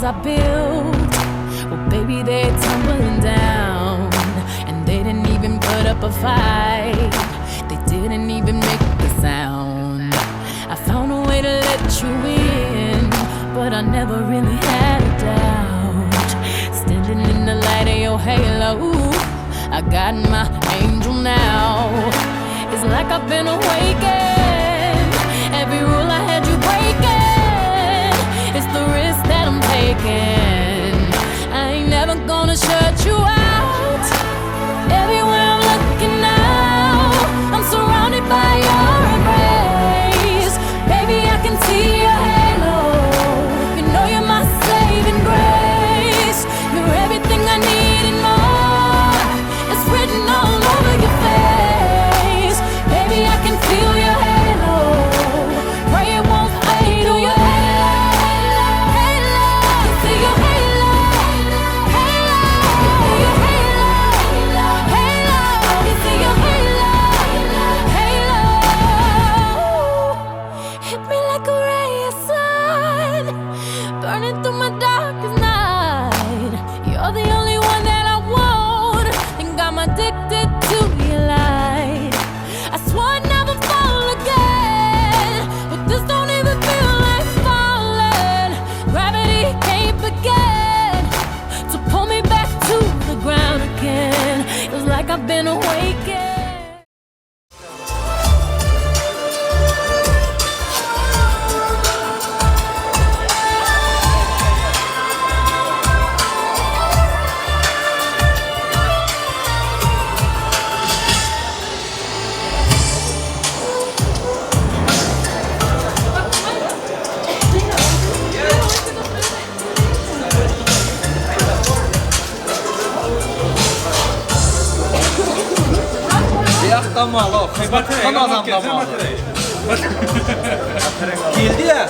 walls I built, well, baby, they're tumbling down. And they didn't even put up a fight. They didn't even make a sound. I found a way to let you in, but I never really had a doubt. Standing in the light of your halo, I got my angel now. It's like I've been awakened. Every rule I had you breaking. It's the risk that I'm taking. I ain't never gonna shut you out. Everywhere I'm looking now, I'm surrounded by your embrace. Baby, I can see your halo. You know you're my saving grace. You're everything I need and more. It's written all over your face. Baby, I can feel your halo. Pray it won't fade away. Halo, I can see your halo. Halo, I can see your halo. Halo, I can see your halo. Halo, hit me like a ray of sun, burning through my darkest night. You're the only one that I want, and I'm addicted to your light. I swore I'd never fall again, but this don't even feel like falling. Gravity can't begin to pull me back to the ground again. It's like I've been awakened. Keldi-ya.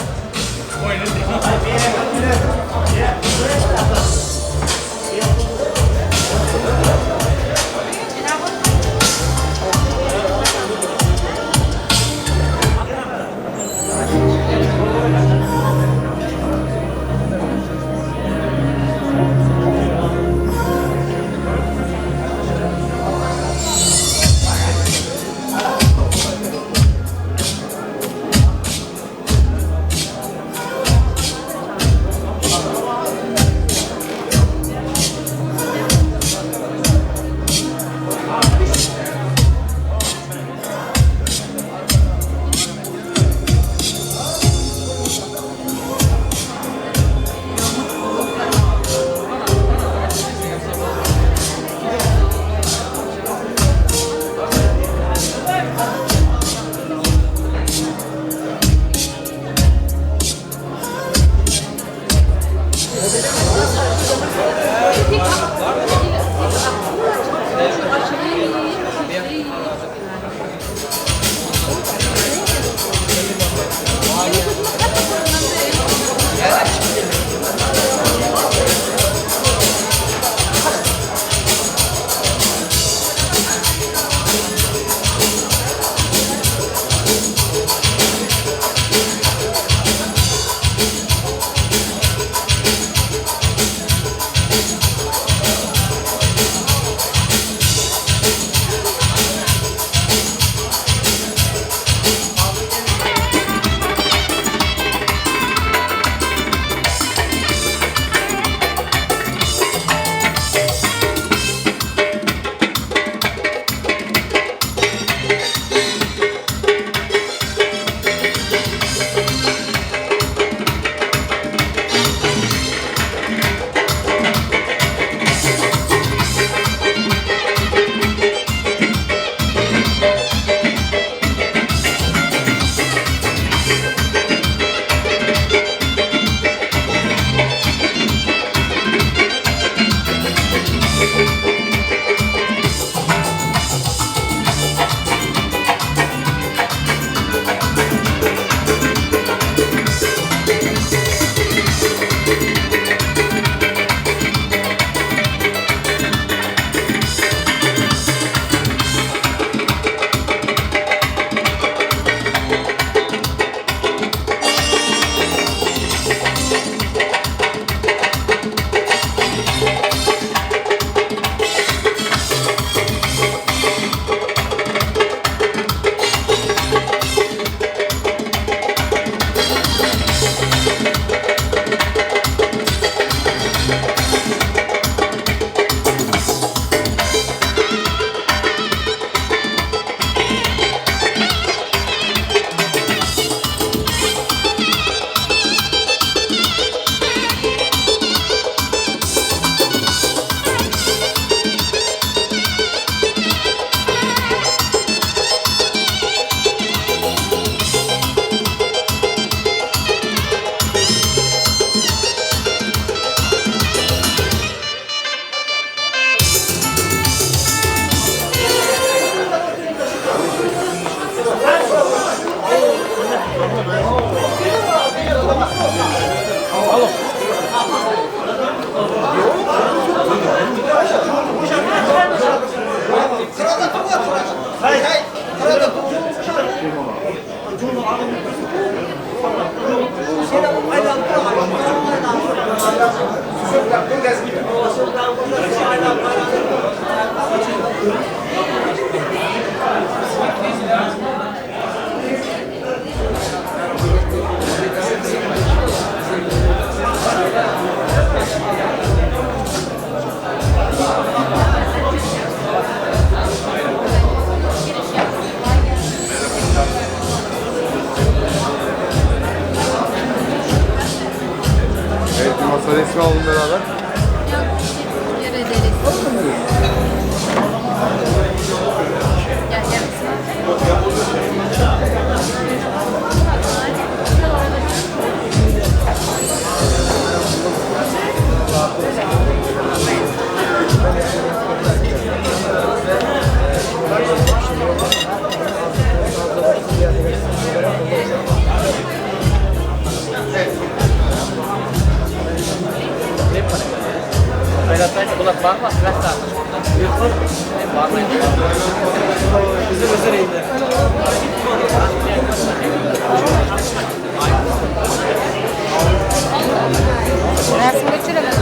Rasmga tushiraman.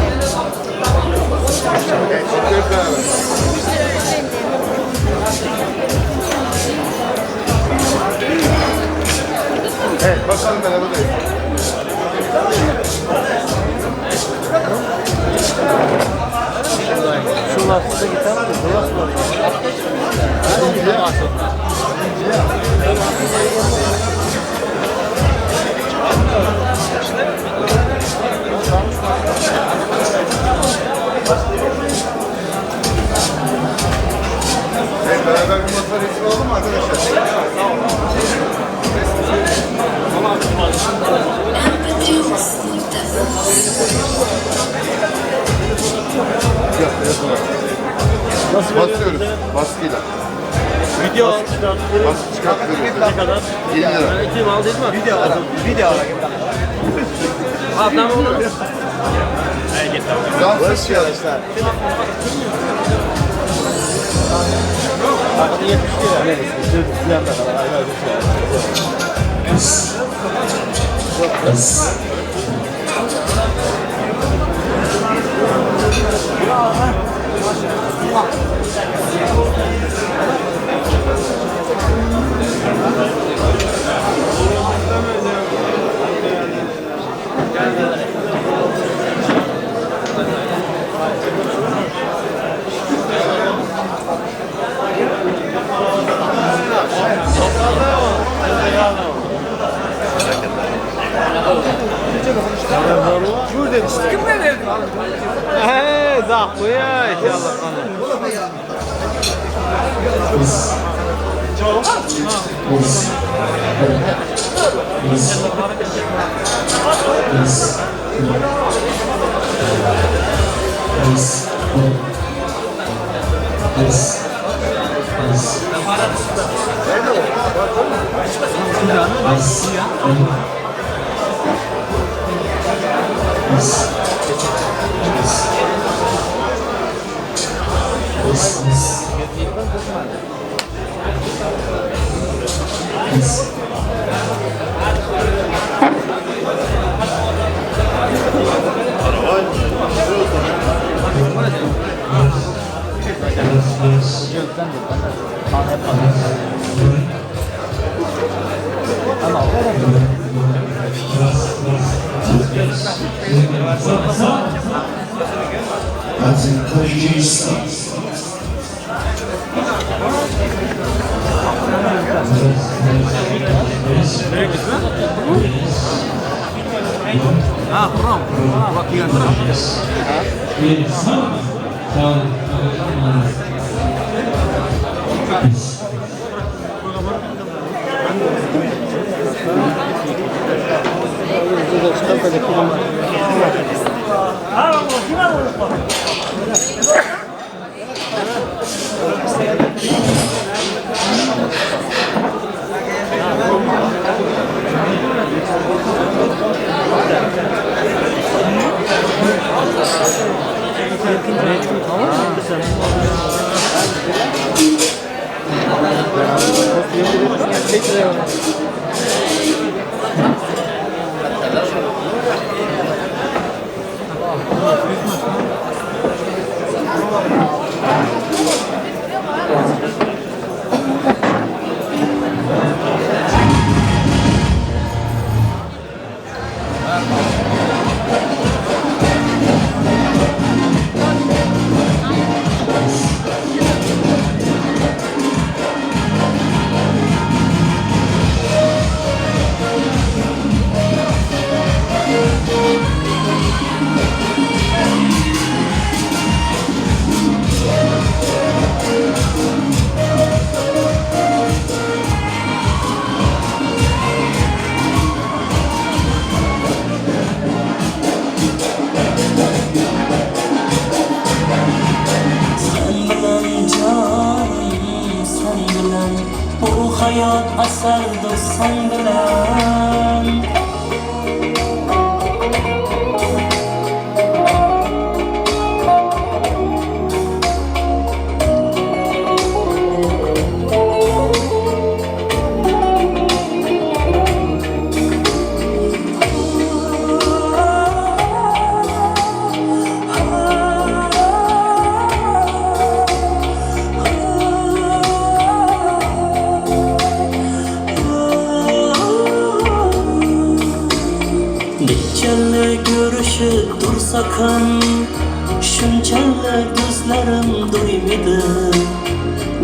Evet, bakalım beraber. Şu lastikte gitar mı? Bu lastik var. Evet, beraber bir masa resmi alalım mı arkadaşlar? Nasıl Basıyoruz, baskıyla. Video Baskı çıkartıyoruz. Ne kadar? 7 lira. İki mal değil mi? Video ara. Video ara. Ha tamam olur. Dans eşyalar. Hey, zaxuya inşallah. Ha Kur'an. Ha bak yiyen. Sen bilan jonim, sen bilan bu hayot asaldir sen bilan. Sakın shunchalar ko'zlarim do'ymidi.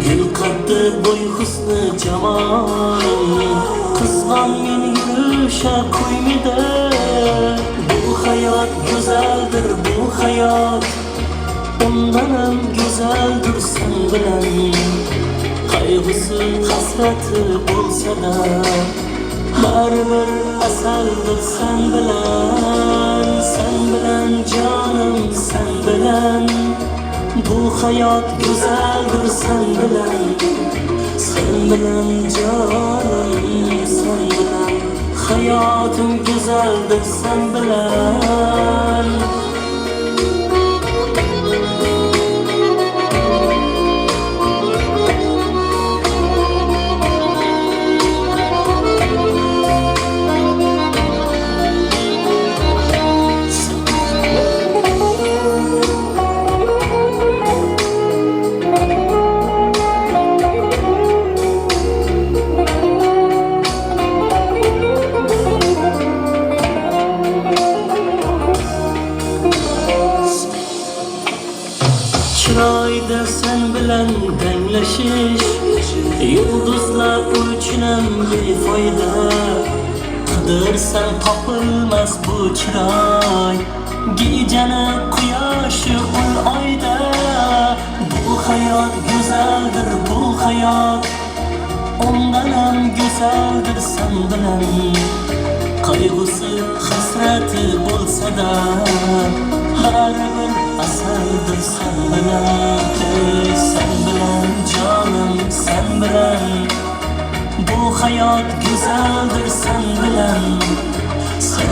Gul qaddi bo'y husni jamolim, qizg'on meni yurisha qo'ymidi. Bu hayot go'zaldir, bu hayot undan ham go'zaldir sen bilan. Qayg'usi hasrati bo'lsa-da, baribir asaldir sen bilan. Sen bilan jonim, sen bilan, bu hayot go'zaldir sen bilan. Sen bilan jonim, sen bilan, hayotim go'zaldir sen bilan. Chiroyda sen bilan tenglashish, yulduzlar uchun ham befoyda. Qidirsang topilmas bu chiroy, gejani quyoshi ul oyda. Bu hayot go'zaldir, bu hayot undan ham go'zaldir sen bilan. Qayg'usi hasrati bo'lsa-da, baribir asaldir sen bilan. Sen bilan jonim, sen bilan, bu hayot go'zaldir sen bilan. Sen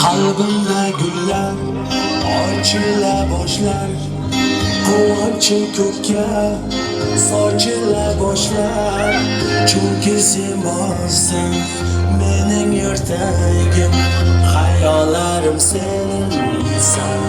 Qalbimda gullar ochila boshlar, quvonchim ko'kka sochila boshlar. Chunki sen borsan mening yurtagim, xayollarim sensan.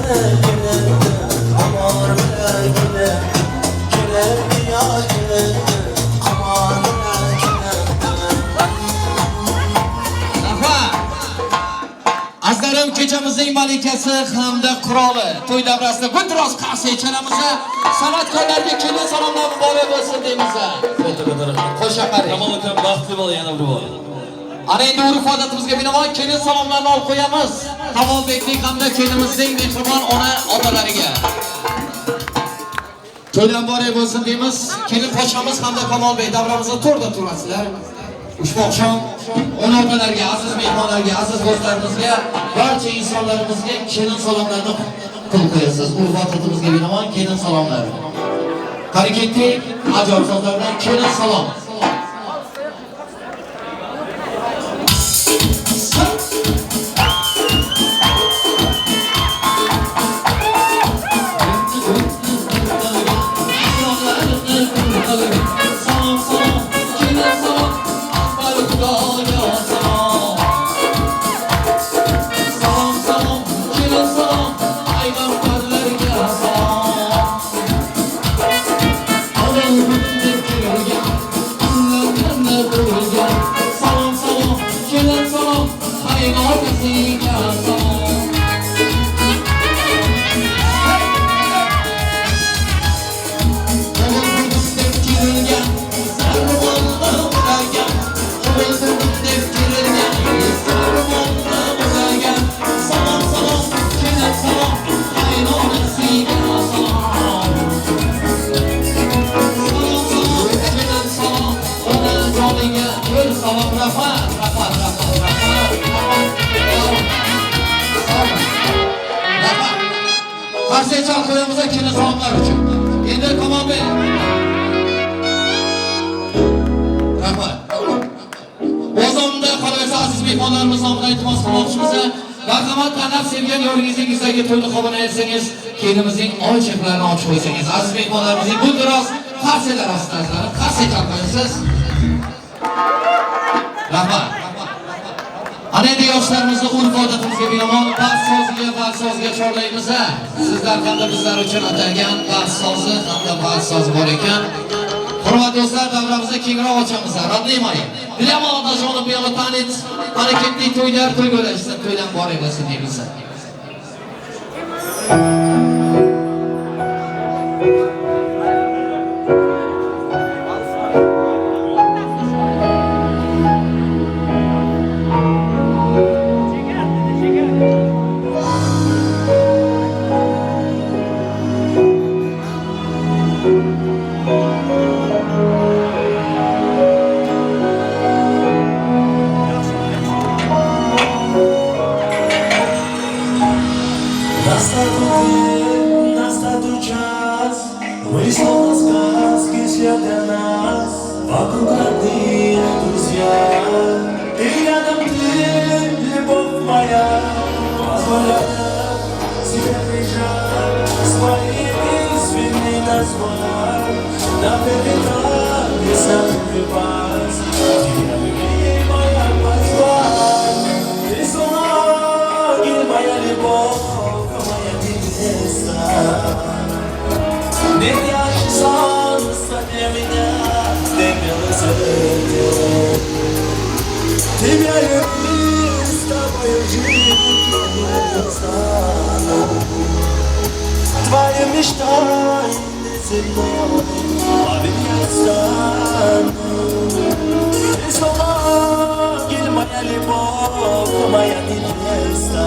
Kelibdi, qamor bilan kelibdi. Kelibdi yor kelibdi, qamor bilan kelibdi. Rahmat. Azizlarim, kechamizning malikasi hamda qiroli to'y davrasida guldiroz qarsak chalamiz. San'atkorlarga kelin salomlar muborak bo'lsin deymiz. Qo'sha qarang. Kamol akam baxtli bo'l yana bir bor. Ana endi urf odatimizga binoan kelin salomlarni olib qo'yamiz. Kamolbekning hamda kelinimizning mehribon ona otalariga. To'ydan muborak bo'lsin deymiz. Kelin poshamiz hamda Kamolbek davramizda to'rda turasizlar. Ushbu oqshom ona otalarga, aziz mehmonlarga, aziz do'stlarimizga, barcha insonlarimizga kelin salomlarni qilib qo'yasiz. Urf odatimizga binoan kelin salomlari. Qani ketdik, ajoyib sozlar bilan kelin salom. Salom salom, kelin salom, akbar Xudoga salom. Salom salom, kelin salom, payg'ambarlarga salom. Odam deb kelgan, allamlarni ko'rgan. Salom salom, kelin salom, qaynonasiga salom. O'g'il deb kerilgan, zarbolni uragan. O'g'il deb kerilgan, zarbolni uragan. Salom salom, kelin salom, qaynonasiga salom. Salom salom, kelin salom, ona joniga bir salom. Rahmat, rahmat, rahmat, rahmat, rahmat. Rahmat. Qarsak chalib qo'yamiz kelin salomlar uchun. Endi Kamolbek. Rahmat. O'z nomida qolaversa aziz mehmonlarimiz nomidan iltimos qilmoqchimiz. Marhamat, tanlab sevgan yoringizning yuzidagi to'yni qabul etsangiz, kelinimizning oy chehlarini ochib qo'ysangiz, aziz mehmonlarimizning bu biroz qarsaklar ostida azizlarim, qarsak chalib qo'yasiz. Rahmat. Ana endi yoshlarimizni urf odatimizga binoan vals soziga, vals soziga chorlaymiz. Sizlar hamda bizlar uchun atalgan vals sozi hamda vals sozi bor ekan. Hurmatli do'stlar, davramizni kengroq ochamiz. Родные мои, для молодоженов белый танец. Qani ketdik, to'ylar to'y bo'lsin, to'ydan muborak bo'lsin deymiz. Настал день, настал час, вы словно сказки все для нас. Вокруг родные друзья, и рядом ты, любовь моя. Позволяю себе прижать, своими свины назвать. На передать, песня припасть, тебя любимая позвать. Ты словно ангел, моя любовь, моя невеста. Нет ярче солнца для меня, ты белый свет. Тебя люблю, с тобою жить не устану. Твоей мечтой неземной поверь, я стану. Ты словно ангел, моя любовь, моя невеста.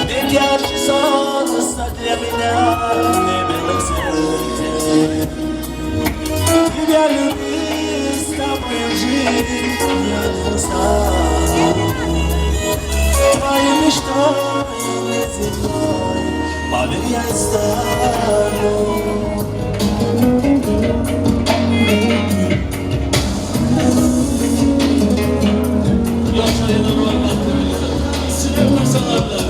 Нет ярче солнца для меня, не белых свет. Тебя люблю, с тобой жить я не устану. Твоей мечтой неземной, поверь, я стану. Yoshlar yana bir bor baxtli bo'lsin. Sinf bilan.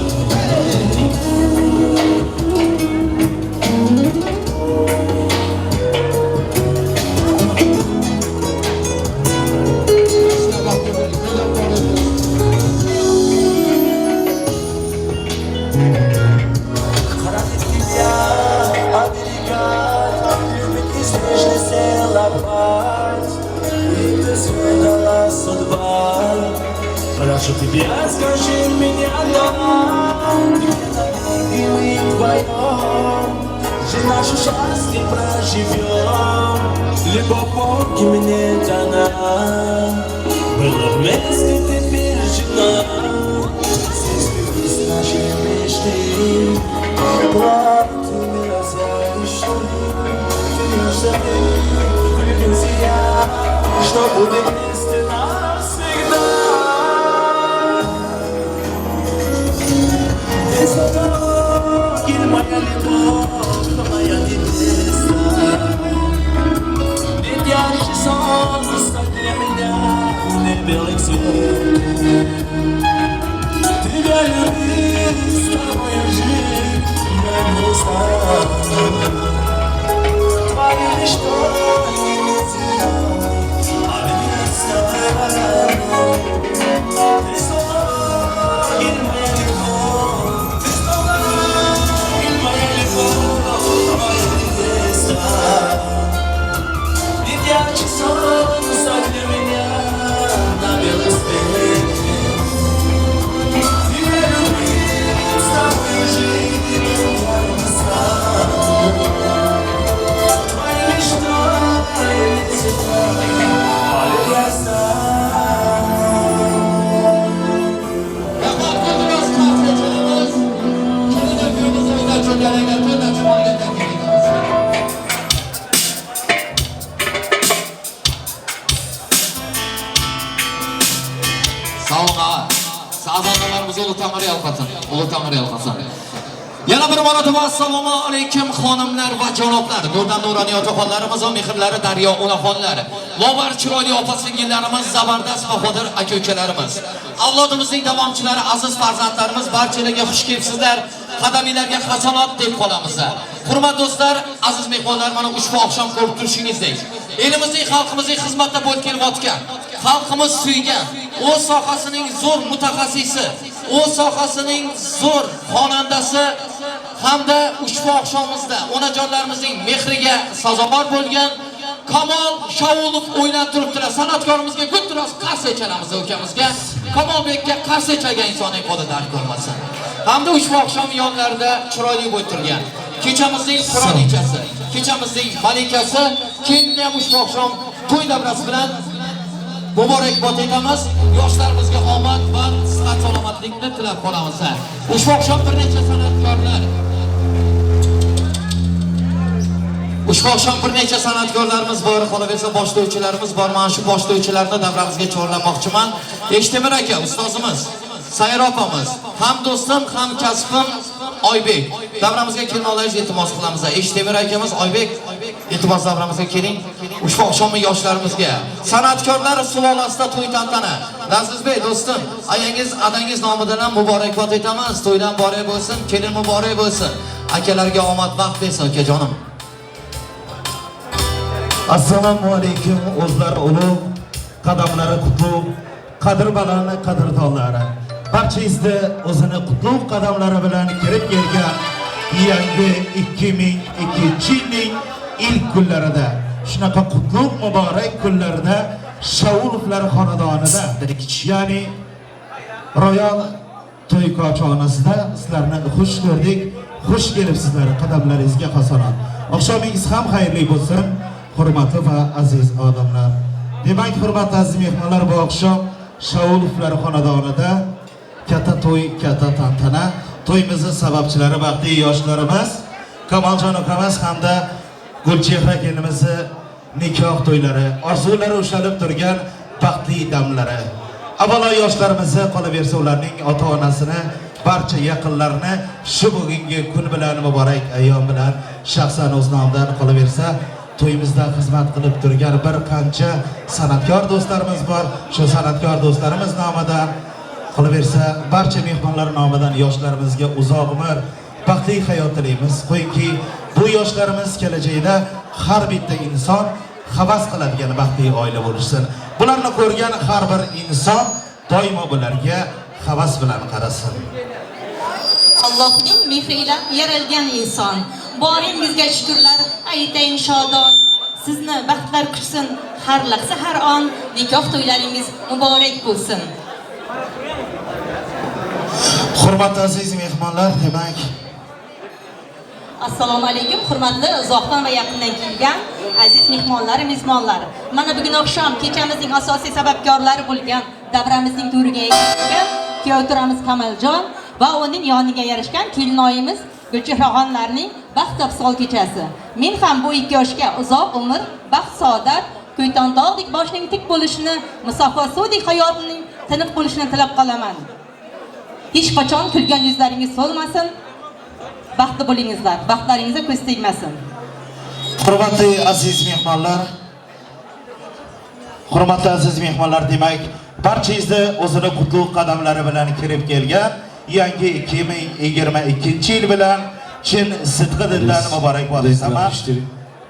Thank Прошу тебя, скажи мне да. Где-то мы вдвоем жить наше счастье проживем. Любовь Бога мне дана, было вместе теперь жена. Здесь сбылись наши мечты, правду милосердишь ты, влюбился я, что будем вместе навсегда. Ты ангел, моя любовь, моя невеста. Ведь ярче солнца для меня не белый цвет. Тебя любить, с тобой жить я не устану. Твоей мечтой не земной, а небесной. Ты ангел, моя любовь, ты ангел, моя любовь, моя невеста. Ведь ярче солнца для меня на белый свет. Тебя любить, с тобой жить я не стану. Твоей мечтой не земной, а небесной. Rahmat, iltimos, qarshi chalamiz. Kelin kuyimizni o'ynab cho'lgan to'ydan chiqariga taklif etamiz. Sovg'a. Sazandalarimiz Ulug' Tangri yalqasin. Ulug' Tangri yalqasin. Yana bir marotaba assalomu alaykum xonimlar va janoblar. Nurdan nuroniy otaxonlarimiz va mehrlari daryo onaxonlar. Lobar chiroyli opa singillarimiz, zabardast bahodir aka ukalarimiz. Avlodimizning davomchilari, aziz farzandlarimiz, barchalarga xush kelibsizlar. Qadaminglarga hasanot deb qolamiz. Hurmatli do'stlar, aziz mehmonlar, mana ushbu oqshom ko'rib turishingizdek, elimizning, xalqimizning xizmatda bo'lib kelayotgan, xalqimiz suygan, o'z sohasining zo'r mutaxassisi, o'z sohasining zo'r xonandasi hamda ushbu oqshomimizda onajonlarimizning mehriga sazovor bo'lgan Kamol Shaulov o'ynab turibdilar. San'atkorimizga gulduros qarsak chalamiz ukamizga. Kamolbekka qarsak chalgan insonning qo'li dard ko'rmasin. Hamda ushbu oqshom yonlarida chiroyli bo'lib turgan kechamizning qirolichasi, kechamizning malikasi, kelinni ham ushbu oqshom to'y davrasi bilan muborakbod etamiz. Yoshlarimizga omad va sihat salomatlikni tilab qolamiz. Ushbu oqshom bir necha san'atkorlar, ushbu oqshom bir necha san'atkorlarimiz bor, qolaversa boshlovchilarimiz bor. Mana shu boshlovchilarni davramizga chorlamoqchiman. Eshtemir aka ustozimiz, Sayra opamiz, ham do'stim, ham kasbim Oybek. Davramizga kelmoqlaringizni iltimos qilamiz. Eshtemir akamiz, Oybek, iltimos davramizga keling. Ushbu oqshomni yoshlarimizga, san'atkorlar sulolasida to'y tantana. Lazizbek do'stim, ayangiz, adangiz nomidan ham muborakbod etamiz. To'ydan muborak bo'lsin, kelin muborak bo'lsin. Akalarga omad, baxt bersin ukajonim. Assalomu alaykum o'zlari ulug', qadamlari qutlug', qadr baland qadrdonlari. Barchangizni o'zini qutlug' qadamlari bilan kirib kelgan yangi 2002-yilning ilk kunlarida, shunaqa qutlug' muborak kunlarda Shaulovlar xonadonida, ya'ni Royal to'y kochonasida sizlarni xush ko'rdik. Xush kelibsizlar, qadamlaringizga hasanat. Oqshomingiz ham xayrli bo'lsin, hurmatli va aziz odamlar. Demak, hurmatli aziz mehmonlar, bu oqshom Shaulovlar xonadonida katta to'y, katta tantana. To'yimizning sababchilari baxtli yoshlarimiz Kamoljon ukamiz hamda Gulchehra kelinimizni nikoh to'ylari, orzulari ushalib turgan baxtli damlari. Avvalo yoshlarimizni, qolaversa ularning ota-onasini, barcha yaqinlarini shu bugungi kun bilan, muborak ayyom bilan shaxsan o'z nomidan, qolaversa to'yimizda xizmat qilib turgan bir qancha san'atkor do'stlarimiz bor. Shu san'atkor do'stlarimiz nomidan, qolaversa barcha mehmonlar nomidan yoshlarimizga uzoq umr, baxtli hayot tilaymiz. Qo'yingki, bu yoshlarimiz kelajakda har bitta inson havas qiladigan baxtli oila bo'lishsin. Bularni ko'rgan har bir inson doimo bularga havas bilan qarasin. Allohning mehri ila yaralgan inson. Boringizga shukrlar aytayin shodon. Sizni baxtlar kutsin har lahza, har on. Nikoh to'ylaringiz muborak bo'lsin. Hurmatli aziz mehmonlar, demak, Assalomu alaykum, hurmatli uzoqdan va yaqindan kelgan aziz mehmonlar, mezbonlar. Mana bugun oqshom kechamizning asosiy sababkorlari bo'lgan davramizning to'riga erishgan kuyov turamiz Kamaljon va uning yoniga yarashgan kelinoyimiz Gulchehraxonlarning baxt afsol kechasi. Men ham bu ikki yoshga uzoq umr, baxt saodat, Kuyton tog'dek boshning tik bo'lishini, musaffo suvdek hayotining tiniq bo'lishini tilab qolaman. Hech qachon kulgan yuzlaringiz so'lmasin. Baxtli bo'lingizlar, baxtlaringizga ko'z tegmasin. Hurmatli aziz mehmonlar, hurmatli aziz mehmonlar, demak, barchangizni o'zini qutlug' qadamlari bilan kirib kelgan yangi 2022-yil bilan chin sidqi dildan muborakbod etaman.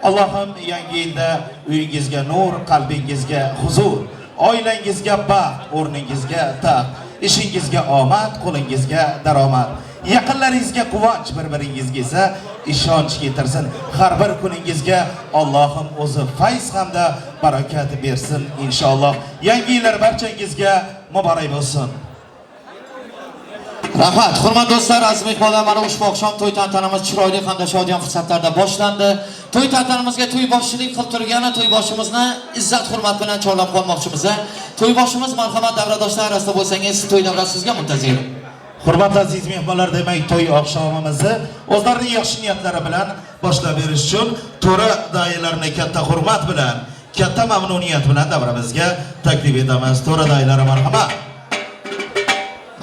Allohim yangi yilda uyingizga nur, qalbingizga huzur, oilangizga baxt, o'rningizga taxt, ishingizga omad, qo'lingizga daromad, yaqinlaringizga quvonch, bir-biringizga esa ishonch keltirsin. Har bir kuningizga Allohim o'zi fayz hamda barakat bersin inshaalloh. Yangi yillar barchangizga muborak bo'lsin. Rahmat, hurmatli do'stlar, aziz mehmonlar, mana ushbu oqshom to'y tantanamiz chiroyli hamda shodiyon fursatlarda boshlandi. To'y tantanamizga to'y boshchilik qilib turgani to'y boshimizni izzat hurmat bilan chorlab qolmoqchimiz. To'y boshimiz marhamat davradoshlar orasida bo'lsangiz, to'y davrasi sizga muntazir. Hurmatli aziz mehmonlar, demak to'y oqshomimizni o'zlarining yaxshi niyatlari bilan boshlab berish uchun to'ra doilarini katta hurmat bilan, katta mamnuniyat bilan davramizga taklif etamiz. To'ra doilari marhamat.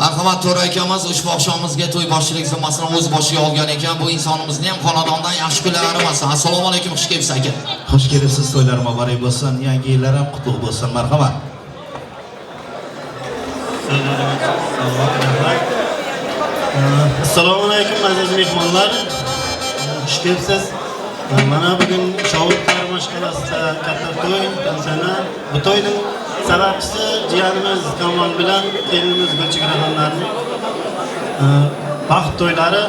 Marhamat to'ra akamiz ushbu oqshomimizga to'y boshchilik zimmasini o'z boshiga olgan ekan. Bu insonimizni ham xonadondan yaxshi kunlar arimasin. Assalomu alaykum, xush kelibsiz aka. Xush kelibsiz, to'ylar muborak bo'lsin, yangi yillar ham qutlug' bo'lsin. Marhamat. Assalomu alaykum aziz mehmonlar. Xush kelibsiz. Mana bugun Shovullar mashg'alasida katta to'y, tantana. Bu to'yning sababchisi jiyanimiz Kamol bilan kelinimiz Gulchehraxonlarning baxt to'ylari.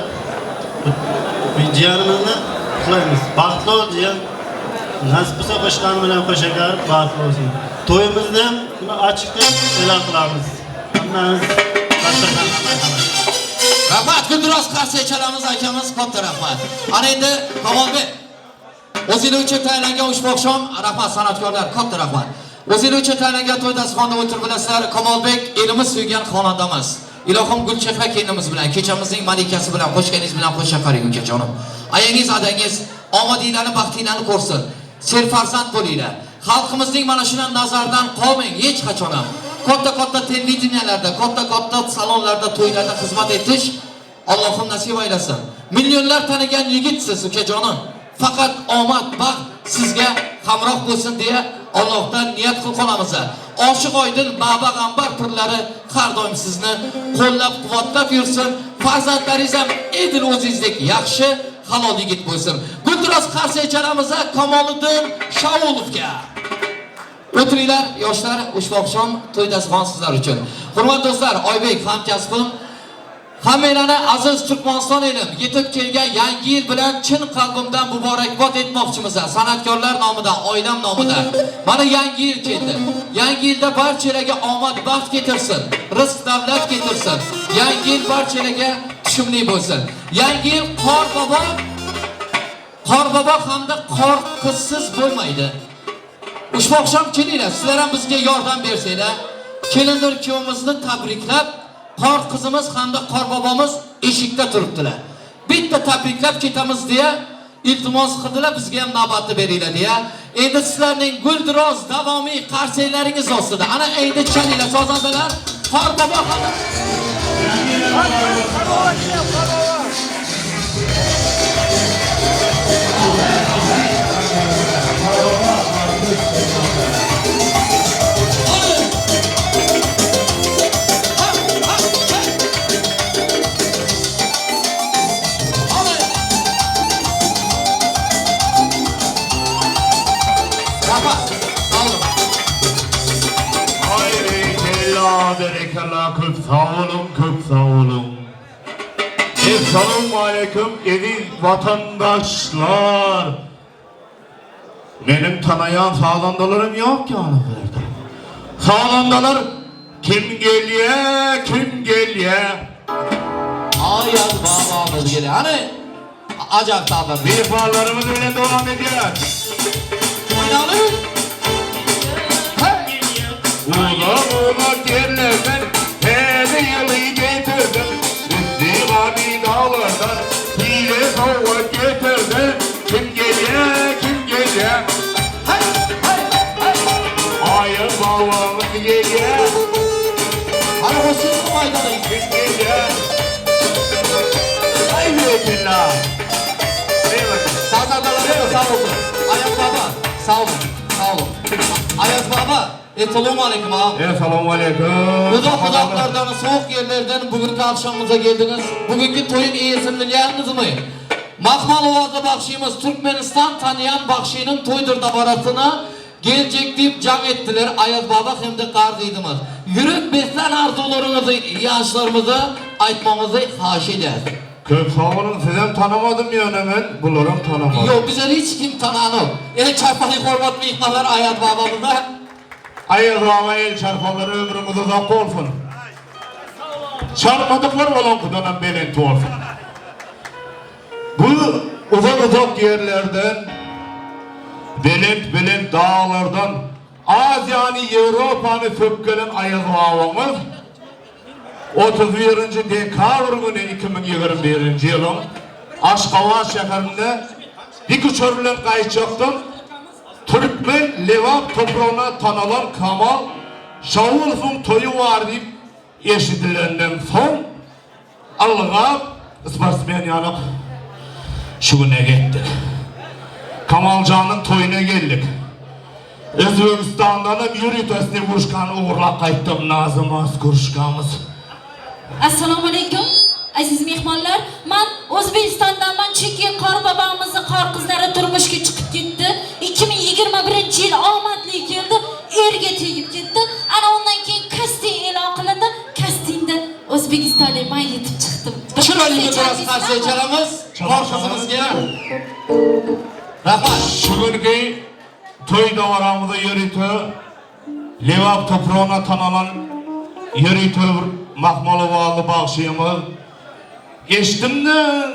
Jiyanimizni qutlaymiz. Baxtli ol jiyan. Nasib bo'lsa qo'shqan bilan qo'shakar baxtli bo'lsin. To'yimizni ham ochiq deb e'lon qilamiz. Hammamiz Rahmat, Guldiroz qarshi chalamiz akamiz, katta rahmat. Ana endi Kamolbek, o'zingiz uchun tayinlangan ushbu oqshom, rahmat san'atkorlar, katta rahmat. O'zingiz uchun tayinlangan to'y dasturxonda o'tirib bilasizlar, Kamolbek elimiz suygan xonandamiz. Ilohim Gulchehra kelinimiz bilan, kechamizning malikasi bilan qo'shganingiz bilan qo'sha qaring ukajonim. Ayangiz, adangiz omadinglarni, baxtinglarni ko'rsin. Serfarzand bo'linglar. Xalqimizning mana shundan nazardan qolmang hech qachon ham. Katta-katta televideniyalarda, katta-katta salonlarda, to'ylarda xizmat etish Allohim nasib aylasin. Millionlar tanigan yigitsiz ukajonim. Faqat omad, baxt sizga hamroh bo'lsin deya Allohdan niyat qilib qolamiz. Oshiq Oydin Baba G'ambar pirlari har doim sizni qo'llab-quvvatlab yursin. Farzandlaringiz ham edil o'zingizdek yaxshi, halol yigit bo'lsin. Guldiroz qarshi chalamiz Kamoliddin Shaulovga. O'tiringlar yoshlar, ushbu oqshom to'y dasturxon sizlar uchun. Hurmatli do'stlar, Oybek hamkasbim, hammanglarni aziz Turkmaniston elim yetib kelgan yangi yil bilan chin qalbimdan muborakbod etmoqchimiz. San'atkorlar nomidan, oilam nomidan. Mana yangi yil keldi. Yangi yilda barchalarga omad, baxt keltirsin, rizq, davlat keltirsin. Yangi yil barchalarga tushumli bo'lsin. Yangi yil qor bobo hamda qor qizsiz bo'lmaydi. Ushbu oqshom kelinglar, sizlar ham bizga yordam bersanglar, kelindir kuyovimizni tabriklab, qor qizimiz hamda qor bobomiz eshikda turibdilar. Bitta tabriklab ketamiz deya iltimos qildilar, bizga ham navbatni beringlar deya. Endi sizlarning guldiroz davomiy qarsaklaringiz ostida ana endi chalinglar sozandalar, qor bobo hamda Köp sağ olun, köp sağ olun. Esselamu aleyküm aziz vatandaşlar. Benim tanıyan sağlandalarım yok ki onu verdi. Sağlandalar kim geliyor, kim geliyor? Ayaz babamız geliyor. Hani acayip tabir. Mihmanlarımız öyle devam ediyor. Oynayalım. Hey. Ula ula yerlerden her yılı getirdim. Üstü dağlardan hile sova getirdim. Kim geliyor, kim geliyor? Hey, hey, hey. Ayaz babamız geliyor. Hani o siz mi maydana? Kim geliyor? Haydi billah. Sazadalar sağ olsun. Ayaz baba sağ olun. Sağ olun. Ayaz baba. Esselamu aleyküm ağam. Esselamu aleyküm. Uzak uzaklardan, soğuk yerlerden bugünkü akşamımıza geldiniz. Bugünkü toyun iyisini biliyorsunuz mu? Mahmal Ovazlı Bakşıyımız Türkmenistan tanıyan Bakşı'nın toydur davarasına gelecek deyip can ettiler. Ayaz baba hem de kardeşimiz. Yürek beslen arzularınızı, yaşlarımızı aytmamızı haşi ederiz. Köp sağ olun, sizem tanımadım ya hemen, bunlarım tanımadım. Yok, bize hiç kim tanıyan yok. El çarpanı hormat mihmanlar Ayaz babamıza. Ayaz baba el çarpanları ömrümüz uzak olsun. Çarpmadıklar olan kudanın belenti olsun. Bu uzak uzak yerlerden, belent belent dağlardan, Asya'nı, Avrupa'nı sökkelen Ayaz babamız 31. dekabr günü 2021 yılın Aşkavat şehrinde dik uçar bilen kayıtacaktım. Türkmen Levap toprağına tanılan Kamal Şavulov'un toyu var deyip eşidilenden son Allah'a sportsmen yanıp şu güne gittik. Kamalcan'ın toyuna geldik. Özbekistan'dan da yürütesini vuruşkan uğurla qaytdim Nazım az kuruşkanımız. Assalomu alaykum aziz mehmonlar. Men O'zbekistondanman, chunki qor bobomizning qor qizlari turmushga chiqib ketdi. 2021-yil omadli keldi, erga tegib ketdi. Ana undan keyin kasting e'lon qilindi. Kastingda O'zbekistonlik men yetib chiqdim. Chiroyli bir biraz qarshi chalamiz. Qor qizimizga. Rahmat. Şu günkü toy davaramızda yürütü Levap toprağına tanılan yürütü Mahmalovalı bağışıyımız. Eşittim de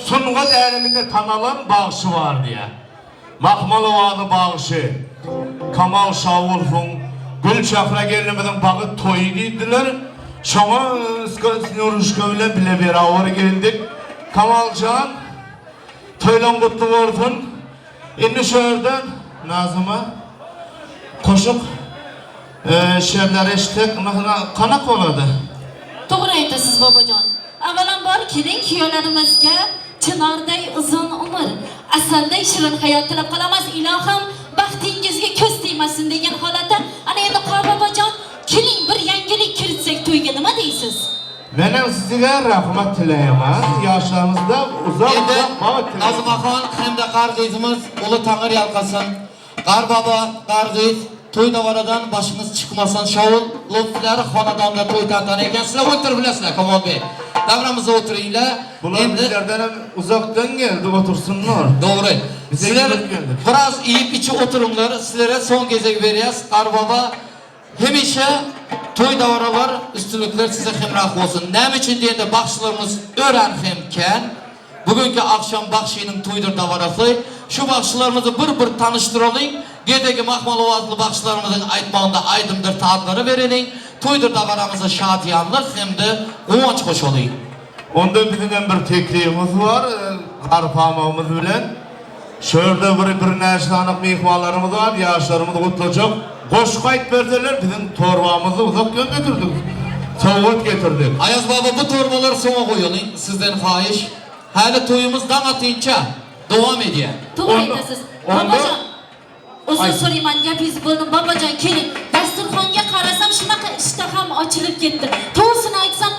sungat eliminde tanılan bağışı var diye. Mahmalovalı bağışı Kamal Şavulov'un Gülçafra gelinimizin bağı toyu giydiler. Şoňa Nuruşka bilen bile beraber geldik. Kamalcan toýlan kutlu olsun. Indi şerden Nazıma koşuk şerler eşittik. Kanak oladı. To'g'ri aytasiz bobojon. Avvalambor keling kuyovlarimizga chinorday uzun umr, asalday shirin hayot tilab qolamiz. Ilohim baxtingizga ko'z tegmasin degan holatda ana endi qor bobojon keling bir yangilik kiritsak to'yga, nima deysiz? Benim sizga rahmat tilayman. Yaşlarımızda uzak Endi uzak baxt tilayman. Nazimaxon hamda qarg'izimiz uli Tangir yalqasin. Qar baba, qarg'iz to'y davaradan boshimiz chiqmasin. Shovul loflar xonadonda to'y tantana ekan. Sizlar o'tirib bilasizlar, Kamolbek. Davramizda o'tiringlar. Bular Endi bizlerden hem uzaktan geldi otursunlar. Doğru. Bize Sizler gelip geldi. biraz yiyip içi oturumlar. Sizlere son gezek vereceğiz. Qar baba hemişe toy davaralar üstünlükler size hemrah olsun. Ne için diye de baxşılarımız öğren hemken. Bugünkü akşam Bakşı'nın toydur davarası. Şu baxşılarımızı bir bir tanıştıralım. Gedegi Mahmal Ovazlı baxşılarımızın aytmağında aydındır tadları verelim. Toydur davaramızı şadiyanlık hem de kuvvanç koşalayım. Onda bizim hem bir teklifimiz var. Karpamamız bilen. Şurada bir neştanlık mihmanlarımız var. Yaşlarımız kutlayacak. Koş kayıt verdiler. Bizim torbamızı uzak yön getirdik. Soğuk getirdik. Ayaz baba bu torbaları sona koyalım. Sizden fahiş. Hali toyumuz dam atınca devam ediyor. To'g'ri aytasiz. Bobojon, uzr so'rayman, gapingizni bo'ldim. Bobojon, keling. Dasturxonga qarasam shunaqa ishtaham ochilib ketdi. To'g'risini aytsam,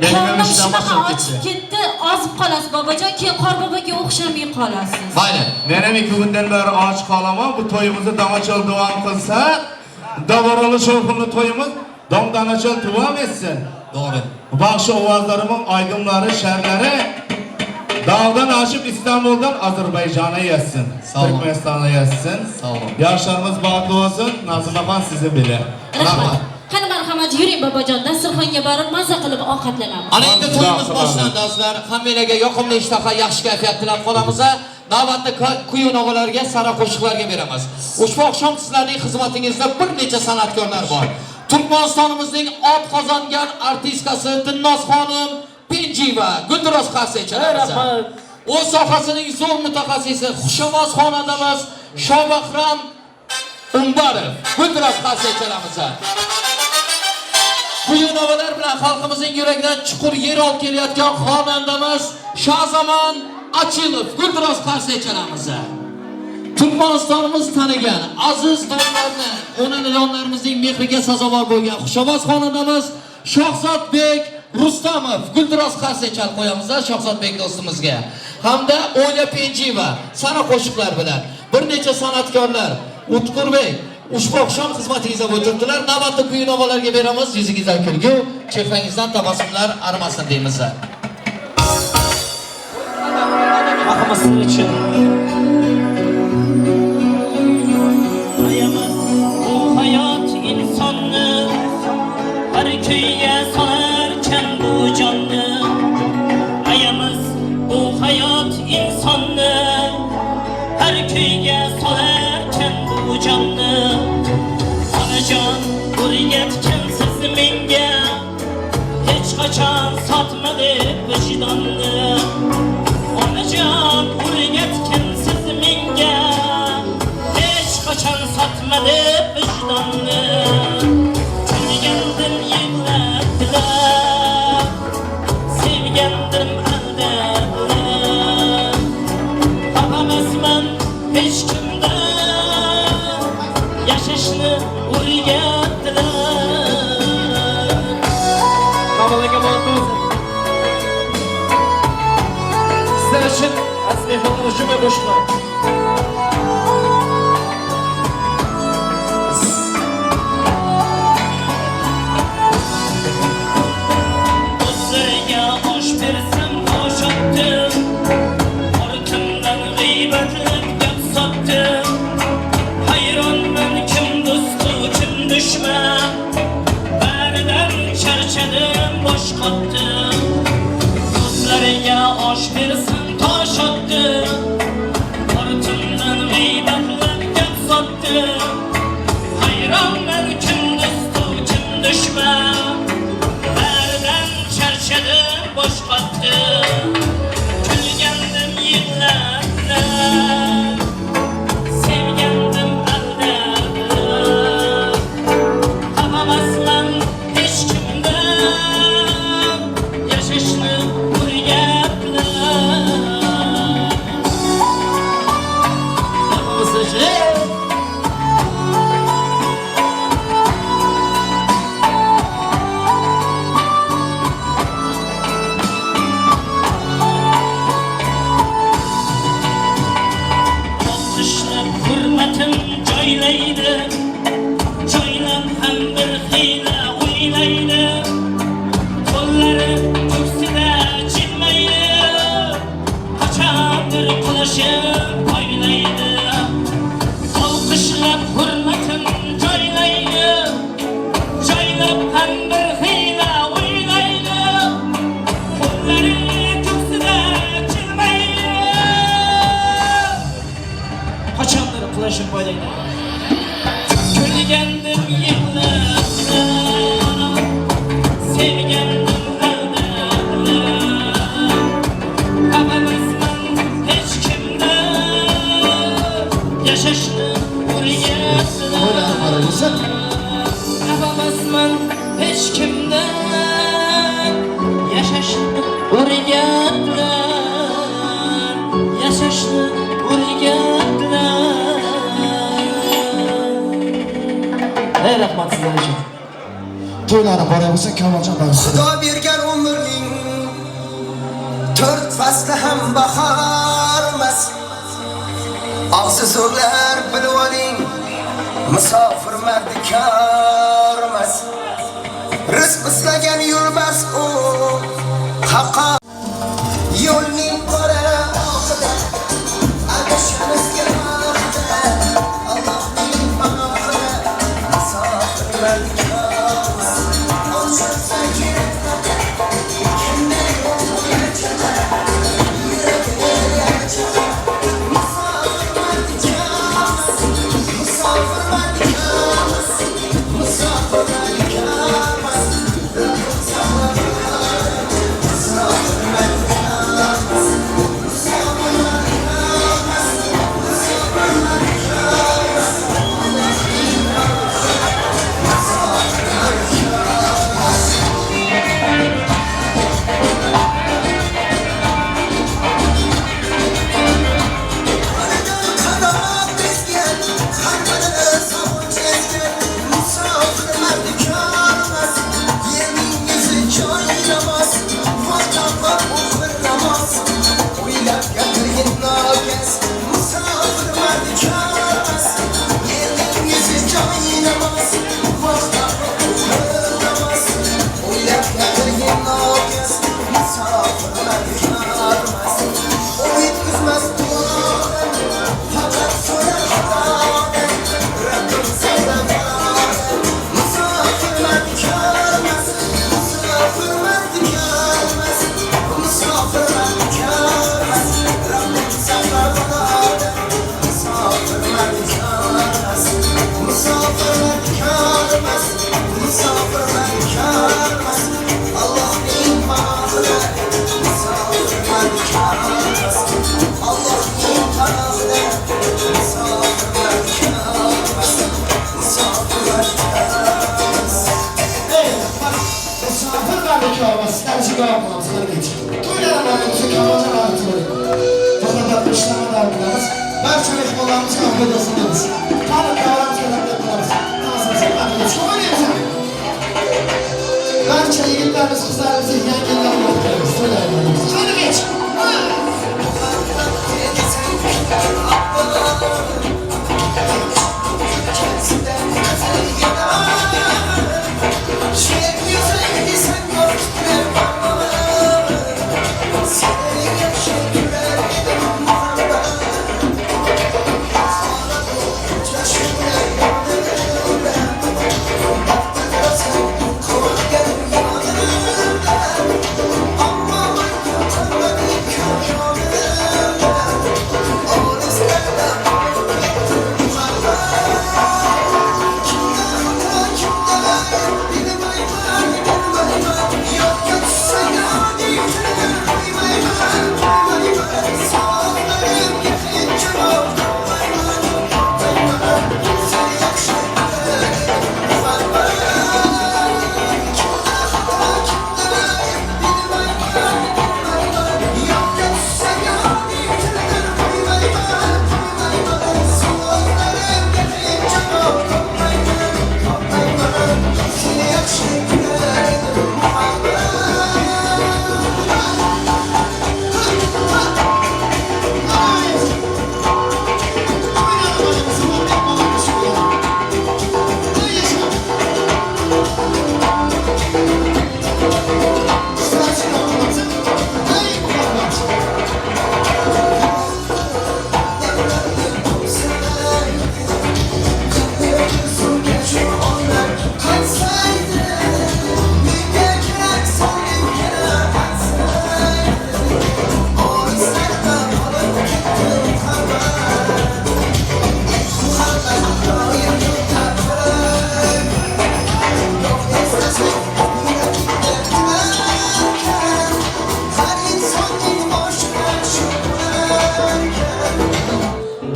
qornim shunaqa ochib ketdi, ozib qolasiz bobojon, keyin qorboboga o'xshamay qolasiz. Mayli. Menem 2 günden beri aç kalamam. Bu toyumuzu damaçal devam kılsa, davaralı şovkunlu toyumuz dam danaçal devam etsin. Doğru. Bakşı ovazlarımın aydınları, şerleri dağdan aşıp İstanbul'dan Azerbaycan'a yetsin. Türkmenistan'a yetsin. Sağ olun. Yaşlarımız bahtlı olsun. Nazım Akan sizi bile. Rahmat. Qani marhamat. Marhamat, yuring bobojon, dasturxonga borib maza qilib ovqatlanamiz. Ana endi to'yimiz boshlandi azizlar. Hammanglarga yoqimli ishtaha, yaxshi kayfiyat tilab qolamiz. Navbatni kuy navolarga, sara qo'shiqlarga beramiz. Ushbu oqshom sizlarning xizmatingizda bir necha san'atkorlar bor. Turkmanistonimizning ot qozongan artistkasi Dilnoz xonim Penjiyeva, Guldiroz qarsak chalamiz. O'z sohasining zo'r mutaxassisi, xushovoz xonandamiz Shobahram Umbarov, Guldiroz qarsak chalamiz. Kuy navolar bilan xalqimizning yuragidan chuqur yer olib kelayotgan xonandamiz Shahzamon Achilov, Guldiroz qarsak chalamiz. Turkmanistonimiz tanigan aziz do'stlarni, onajonlarimizning mehriga sazovor bo'lgan xushovoz xonandamiz Shahzodbek Rustamov, Guldiroz qarsak chalib qo'yamiz Shahzodbek do'stimizga. Hamda O'yla Penjiyeva sana qo'shiqlar bilan bir necha san'atkorlar Utqurbek ushbu oqshom xizmatingizda o'tiribdilar. Navbatni kuy navolarga beramiz. Yuzingizdan kulgu, chehrangizdan tabassumlar arimasin deymiz. Marhamat sizlar uchun. Hayamiz bu hayot insonni har kuyga solarkan bu jonni. Hayamiz bu hayot insonni har kuyga solarkan bu jonni. Onajon o'rgatgansiz menga, hech qachon sotma deb vijdonni. Onajon o'rgatgansiz menga, hech qachon sotma deb vijdonni. Kulgandim yig'latdilar, sevgandim aldadilar. Xafa emasman hech kimdan, yashashni o'rgatdilar. Kamalaga bo'lsin. Sizlar uchun aziz mehmonlar juma qo'shiqlar. Do'stlarga osh bersam tosh otdim, ortimdan g'iybatlab gap sotdim. Hayronman kim do'stu kim dushman, baridan charchadim bosh qotdim. Do'stlarga osh bersam tosh otdim, ortimdan g'iybatlab gap sotdim. Hayronman kim do'stu kim dushman, baridan charchadim bosh qotdim. Kulgandim yig'latdilar, sevgandim aldadilar. Xafa emasman hech kimdan, yashashni o'rgatdilar. Olqishlab hurmatim joylaydi, joylab ham bir xiyla o'ylaydi. Qo'llari ko'ksida jilmaydi, qachondir qulashib poylaydi. Olqishlab hurmatim joylaydi, joylab ham bir xiyla o'ylaydi. Qo'llari ko'ksida jilmaydi, qachondir qulashib poylaydi. Kulgandim yig'latdilar, sevgandim aldadilar. Xafa emasman hech kimdan, yashashni o'rgatdilar. Xafa emasman hech kimdan, yashashni o'rgatdilar, yashashni o'rgatdilar. Ey rahmat sizlar uchun. To'ylari bora bo'lsin, Kamoljon bag'ishlaydi. Xudo bergan umrning to'rt fasli ham bahor emas. Og'zi zo'rlar bilib oling, musofir mardikor emas. Rizq istagan yo'lmas u haqa yo'lning qora oqida adashmizga Allohning panohida musofir mardikor emas. Barcha yigitlarimiz, qizlarimizni yangi yillar kutlaymiz. To'ylarimiz. Qani kech.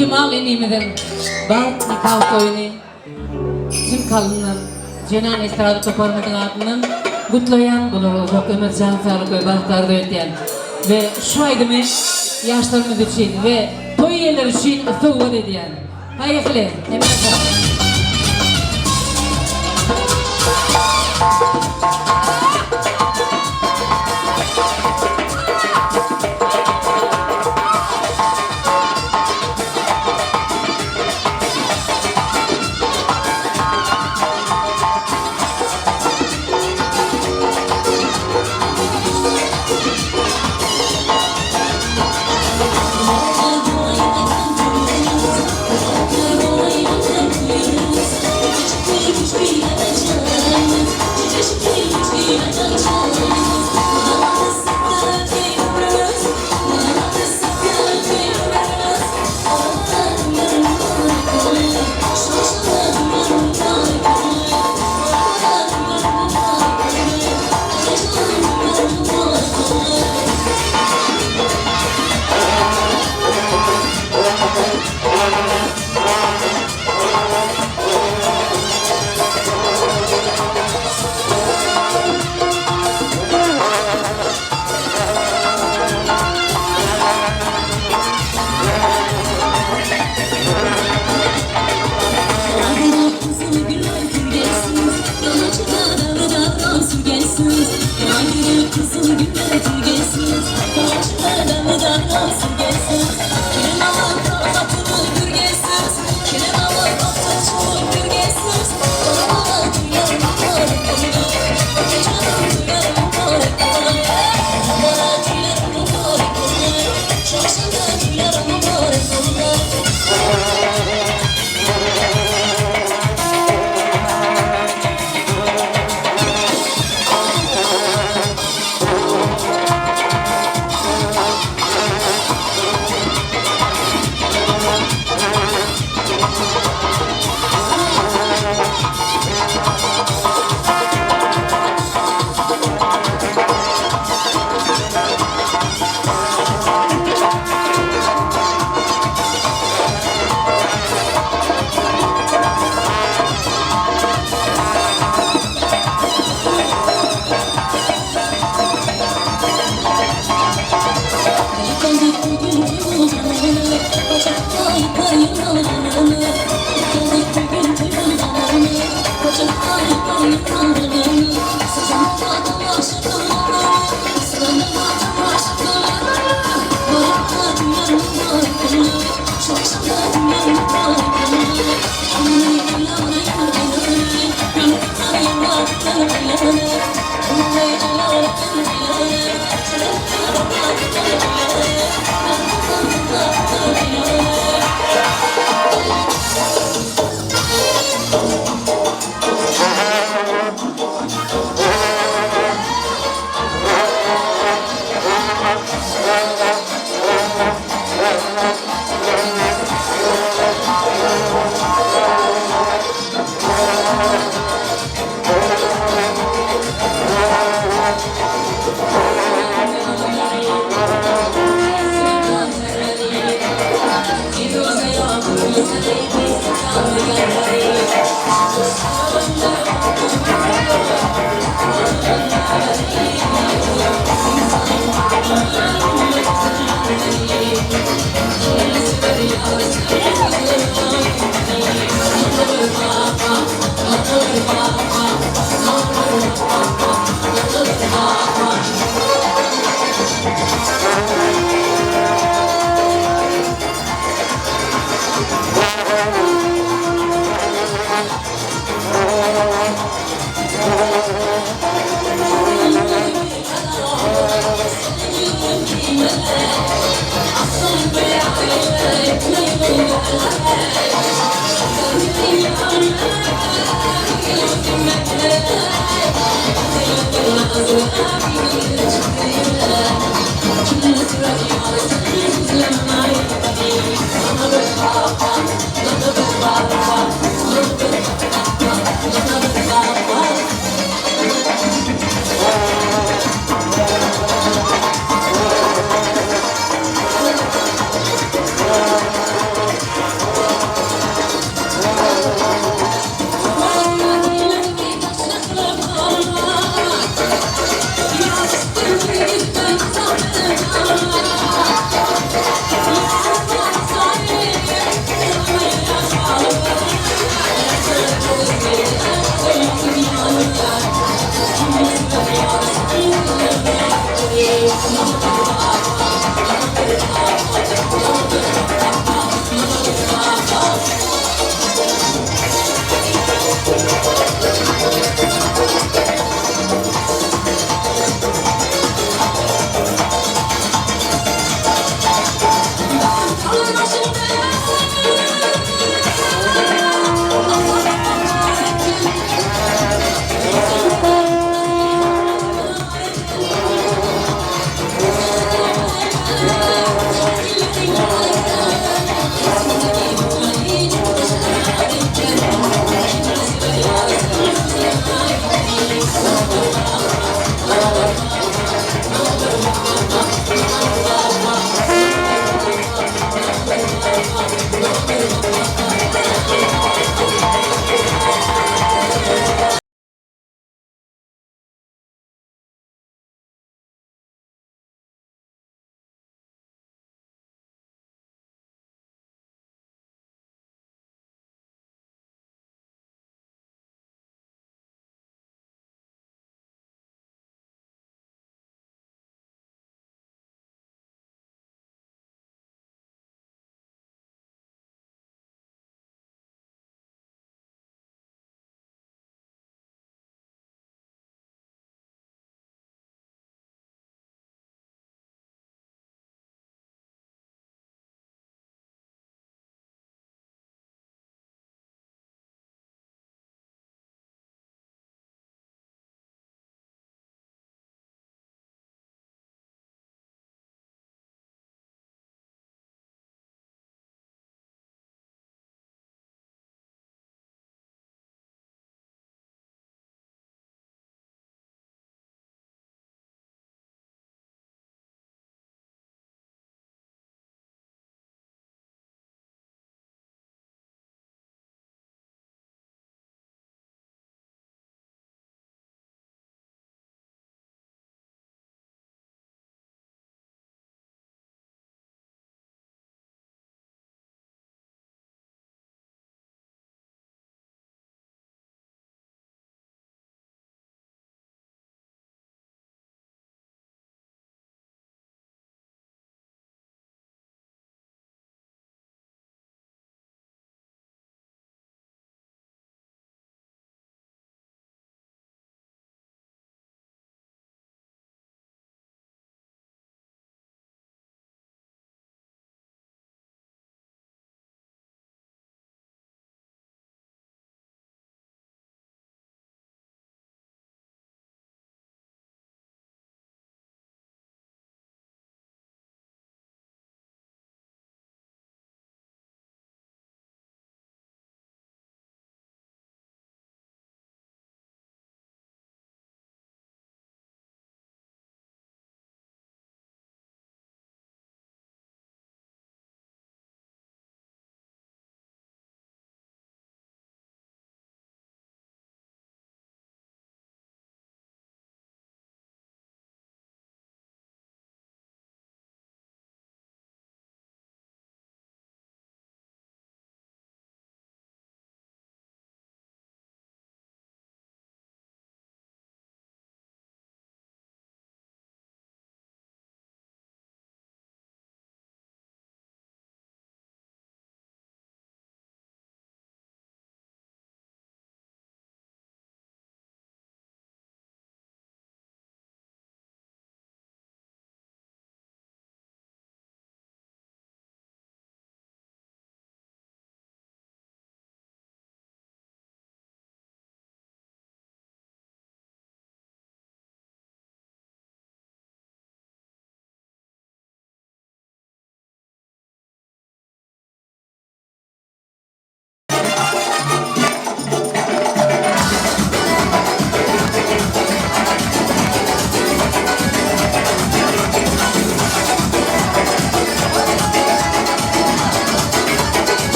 Kemal inimizin bagt nikah toýuny çyn kalbyndan Jenan estrada toparymyzyň adyndan gutlaýan, bulara uzak ömür, jan saglyk we bagt arzuw edýän we şu aýdymy ýaşlarymyz üçin we toý eýeleri üçin sowgat edýän. Haýyrly, hemme sag.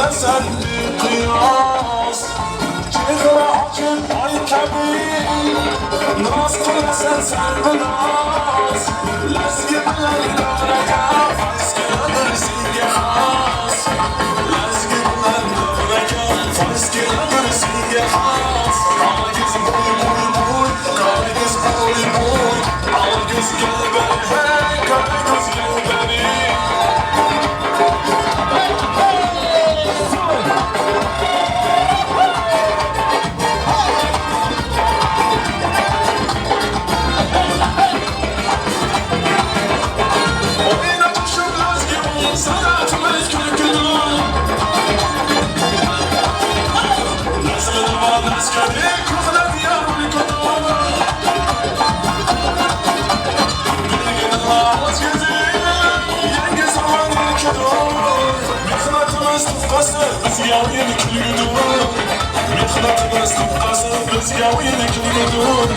qilasan beqiyos. Chehra ochib oy kabi noz qilasan sarvinoz. Lazgi bilan davraga fayz keladir senga xos. Lazgi bilan davraga fayz keladir senga xos. Alagiz bo'y bo'y bo'y, qaragiz bo'y bo'y, alagiz gel beri hey, qaragiz gel beri.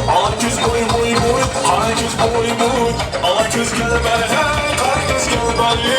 Ala köz boy boy boy, qara köz boy boy, ala köz gel beri hey, qara köz gel beri.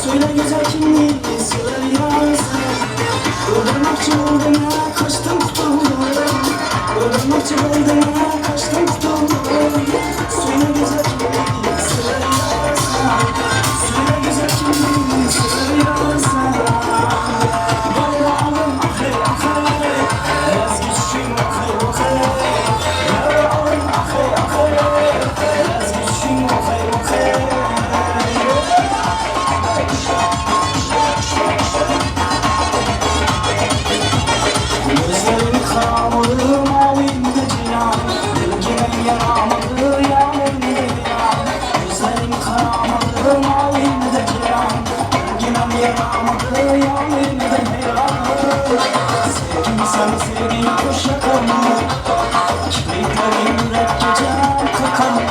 Söyle güzel kimliği sever Öldürmekçi oldum ya, kaçtım kutuldum. Öldürmekçi oldum ya, kaçtım kutuldum. Söyle güzel kimliği sever Söyle güzel kimliği sever Yavru ahey ahey, vazgeçişim ahey ahey. Yavru ahey ahey, vazgeçişim ahey ahey. Gözlerini karamadı, mavimde cihan. Dilginin yaramadı, yağmurda yan. Gözlerini karamadı, mavimde cihan. Dilginin yaramadı, yağmurda yan. Sevgim seni sevgim kuş yakamı. Kibriklerim yürek gecem kakamı.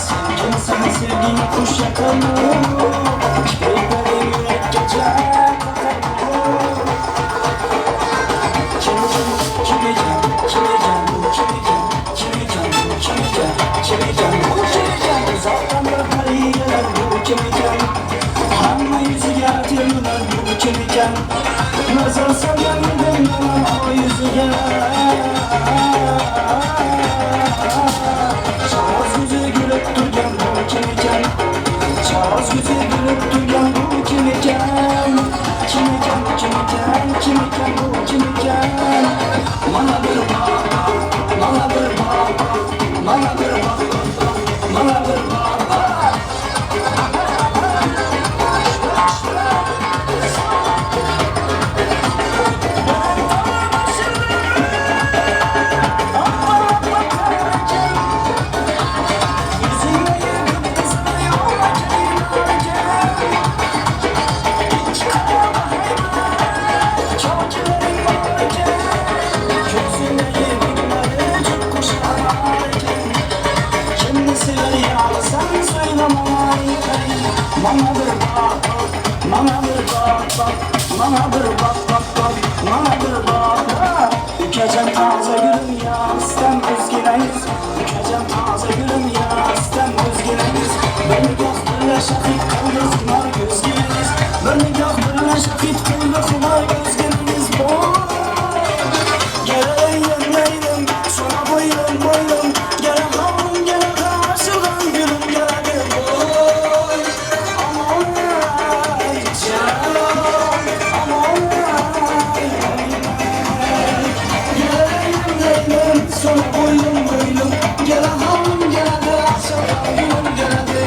Sevgim seni sevgim kuş yakamı. Kibriklerim yürek gecem kakamı. Uzaktan bir peri gelir bu kim iken? Hamma yüzüge termilar bu kim iken? Nazar salgan dönmem o yüzüge. Çağız yüzü gülüp turgan bu kim iken? Çağız yüzü gülüp turgan bu kim iken? Kim iken bu kim iken? Kim iken bu kim iken? Bana bir bak, bana bir bak, bana bir bak, bana bir bak. Bana bir bak, bana bir bak, bana bir bak, bak, bak, bana bir bak. Ükecem taze gülüm ya, istem özgüneniz. Ükecem taze gülüm ya, istem özgüneniz. Bir nigah birle şahit kıldı xumar gözgüneniz. Bir nigah birle şahit kıldı xumar gözgüneniz. Geleyim leylim, sona boylum boylum. Gele havrum gele karşıdan gülüm gele. Sonra boylum boylum, gel hanım gel de akşam gülüm gel de.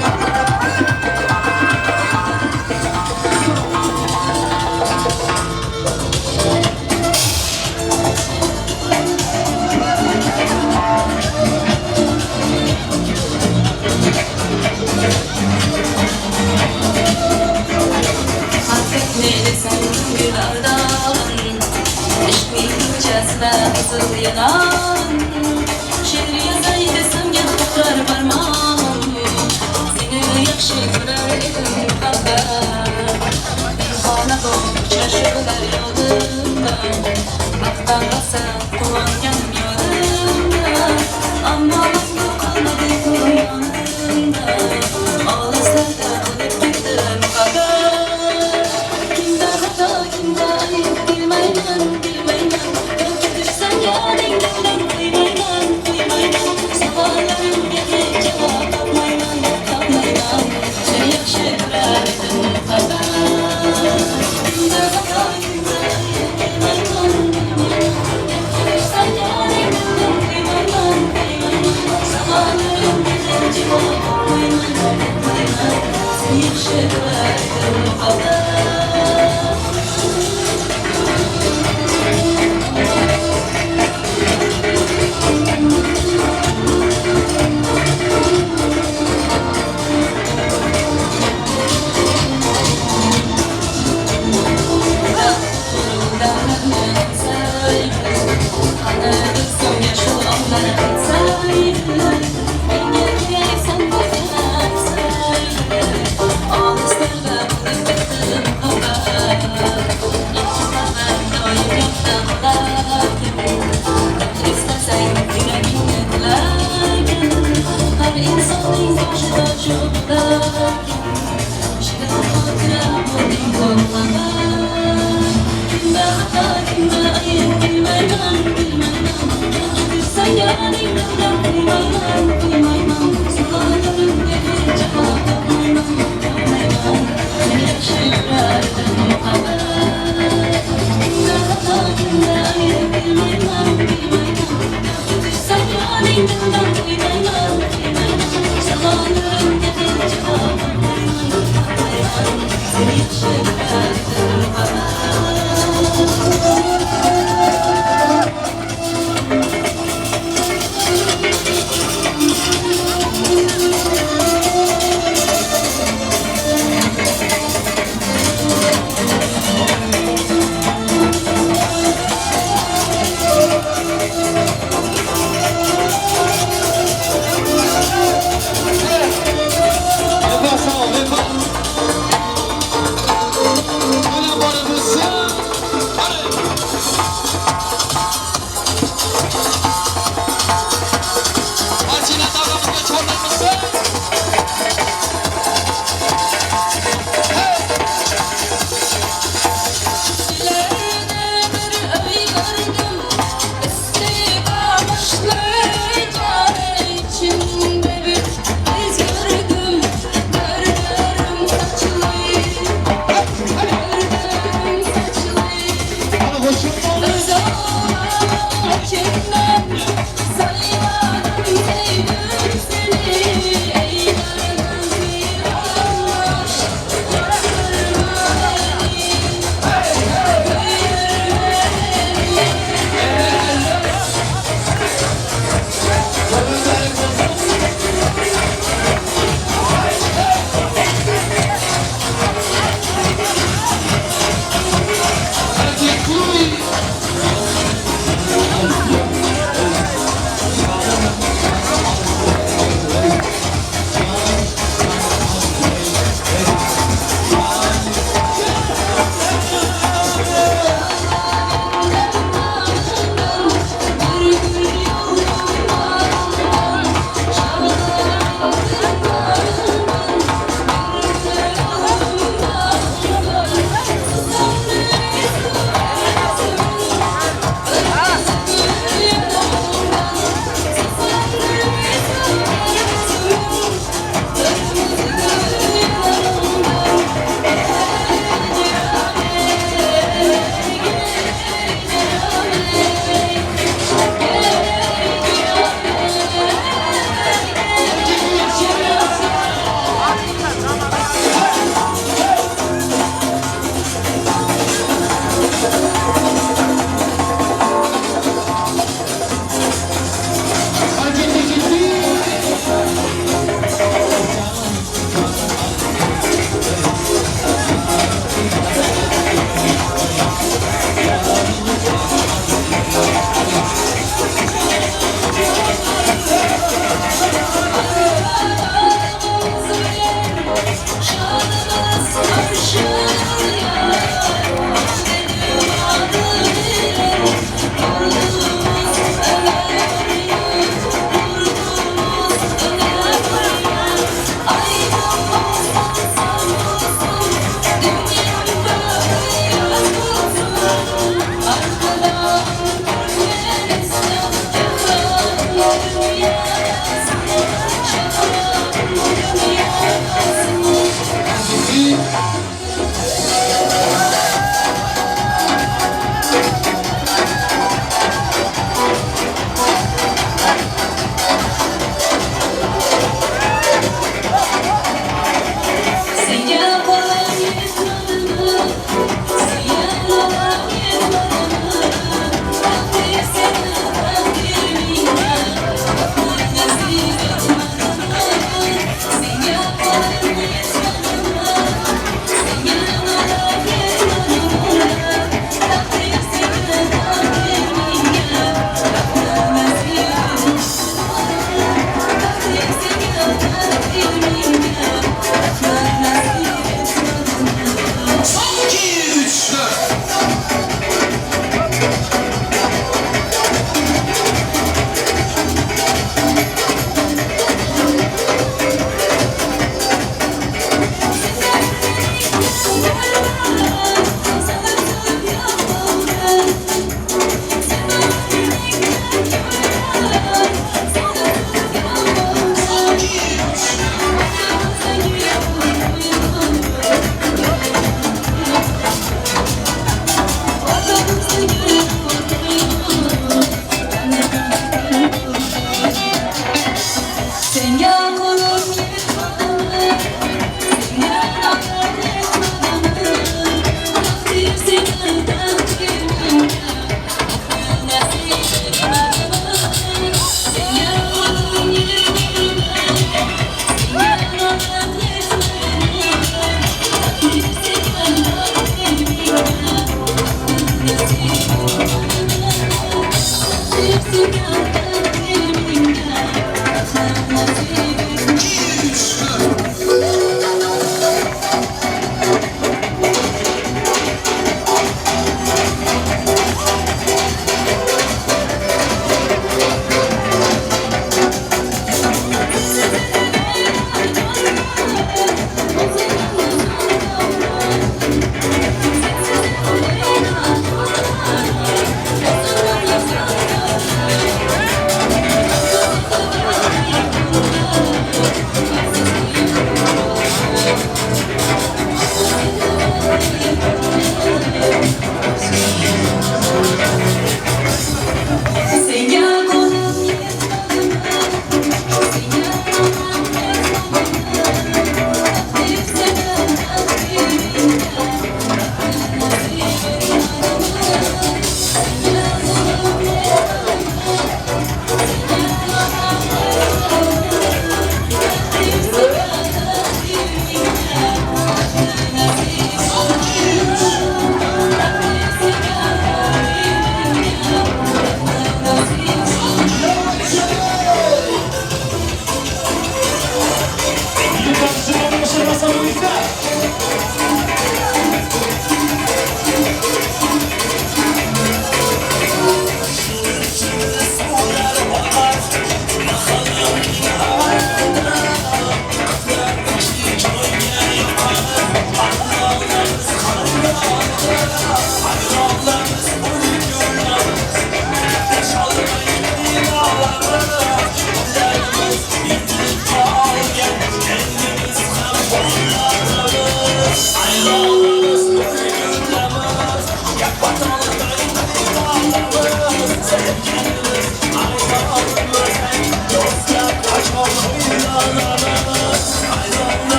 Hasretmeli sen güllerden, Eşkın köçesine kızıl yanan. Şehir yazay desem gel tutar parmağım. Seni yaxşı görer edim muhabbet. Pinhona uchrashuvlar yodimda. Baxtdan rosa quvonganim yodimda. Ammo mangu qolmadi bu yonimda. Olislarda qolib ketdi muhabbat. Kimda xato, kimda ayb bilmayman, bilmayman. Yoki tushsam yodingdan qo'ymayman, qo'ymayman. Savollarimga hech javob topmayman, topmayman. Seni yaxshi ko'rar edim muhabbat. Kimda xato, kimda ayb bilmayman, bilmayman. Yoki tushsam yodingdan qo'ymayman, qo'ymayman. Savollarimga hech javob topmayman, topmayman. Seni yaxshi ko'rar edim muhabbat.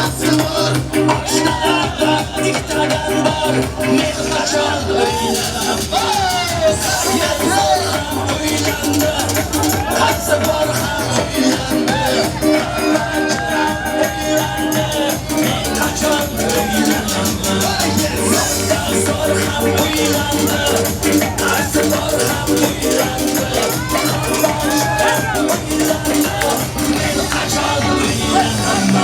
Hammasi bor, oshnalarda ikkitadan bor. Men qachon uylanaman? Zor ham uylandi, qaysi bor ham uylandi. Uylandi, men qachon uylanaman? Zor ham uylandi, qaysi bor ham uylandi. Men qachon uylanaman?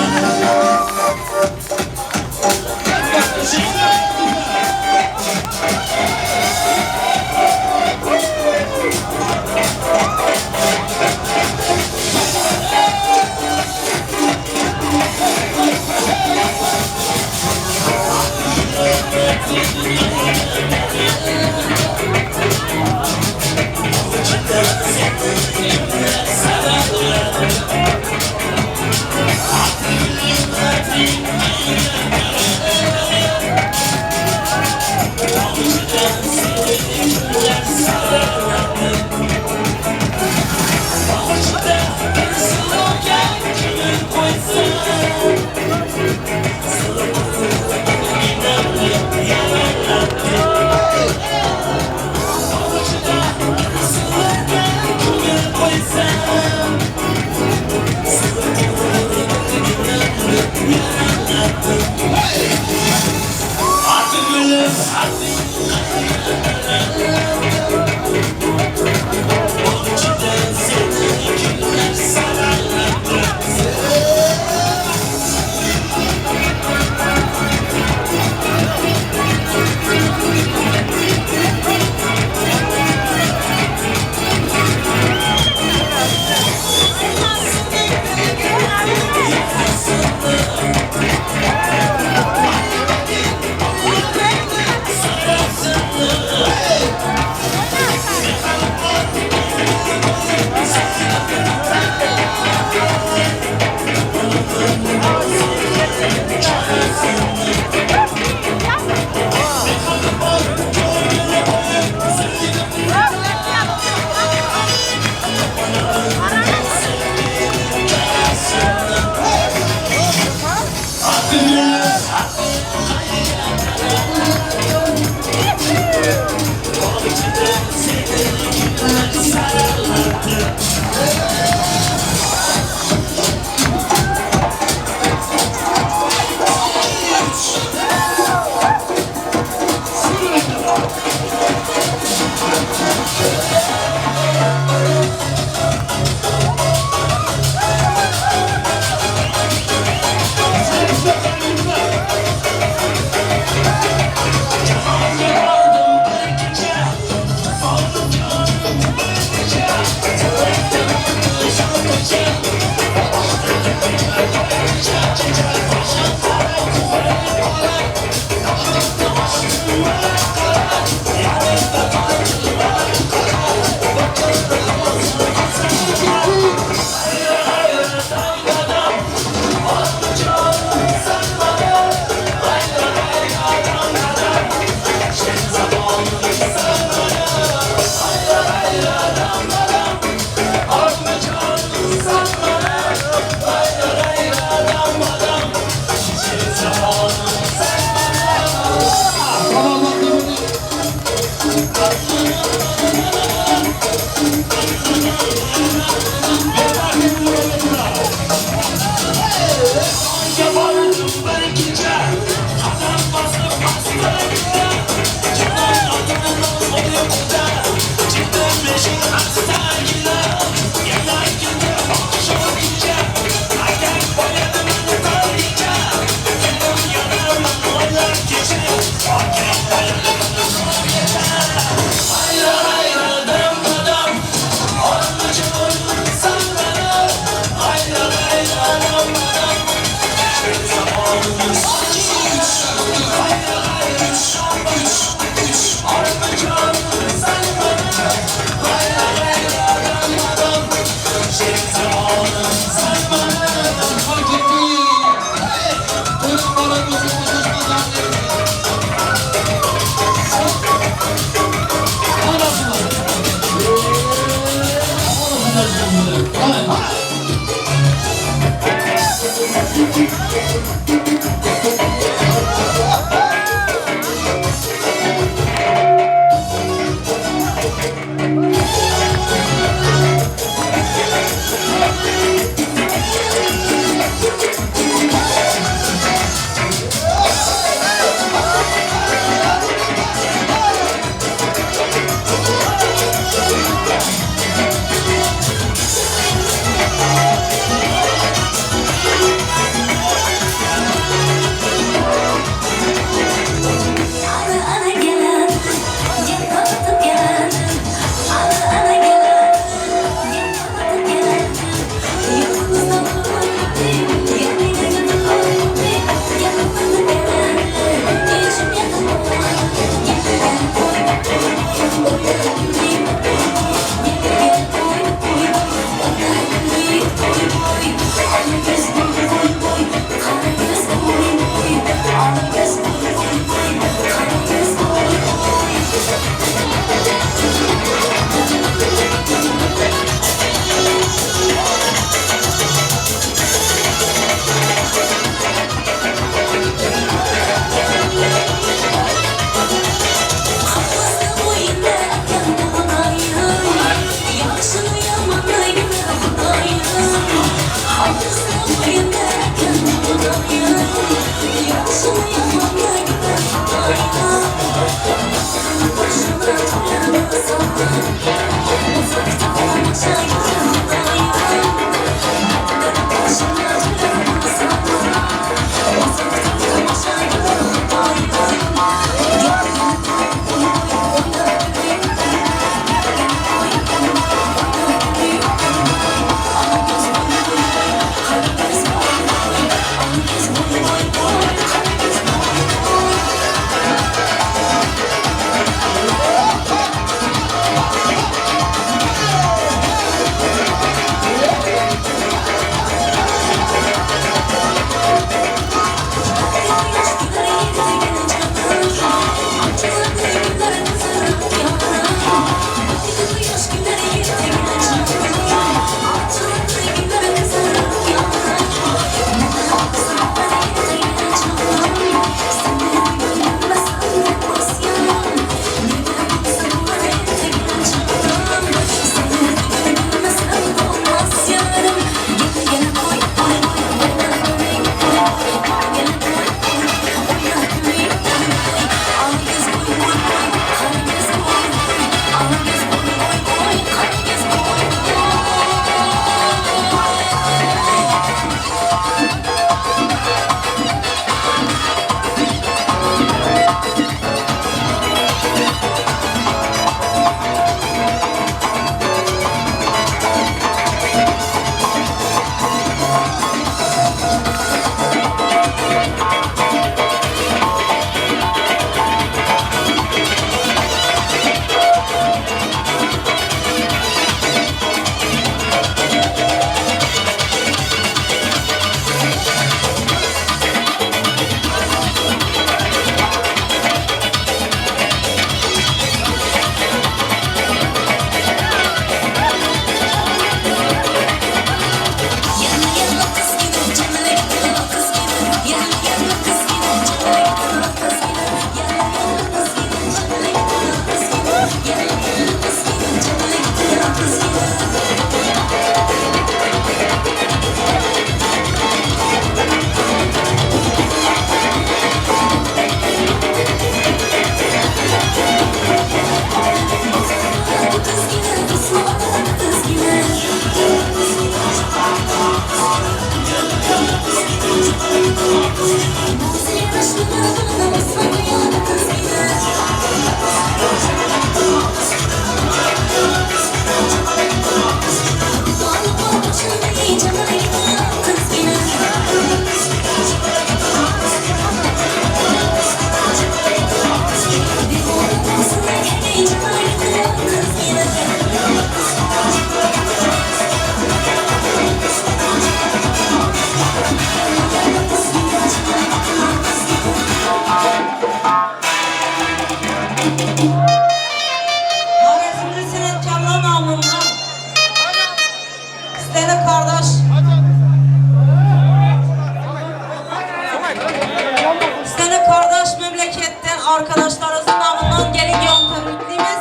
Arkadaşlarımızın namından gelin yon tebrikliyimiz.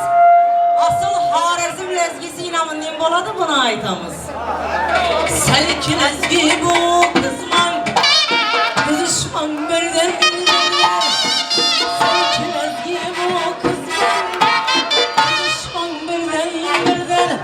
Asıl Harizm lezgisi inamından boladı buna aytamız. Selki lezgi bu kızman, kızışman birden birden. Selki lezgi bu kızman, kızışman birden birden.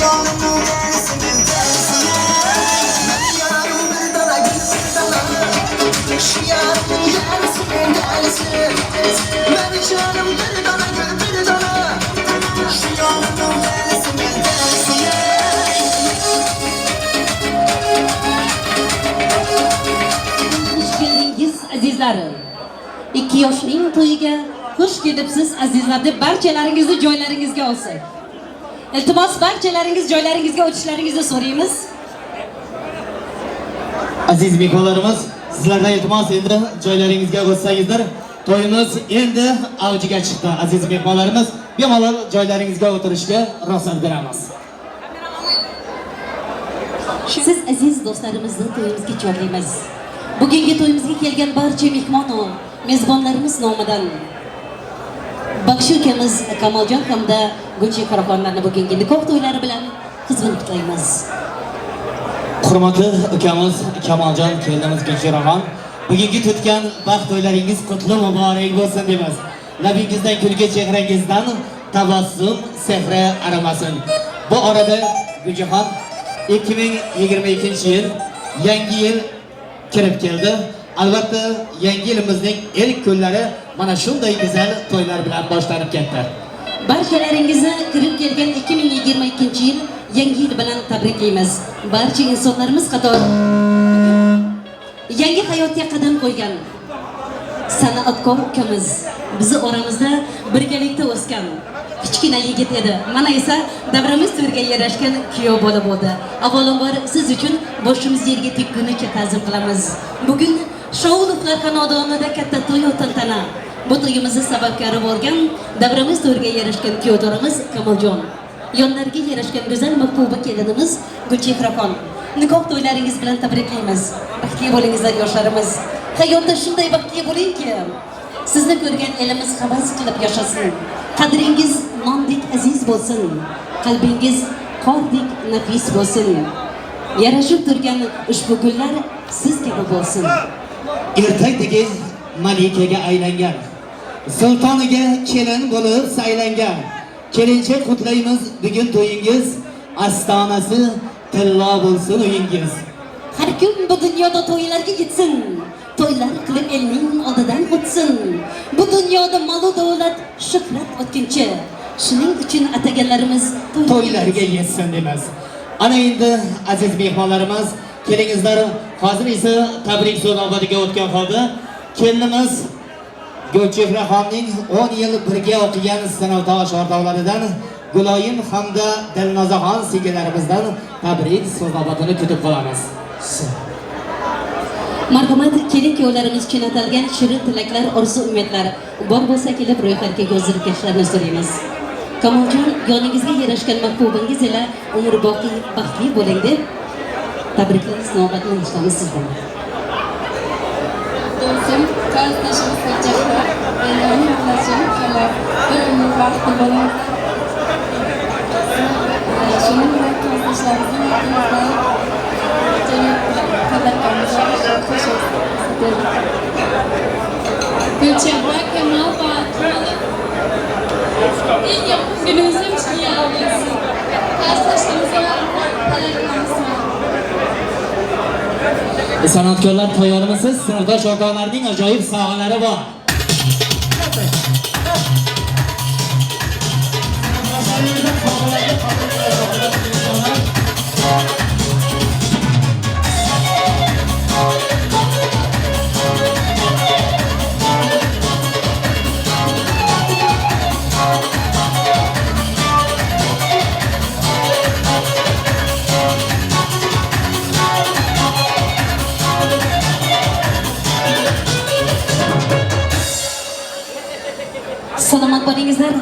yonimning delisimin delisi. Meni yarım bir dana gül bir dana, şu yarımın yarısının delisi. Meni canım bir dana gül bir dana, şu yonimning delisimin delisi. Xush keldingiz azizlarim. Ikki yoshning to'yiga xush kelibsiz azizlar deb barchalaringizni joylaringizga olsak. Iltimos, barchalaringiz joylaringizga o'tishlaringizni so'raymiz. Aziz mehmonlarimiz, sizlardan iltimos, endi joylaringizga o'tsangizlar, to'yimiz endi avjiga chiqdi. Aziz mehmonlarimiz, bemalol joylaringizga o'tirishga ruxsat beramiz. Siz aziz do'stlarimizni to'yimizga chorlaymiz. Bugungi to'yimizga kelgan barcha mehmon va mezbonlarimiz nomidan baxshi ukamiz Kamoljon hamda Gulchehraxonlarni bugungi nikoh to'ylari bilan qizg'in qutlaymiz. Hurmatli ukamiz Kamoljon, kelinimiz Gulchehraxon, bugungi tutgan baxt to'ylaringiz qutli muborak bo'lsin deymiz. Labingizdan kulgi, chehrangizdan tabassum sehri aramasin. Bu orada Gulchehraxon, 2022 yil yangi yil kirib keldi. Albatta yangi yilimizning ilk kunlari mana shunday go'zal to'ylar bilan boshlanib ketdi. Barchalaringizni kirib kelgan 2022 yil yangi yil bilan tabriklaymiz. Barcha insonlarimiz qator yangi hayotga qadam qo'ygan san'atkor ukamiz bizi oramizda birgalikda o'sgan kichkina yigit edi. Mana esa davramiz to'riga yarashgan kuyov bola bo'ldi. Avvalambor siz uchun boshimiz yerga tekkunicha ta'zim qilamiz. Bugun Shoulovlar xonadonida katta to'y tantana. Bu to'yimizni sababkori bo'lgan davramiz to'riga yarashgan kuyovdorimiz Kamoljon, yonlariga yarashgan go'zal mahbuba kelinimiz Gulchehraxon. Nikoh to'ylaringiz bilan tabriklaymiz. Baxtli bo'lingizlar yoshlarimiz. Hayotda shunday baxtli bo'lingki, sizni ko'rgan elimiz havas qilib yashasin. Qadringiz nondek aziz bo'lsin. Qalbingiz qordek nafis bo'lsin. Yarashib turgan ushbu gullar siz kabi bo'lsin. Ertakdagi malikaga aylangan, sultoniga kelin bo'lib saylangan kelinchak qutlaymiz bugun to'yingiz, astonasi tillo bo'lsin uyingiz. Har kun bu dunyoda to'ylarga yetsin, to'ylar qilib elning oldidan o'tsin. Bu dunyoda mol-u davlat, shuhrat o'tkinchi. Shuning uchun ataganlarimiz to'ylarga yetsin demas. Ana endi aziz mehmonlarimiz, kelingizlar, hozir esa tabrik so'z navbatiga o'tgan holda kelinimiz Gulchehraxonning 10 yil birga o'qigan sinfdosh o'rtoqlaridan Guloyim hamda Dilnozaxon singillarimizdan tabrik so'z navbatini kutib qolamiz. Marhamat, kelin kuyovlarimiz uchun atalgan shirin tilaklar, orzu umidlar bor bo'lsa kelib ro'yxatga yozilib ketishlarini so'raymiz. Kamoljon, yoningizga yarashgan mahbubangiz ila umrboqiy baxtli bo'ling deb tabriklaymiz, navbatni eshitamiz sizdan. Do'stim, qarindoshingiz Gulchehra va yoni yo'ldoshim Kamol bir umr baxtli bo'linglar. Shuning bilan qarindoshlarimizning Gülçehra, Kemal, Fatih, ilk yapım günümüzde bir şey alıyorsun. Karşılaştığımızda talaklarımız var. San'atkorlar tayyormisiz? Sinfdosh o'rtoqlarning ajoyib sovg'alari bor. Salomat bo'lingizlar.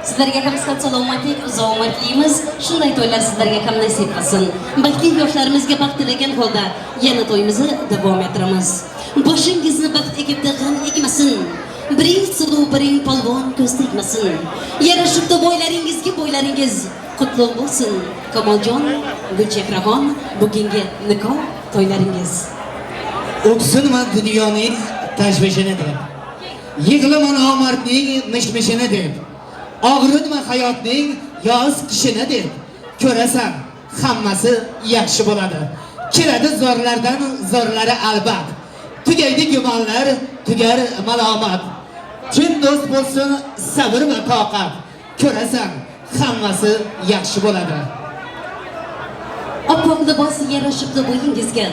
Sizlarga ham sihat salomatlik, uzoq umr tilaymiz. Shunday to'ylar sizlarga ham nasib qilsin. Baxtli yoshlarimizga baxt tilagan holda yana to'yimizni davom ettiramiz. Boshingizni baxt egibdi, g'am egmasin. Biring suluv, biring polvon ko'z tegmasin. Yarashibdi bo'ylaringizga bo'ylaringiz qutlug' bo'lsin. Kamoljon, Gulchehraxon, bugungi nikoh to'ylaringiz. O'ksinma dunyoning tashvishini deb, yig'lama nomardning mishmishini deb, og'ritma hayotning yoz qishini deb, Ko'rasan, hammasi yaxshi bo'ladi. Keladi zo'rlardan zo'rlari albat. Tugaydi gumonlar, tugar malomat. Chin do'st bo'lsin, sabr va toqat. Ko'rasan, hammasi yaxshi bo'ladi. Oppoq libos yarashibdi bo'yingizga.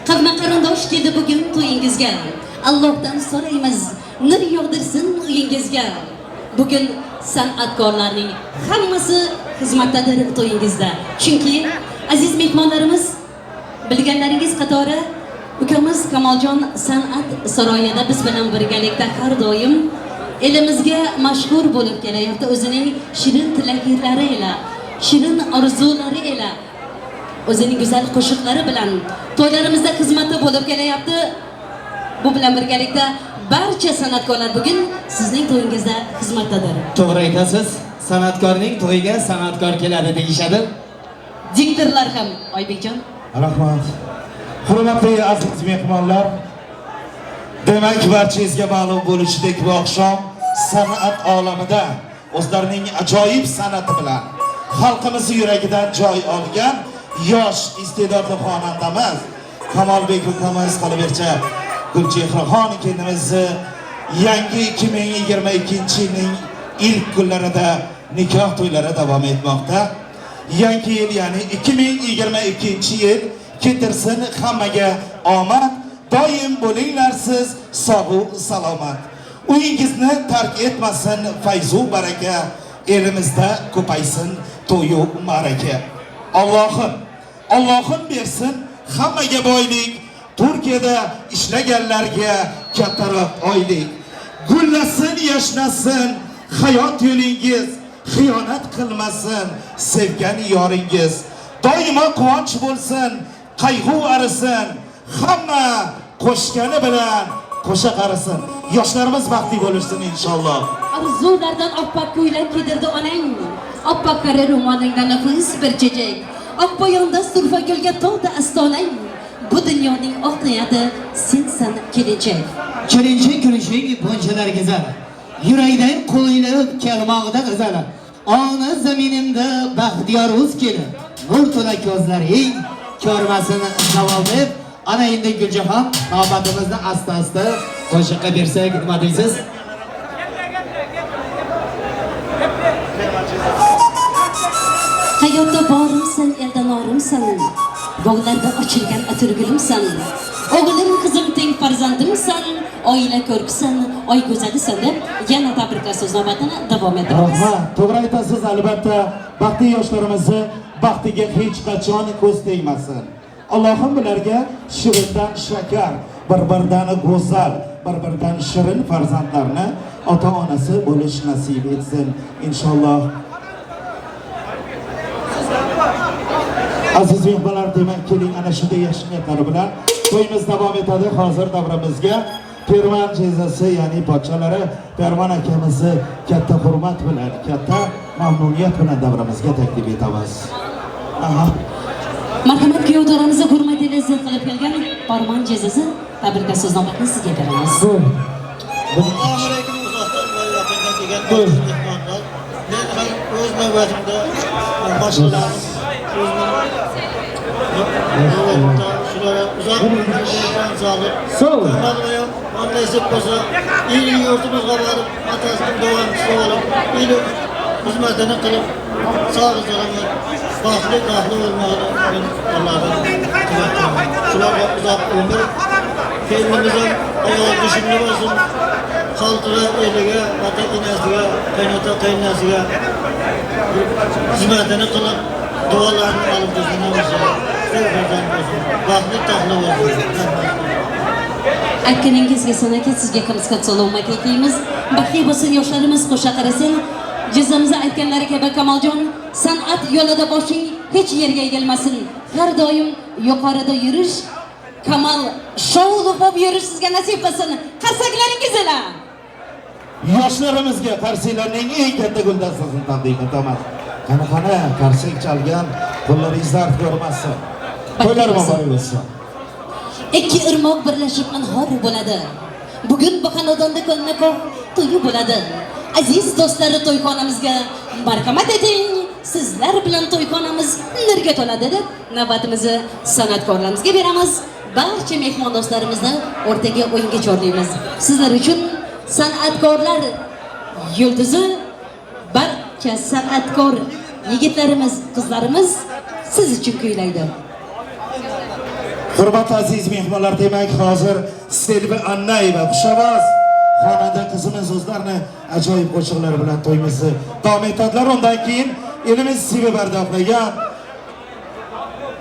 Qavma qarindosh keldi bugun to'yingizga. Allohdan so'raymiz, nur yog'dirsin uyingizga. Bugun san'atkorlarning hammasi xizmatdadir to'yingizda. Chunki aziz mehmonlarimiz, bilganlaringiz qatori ukamiz Kamoljon san'at saroyida biz bilan birgalikda har doim elimizga mashhur bo'lib kelayapti o'zining shirin tilaklari ila, shirin orzulari ila, o'zining go'zal qo'shiqlari bilan to'ylarimizda xizmatda bo'lib kelayapti. Bu bilan birgalikda barcha san'atkorlar bugun sizning to'yingizda xizmatdadir. To'g'ri aytasiz, san'atkorning to'yiga san'atkor keladi deyishadi. Diktorlar ham, Oybekjon. Rahmat. Hurmatli aziz mehmonlar, demak barchangizga ma'lum bo'lishidek bu oqshom san'at olamida o'zlarining ajoyib san'ati bilan xalqimiz yuragidan joy olgan yosh iste'dodli xonandamiz Kamolbek ukamiz, qolaversa Gulchehraxon kelinimizni yangi 2022-yilning ilk kunlarida nikoh to'ylari davom etmoqda. Yangi yil, ya'ni 2022-yil keltirsin hammaga omad, doim bo'linglar siz sog' salomat. Uyingizni tark etmasin fayzu baraka, elimizda ko'paysin to'yu ma'raka. Allohim, Allohim bersin hammaga boylik, Turkiyada ishlaganlarga kattaroq oylik. Gullasin, yashnasin hayot yo'lingiz, xiyonat qilmasin sevgan yoringiz. Doimo quvonch bo'lsin, qayg'u arisin, hamma qo'shgani bilan qo'sha qarisin. Yoshlarimiz baxtli bo'lishsin inshaalloh. Arzulardan oppoq ko'ylak kiydirdi onang, oppoq qora ro'molingdan nafis bir chechak, oq poyonda surfa gulga to'ldi astonang. Bu dunyoning oq niyati sensan kelinchak. Kelinchak kulishing bunchalar go'zal, yurakdan qo'linglar kelmoqda go'zal. Ona zaminimda baxtiyor o'z kelin, nur to'la ko'zlaring ko'rmasin zavol deb. Ana endi Guljahon navbatimizni asta-asta qo'shiqqa bersak, nima deysiz? Hayotda borimsan, elda norimsan, bog'larda ochilgan atirgulimsan, o'g'lim qizim teng farzandimsan, oila ko'rkisan, oy go'zalisan deb yana tabriklash so'z navbatini davom ettiramiz. Rahmat, to'g'ri aytasiz, albatta baxtli yoshlarimizni baxtiga hech qachon ko'z tegmasin. Allohim bularga shirindan shakar, bir-biridan go'zal, bir-biridan shirin farzandlarni ota-onasi bo'lish nasib etsin inshaalloh. Aziz mehmonlar, demak keling ana shunday yaxshi niyatlar bilan to'yimiz davom etadi. Hozir davramizga Pervan jezasi, ya'ni podsholari Pervan akamizni katta hurmat bilan, katta mamnuniyat bilan davramizga taklif etamiz. Aha. Marhamat, kuyov to'ramizni hurmat ila izzat qilib kelgan Parmon jezasi tabriklash so'z navbatini sizga beramiz. Assalomu alaykum uzoqdan va yaqindan kelgan aziz mehmonlar. Men ham o'z navbatimda boshqalarning o'zimning shulara uzoq umrdan sog'lik, Kamal nasib bo'lsa, el yurtimizga borib, otasining davomchisi bo'lib, el xizmatini qilib, sog' salomat, baxtli baxtli bo'lmoqni men Allohdan tilab. Shularga uzoq umr, kelinimiz ham oyog'i dushimli bo'lsin, xalqiga, eliga, ota enasiga, qaynota qaynonasiga xizmatini qilib, duolarni olib tursin, baxtli taxtli bo'lsin. Aytganingizga sanaki sizga qilsa salomat etaymiz. Baxtli bo'lsin yoshlarimiz, qo'sha qarasin. Jizamizni aytganlari kabi Kamoljon, san'at yo'lida boshing hech yerga egilmasin. Har doim yuqorida yurish, Kamol sho'lib bo'lib yurish sizga nasib qilsin. Qarsaklaringiz ila. Yoshlarimizga qarsaklarning eng katta guldastasini taqdim etamiz. Qani qani qarsak chalgan qo'llaringiz dard ko'rmasin. To'ylar muborak bo'lsin. Ikki irmoq birlashib anhor bo'ladi. Bugun bu xonadonda nikoh to'yi bo'ladi. Aziz do'stlari, to'yxonamizga marhamat eting, Sizlar bilan to'yxonamiz nurga to'ladi deb navbatimizni san'atkorlarimizga beramiz. Barcha mehmon do'stlarimizni o'rtaga o'yinga chorlaymiz. Sizlar uchun san'atkorlar yulduzi, barcha san'atkor yigitlarimiz, qizlarimiz siz uchun kuylaydi. Hurmatli aziz mehmonlar, demak hozir Selvi Annayeva xushovoz xonanda qizimiz o'zlarini ajoyib qo'shiqlari bilan to'yimizni davom etadilar. Undan keyin elimiz sevib ardoqlagan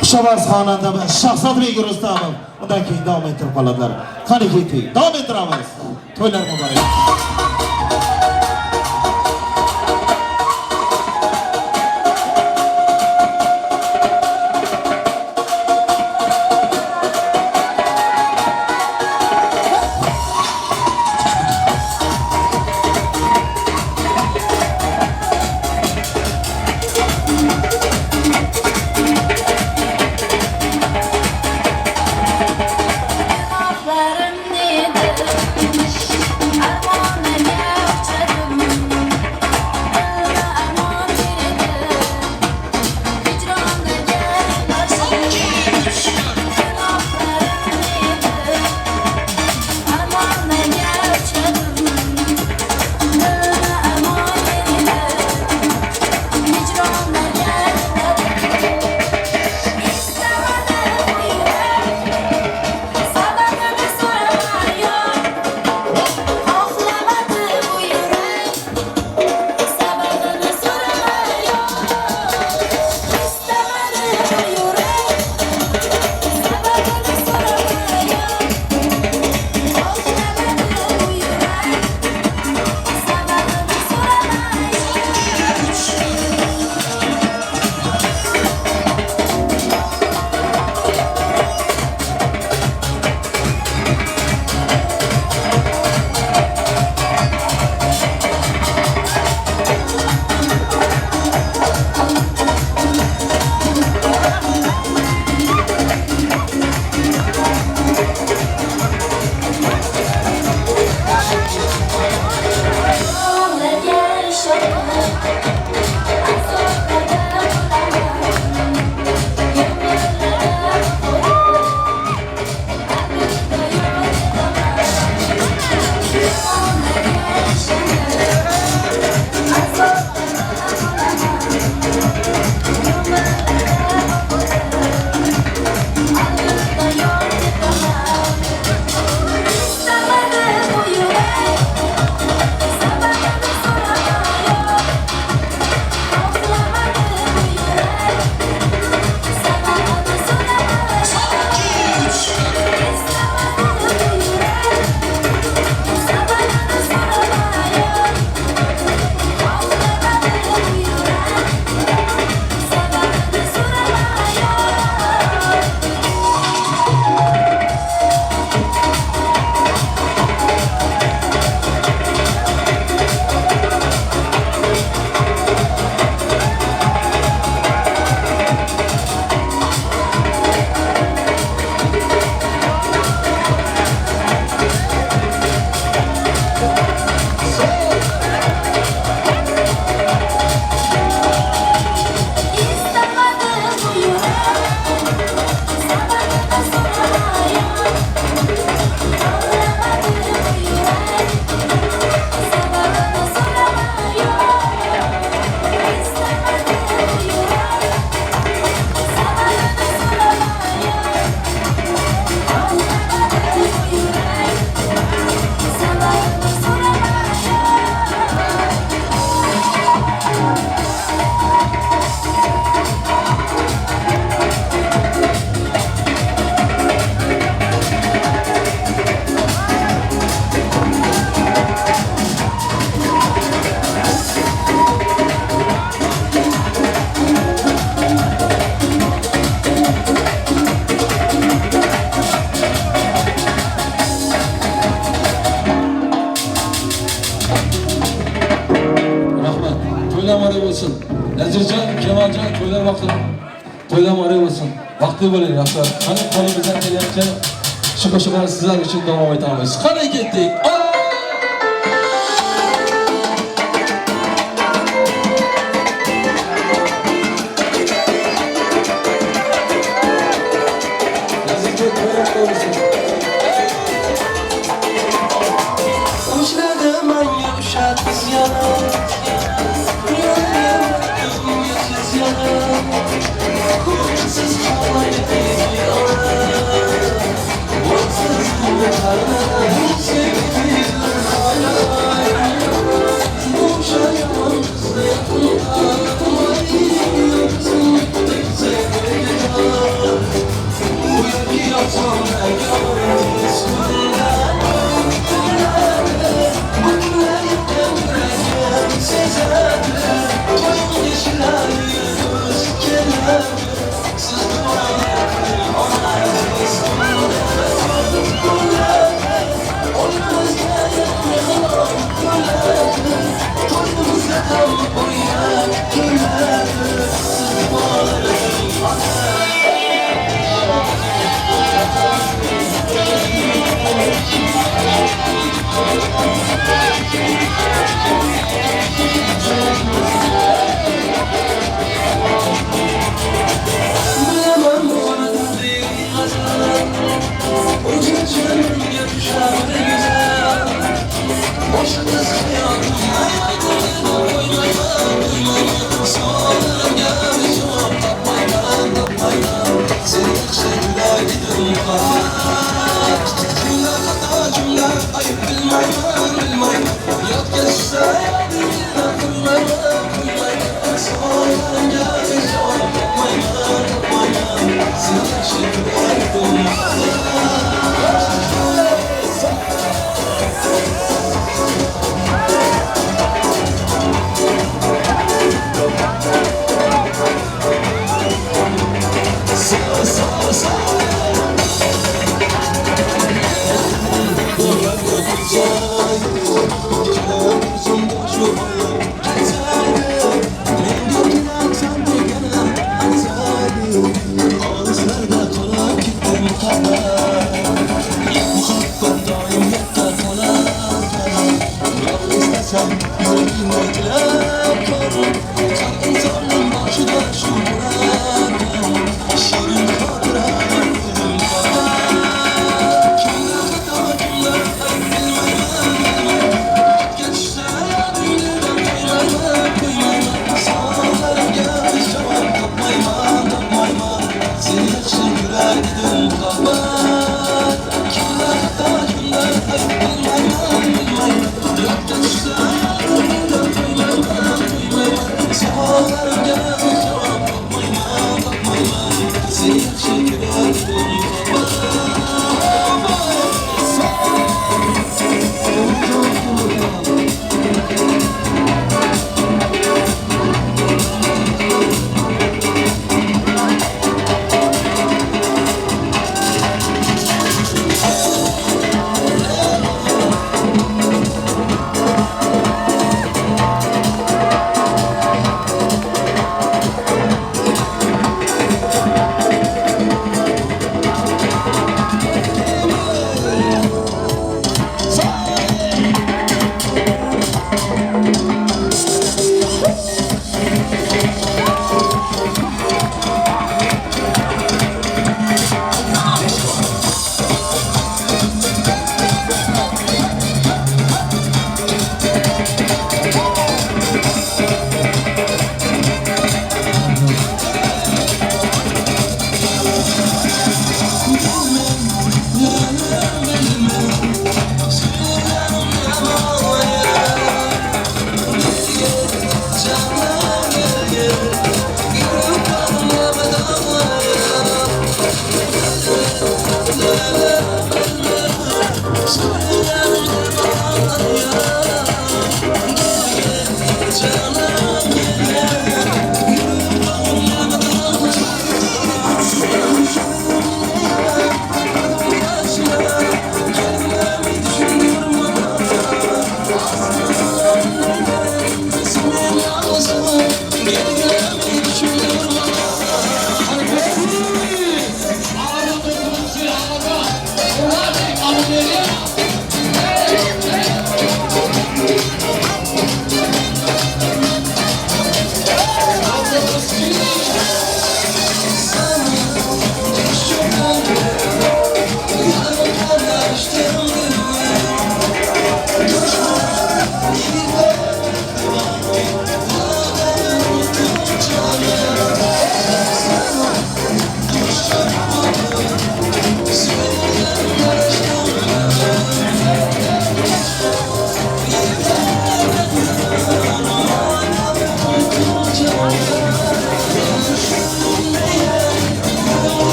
xushovoz xonanda Shahzodbek Rustamov undan keyin davom ettirib qoladilar. Qani ketdik, davom ettiramiz. To'ylar muborak. Bo'lsin. Nazirjon, Kemaljon to'ylar vaqtida to'ylar muborak bo'lsin. Vaqtli bo'ling, yoshlar. Qani qo'limizdan kelgancha shu qo'shiqlarni sizlar uchun davom etamiz. Qani ketdik. bo'lsin. O'shladi menga o'sha qiz yana, yuzsiz yana, ko'ngilsiz qolaydi ona, o'tsiz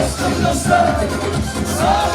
Dostum dostlar, sağ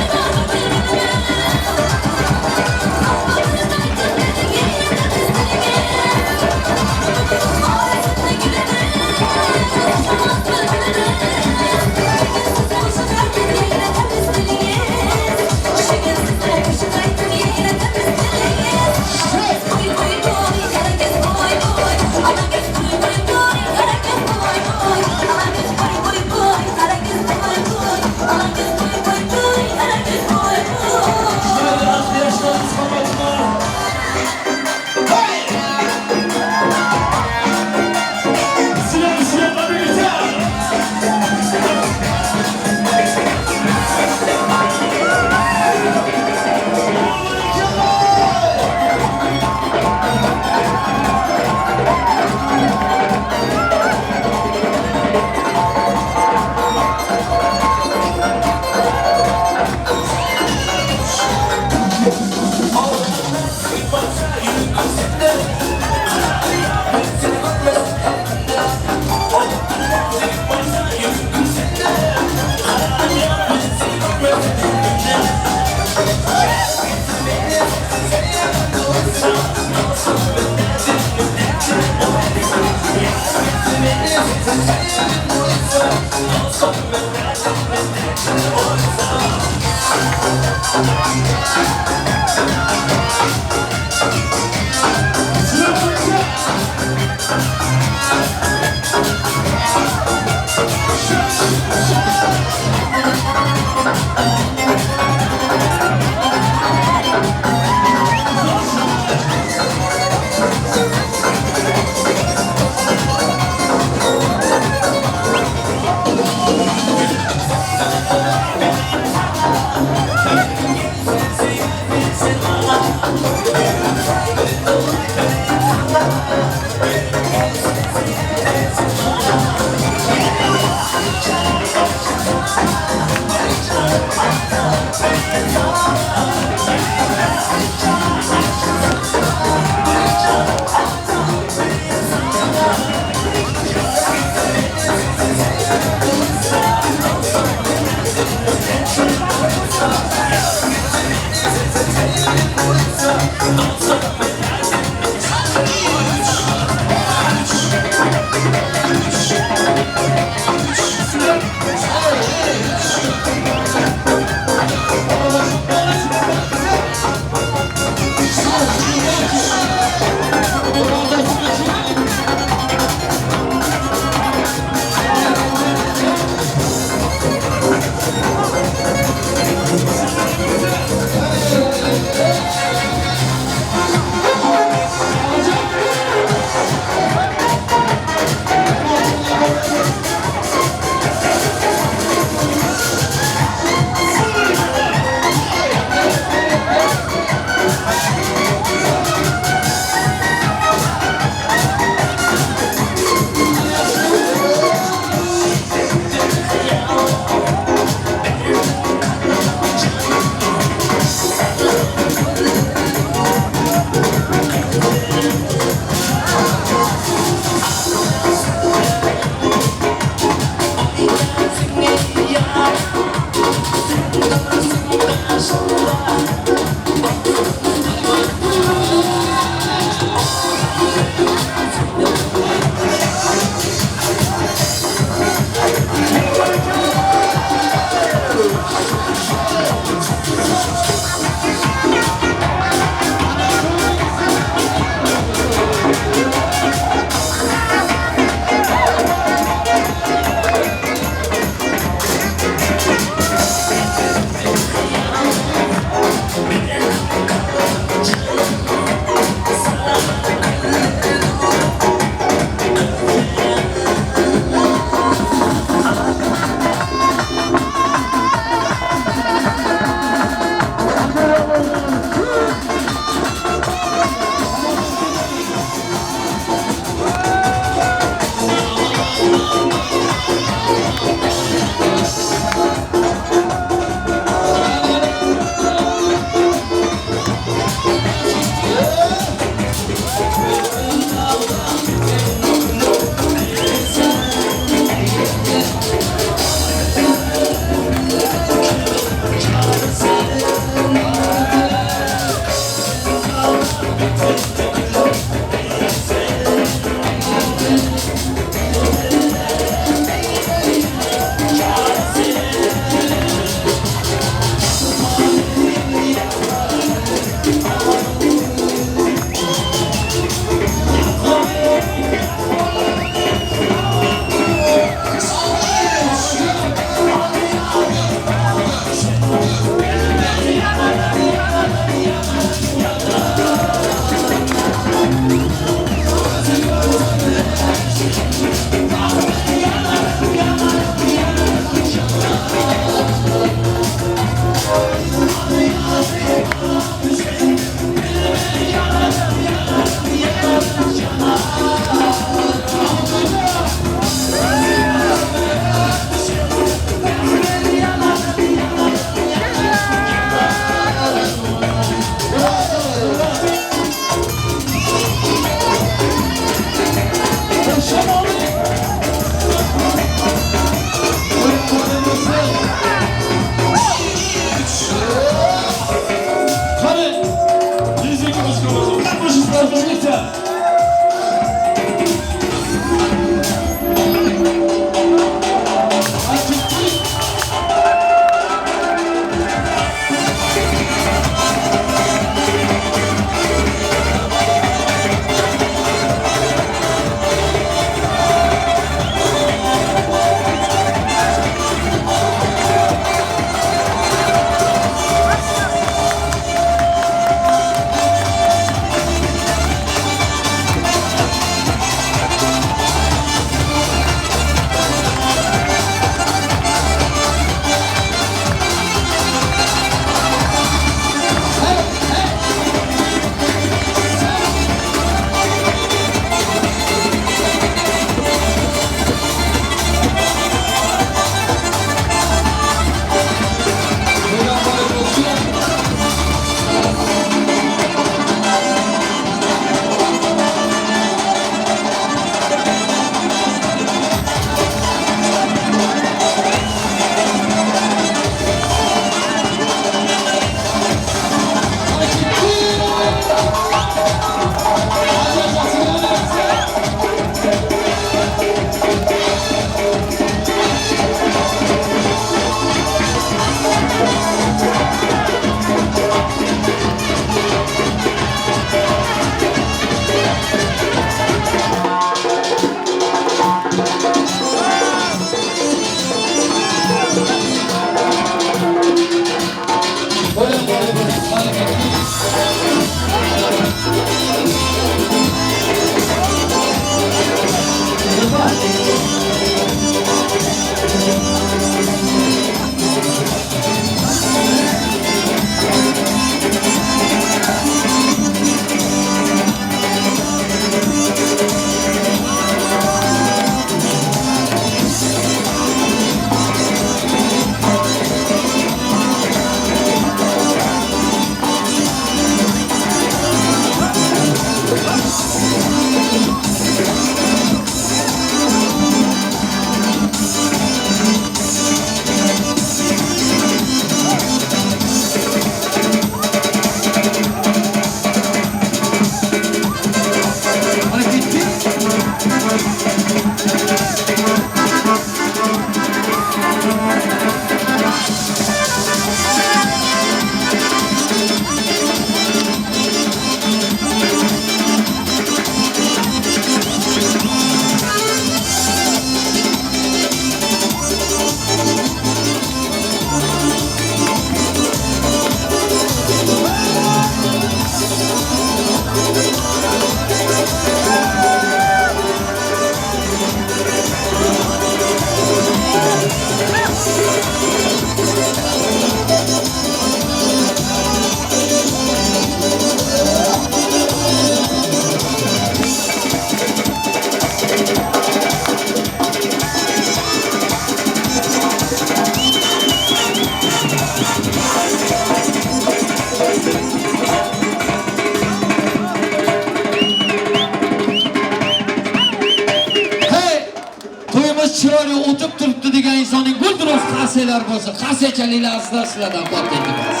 Chiroyli o'tib turibdi degan insonning gulduros qarsaklari bo'lsa, qarsakchaliklar azizlar sizlardan katta iltimos.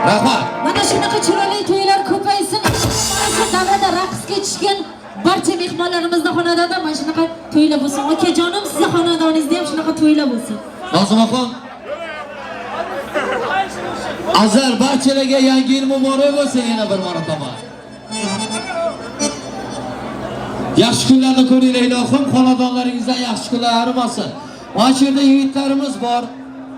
Rahmat. Mana shunaqa chiroyli to'ylar ko'paysin. Mana shu davrada raqsga tushgan barcha mehmonlarimizni xonadonida mana shunaqa to'ylar bo'lsin. Akajonim, sizni xonadoningizda ham shunaqa to'ylar bo'lsin. Nozimaxon, azizlar, barchalarga yangi yil muborak bo'lsin yana bir marotaba. Yaxshi kunlarni ko'ringlar ilohim, xonadonlaringizdan yaxshi kunlar arimasin. Mana shu yerda yigitlarimiz bor,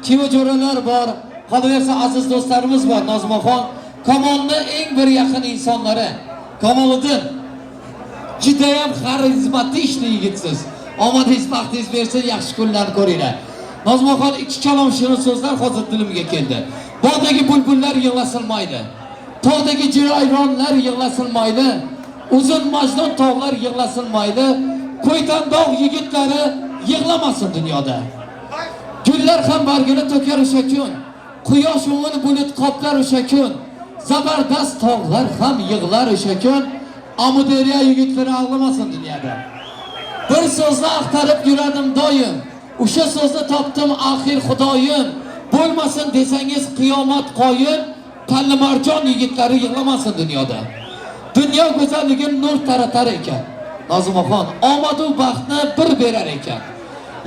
kiyov-jo'ralar bor, qolaversa aziz do'stlarimiz bor. Nozimaxon Kamolni eng bir yaqin insonlari. Kamoliddin, judayam xarizmatik yigtsiz. Omadingiz, baxtingiz bersin, yaxshi kunlarni ko'ringlar. Nozimaxon, ikki kalom shirin so'zlar hozir dilimga keldi. Bog'dagi bulbullar yig'lasin mayli. Tog'dagi jirayronlar yig'lasin mayli. Uzun Majnun tog'lar yig'lasin mayli. Ko'ytandog' yigitlari yig'lamasin dunyoda. Gullar ham bargini to'kar o'sha kun. Quyosh o'ngini bulut qoplar o'sha kun. Zabardast tog'lar ham yig'lar o'sha kun. Amudaryo yigitlari ağlamasin dunyoda. Bir so'zni axtarib yurardim doim. O'sha so'zni topdim axir xudoyim. Bo'lmasin desangiz qiyomat qoyim. Tallimarjon yigitlari yig'lamasin dunyoda. Dunyo go'zalligini nur taratar ekan. Nozimaxon, omad u baxtni bir berar ekan.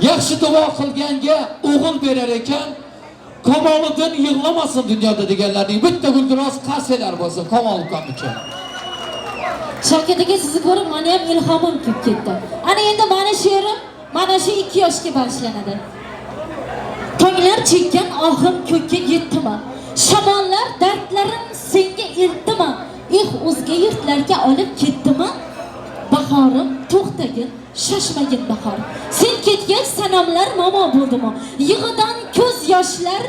Yaxshi duo qilganga o'g'il berar ekan. Kamoliddin yig'lamasin dunyoda deganlarning bitta guldiroz qarsalar bo'lsin Kamol ukam uchun. Shavkat aka, sizni ko'rib meni ham ilhomim kelib ketdi. Ana endi meni she'rim mana shu 2 yoshga bag'ishlanadi. Tonglar chekkan ohim ko'kka yetdimi? Shamollar dardlarim senga eltdimi? Eh, o'zga yurtlarga olib ketdimi? Bahorim to'xtagin, shoshmagin bahor. Sen ketgach sanamlar momo bo'ldimi? Yig'idan ko'z yoshlar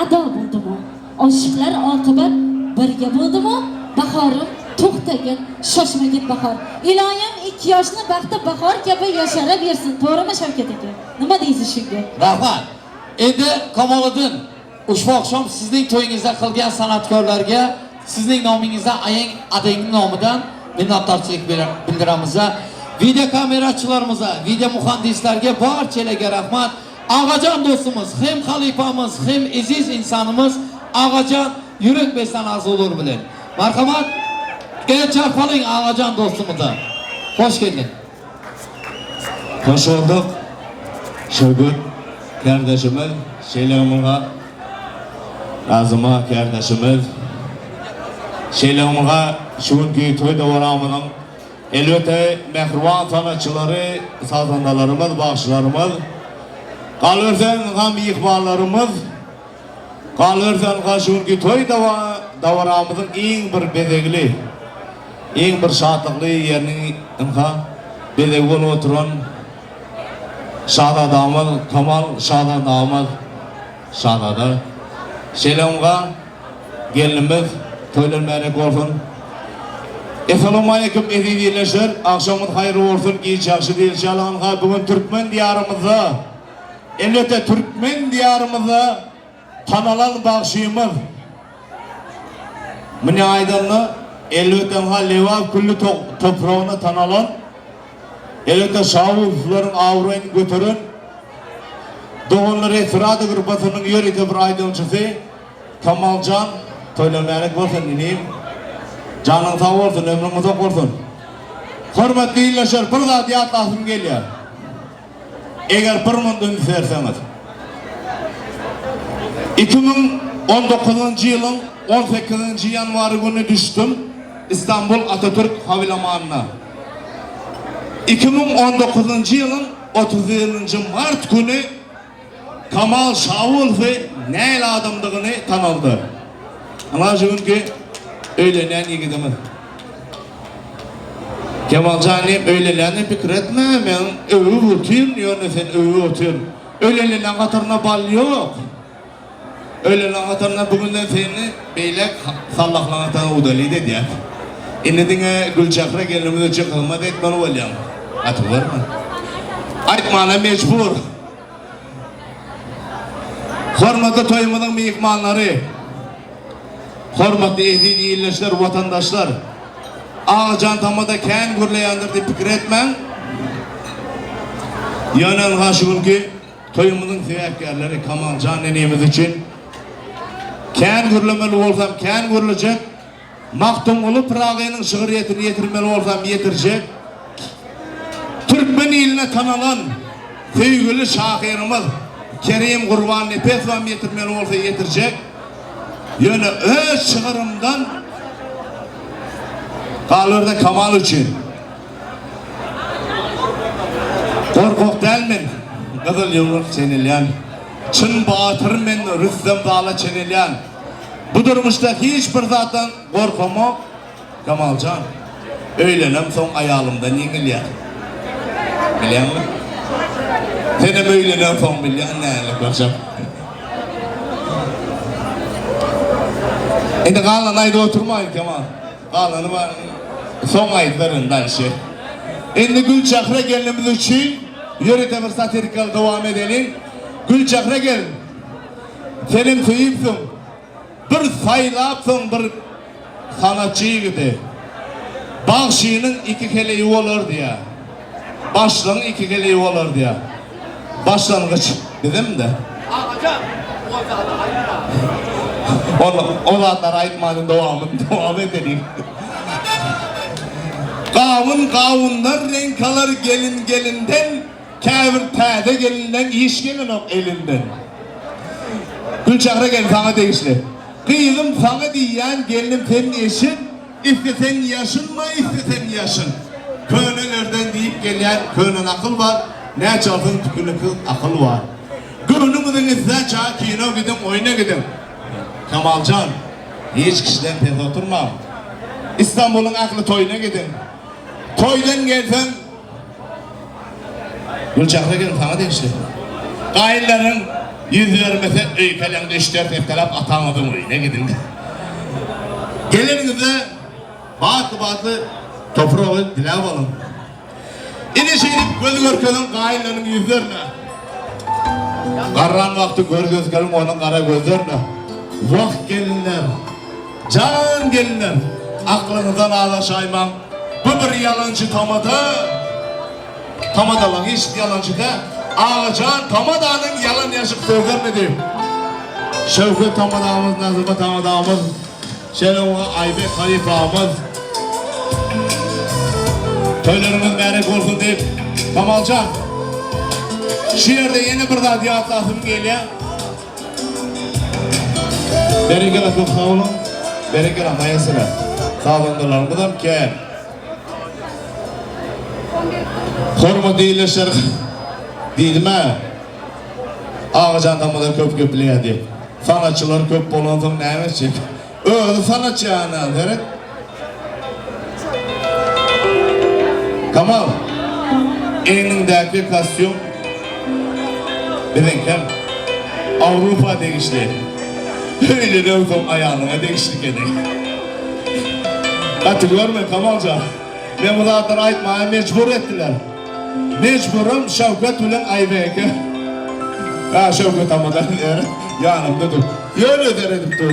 ado bo'ldimi? Oshiqlar oqibat birga bo'ldimi? Bahorim to'xtagin, shoshmagin bahor. Iloyim 2 yoshni baxti bahor kabi yashara bersin. To'g'rimi Shavkat aka? Nima deysiz shunga? Rahmat. Endi Kamoliddin, ushbu oqshom sizning to'yingizda qilgan san'atkorlarga sizning nomingizdan, ayang adangning nomidan minnatdorchilik bildiramiz. Video kamerachilarimiz, video muhandislarga barchalarga rahmat. Ag'ajon do'stimiz, hem xalifamiz, hem aziz insonimiz Ag'ajon yurak besdan arzular bilan. Marhamat. El çarpaling Ag'ajon do'stimizni. Xoş geldin. Hoş bulduk. Şögür kardeşimiz, Şeylemuğa Nazıma kardeşimiz, Şeylemuğa şu günkü toy davaramının elbette mehriban sanatçıları, sazandalarımız, bağışlarımız, kalırsen ham ihbarlarımız, kalırsen şu günkü toy davaramızın en bir bezegli, en bir şatlıklı yerinin bezegi bolup oturan Şahzadamız, Kamal Şahzadamız, Şahzada. Şeýlemga gelinimiz toýlar mübarek olsun. Esselamu aleyküm eziz ýerleşer. Akşamyz haýyrly bolsun, giç ýagşy diýil şalanha. Bugün Türkmen diýarymyzda, elbetde Türkmen diýarymyzda tanalan bagşymyz. Mine aýdanly elbetde ha lewab külli topragyna tanalan, elbetde şawullaryň awraýyny göteren Doğanlar Estrada grupasının ýörite bir aýdymçysy Kamalcan toýlar mübarek bolsun inim. Canın sağ olsun, ömrün uzak olsun. Hormatly ýerleşer, bir zat ýatlasym gelýär. Eger bir mundan isterseniz. 2019 yılın 18. yanvarı günü düştüm İstanbul Atatürk Havalimanı'na. 2019 yılın 31. Mart günü Kamal Şavulfi neyle adamdığını tanıldı. Ama çünkü öylenen yigidimiz. Kemal Canim öylelerini pikir etme, ben övüp oturuyorum, diyor sen övüp oturuyorsun. Öylelenen katırına bal yok. Öylelen katırına bugünden seni beylek sallaklan katırına udali dedi ya. Şimdi dine Gülçakra gelinimiz için hizmet etmeli oluyorum. Atı var mı? Aytmana mecbur. Hormatly toýumyzyň mehmanlary, hormatly eziz ýerleşler, vatandaşlar, Ağacan tamada kän gürleýändir diýip pikir etmäň. Ýönen ha şu günki toýumyzyň sebäpkärleri Kamalcan nenemiz üçin kän gürlemeli bolsam kän gürlejek, Magtymguly Pyragynyň şygryýetini ýetirmeli bolsam ýetirjek. Türkmen iline tanalan söýgüli şahyrymyz Kerim Gurban Nepesowam ýetirmeli bolsa ýetirjek. Ýöne öz şygrymdan Kalırda Kamal için. Korkok delmen, Kızıl yumruk çenilyen, Çın batır men, Rüstem dağla çenilyen. Bu durmuşta hiçbir zaten korkumu Kamalcan. Öylenem son ayağımdan yenilyer. Biliyor musun? Senem öýlenen soň bilýän nälik bolşam. Indi galany aýdyp oturmaýyn Kemal. Galany bar soň aýdaryn daýşy. Indi Gülçehre gelnimiz üçin ýörite bir satirikaly dowam edeliň. Gülçehre gelin. Senem söýüpsiň. Bir saýlapsyň bir sanatçy ýigidi. Bagşynyň iki heleýi bolar diýýär. Başlygyň iki heleýi bolar diýýär. Başlangyç bizimdi. Agajan o zady aýtma. Ol o zatlary aýtmanyň dowamyny dowam edeliň. Gawun gawundan reňk alar gelin gelinden. Käbir täze gelinleň iş gelenok elinden. Gülçehre gelin saňa degişli. Gyzym saňa diýýän gelnim sen eşit, isleseň ýaşynma isleseň ýaşyn. Könelerden diýip gelýän köne nakyl bar, näçe alsaň tükeniksiz akyl bar. Göwnüňiziň islän çagy kino gidiň oýna gidiň. Kamaljan hiç kişiden pes oturmaň. Istanbulyň ähli toýuna gidiň. Toýdan gelseň Gülçehre gelin saňa degişli. Gaýynlaryň ýüz bermese öýkeleňde üç-dört hepdeläp ataňyzyň öýüne gidiň. Geleniňizde batly-batly topragy diläp alyň. Ine şeýdip göz görkeziň gaýynlaryň ýüzlerine. Garran wagty gör gözgeliň onuň gara gözlerine. Wah gelinler, jan gelinler, aklyňyzdan azaşaýmaň. Bu bir ýalançy tamada. Tamadalaň hiç ýalançy däl. Agajan tamadanyň ýalan ýaşyk sözlerini diýip. Şöwket tamadamyz, Nazyma tamadamyz, şeýle oňa Aýbek halypamyz. Toýlaryňyz märek bolsun diýip, Kamaljan. Şu ýerde ýene bir zat ýatlasym gelýär. Berekella köp sag boluň. Berekella maýasera. Sazandalarymyzam kän. Hormatly ildeşler diýdim-ä. Agajan tamada köp gepleýär diýip. Sanatçylar köp bolansoň näme etjek. Özi sanatçy ýa-na seret. Kamal, egniňdäki kostýum biziňkem. Awrupa degişli. Öýlenen soň aýalyňa degişli ekeni. Gaty görme Kamaljan. Men bu zatlary aýtmaga mejbur etdiler. Mejburam Şöwket bilen Aýbeke. Hä Şöwket amadan ýanymda dur. Ýöne seredip dur.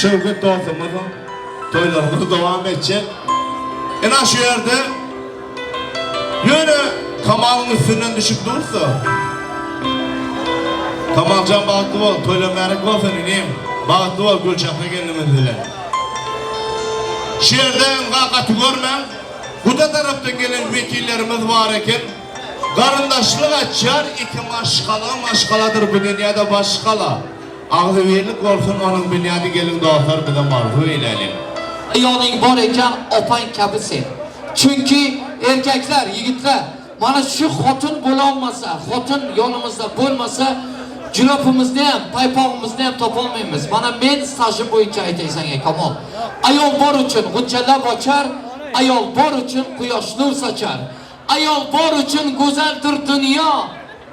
Şöwket dostumyzyň toýlarymyzy dowam etjek. Ina şu ýerde ýöne Kamalyň üstünden düşüp dursa. Kamaljan bagtly bol, toýlar märek bolsun inim. Bagtly bol Gülçehre gelnimiz bilen. Şu ýerde ynha gaty görmäň. Guda tarapdan gelen wekillerimiz bar eken. Garyndaşlyk açýar iki maşgala maşgaladyr bu dünýäde başgala. Agzybirlik bolsun onuň binýady geliň dostlar bizem arzuw eýläliň. Ayoling bor ekan opang kabi sen. Chunki erkaklar, yigitlar mana shu xotin bo'lolmasa, xotin yonimizda bo'lmasa, jilopimizni ham, paypog'imizni ham topolmaymiz. Mana men stajim bo'yicha aytay senga, Kamol. Ayol bor uchun g'unchalar ochar, ayol bor uchun quyosh nur sochar. Ayol bor uchun go'zaldir dunyo.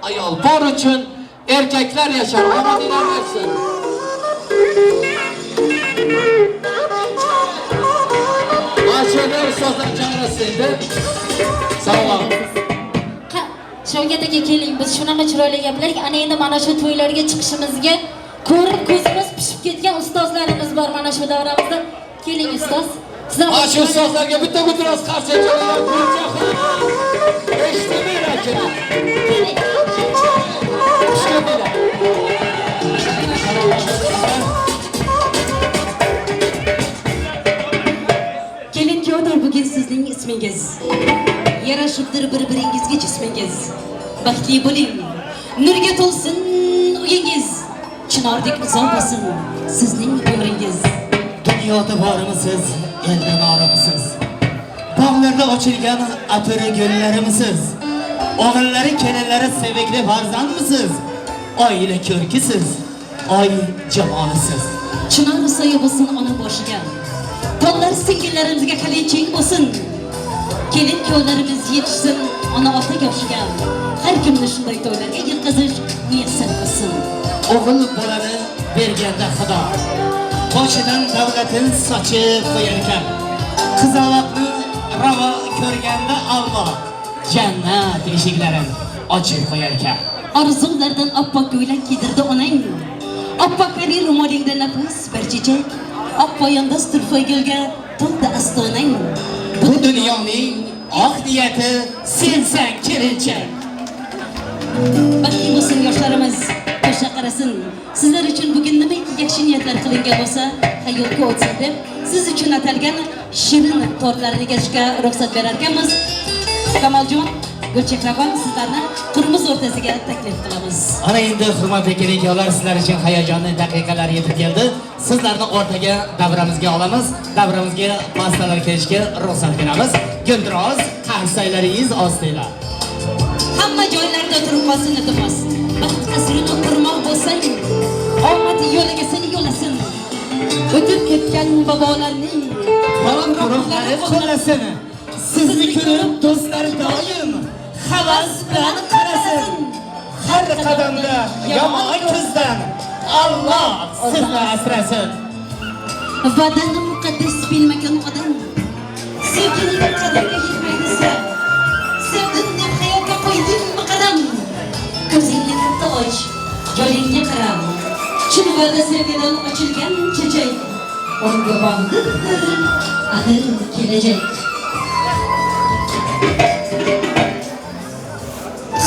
Ayol bor uchun erkaklar yashar. Omadinglar bersin. Mana shu yerda ustozlar jangrasi endi. Sog' bo'ling. Shavkat aka keling, biz shunaqa chiroyli gaplarga, ana endi mana shu to'ylarga chiqishimizga ko'rib ko'zimiz pishib ketgan ustozlarimiz bor mana shu davramizda. Keling ustoz. Sizlar Mana shu ustozlarga bitta gulduros qarshi chalinglar. Gulchehra. Eshitmanglar akalar. Keling. Xush keldinglar. Kelin kuyovdir bugün sizning ismingiz. Yarashibdir bir-biringizga jismingiz. Baxtli bo'ling. Nurga to'lsin uyingiz. Chinordek uzoq bo'lsin sizning umringiz. Dunyoda bormisiz, eldan orimisiz? Bog'larda ochilgan atiri gullarmisiz? O'g'illari, kelinlari sevikli farzandmisiz? Oila ko'rkisiz, oy jamolisiz. Chinor soya bo'lsin ona boshiga. Tollar singillarimizga hali keng bo'lsin. Kelin kuyovlarimiz yetishsin ona ota yoshiga. Har kimni shunday to'ylarga yetkazish muyassar qilsin. O'g'il bolani berganda Xudo boshidan davlatin sochib qo'yar ekan. Qizaloqni ravo ko'rganda Alloh jannat eshiklarini ochib qo'yar ekan. Orzulardan oppoq ko'ylak kiydirdi onang. Oppoq harir ro'molingda nafas bir chechak. Oq poyandoz turfa gulga to'ldi astonang. Bu dunyoning oq niyati sensan kelinchak. Baxtli bo'lsin yoshlarimiz, qo'sha qarasin. Sizlar uchun bugun nimaki yaxshi niyatlar qilingan bo'lsa, hayotga o'tsin deb siz uchun atalgan shirin tortlarni kesishga ruxsat berar ekanmiz. Kamoljon, Gulchehraxon, sizlarni qurimiz o'rtasiga taklif qilamiz. Ana endi hurmatli kelinlar, sizlar uchun hayajonli daqiqalar yetib keldi. Sizlarni o'rtaga davramizga olamiz. Davramizga pastalar kelishga ruxsat beramiz. Guldiroz qarsaylaringiz ostida. Hamma joylarda turib qolsin iltimos. Baxt qasrini qurmoq bo'lsang, omad yo'liga seni yo'lasin. O'tib ketgan bobolarning ruhlari qo'llasin. Sizni ko'rib do'stlar doim havas bilan qarasin. Har qadamda yomon ko'zdan Alloh sizni asrasin. Va'dani muqaddas bilmagan odam sevgining qadriga yetmaydi. Sevdim deb hayotga qo'ydingmi qadam? Ko'zingni katta och, yo'lingga qara. Chin va'da sevgidan ochilgan chechak unga bog'liqdir axir kelajak.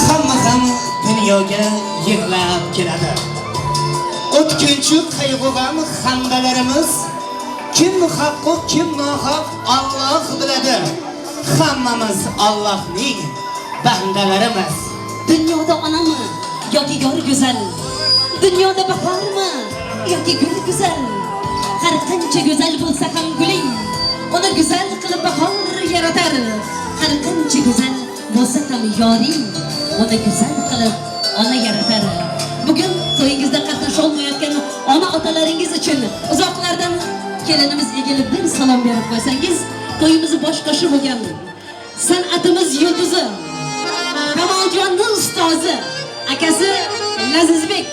Hamma ham dunyoga yig'lab keladi. O'tkinchi qayg'u g'am xandalarimiz, kim haqqu kim nohaq Alloh biladi. Hammamiz Allohning bandalarimiz. Dunyoda onami yoki yor go'zal? Dunyoda bahormi yoki gul go'zal? Har qancha go'zal bo'lsa ham guling, uni go'zal qilib bahor yaratar. Har qancha go'zal bo'lsa ham yoring, uni go'zal qilib ona yaratar. Bugun to'yingizda qatnasha olmayotgan ona otalaringiz uchun uzoqlardan kelinimiz egilib bir salom berib qo'ysangiz, to'yimizni bosh qoshi bo'lgan san'atimiz yulduzi, Kamoljonning ustozi, akasi Lazizbek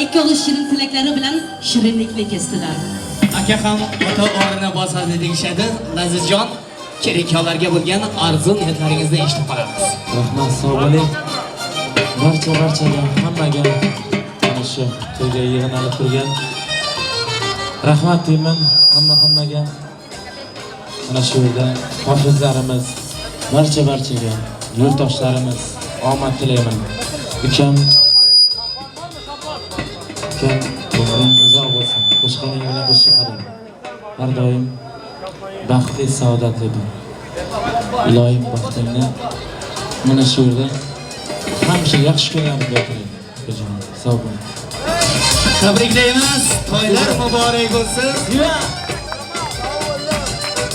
ikkovi shirin tilaklari bilan shirinlikni kesdilar. Aka ham ota o'rnini bosadi deyishadi. Lazizjon, kelinlarga bo'lgan orzu niyatlaringizni eshitib qolamiz. Rahmat, sog' bo'ling. Barchaga, hammaga mana shu to'yga yig'inalib turgan rahmat deyman hammaga. Mana shu yerda hofizlarimiz, barchaga, yurtdoshlarimiz omad tilayman. Ukam umring uzoq bo'lsin. Qo'shqoning bilan qo'shib qarang. Har doim baxtli, saodatli bo'l. Iloyim baxtingni mana shu yerda hamisha yaxshi kunlarni tilayman. Ukajonim, sog' bo'ling. Tabriklaymiz. To'ylar muborak bo'lsin.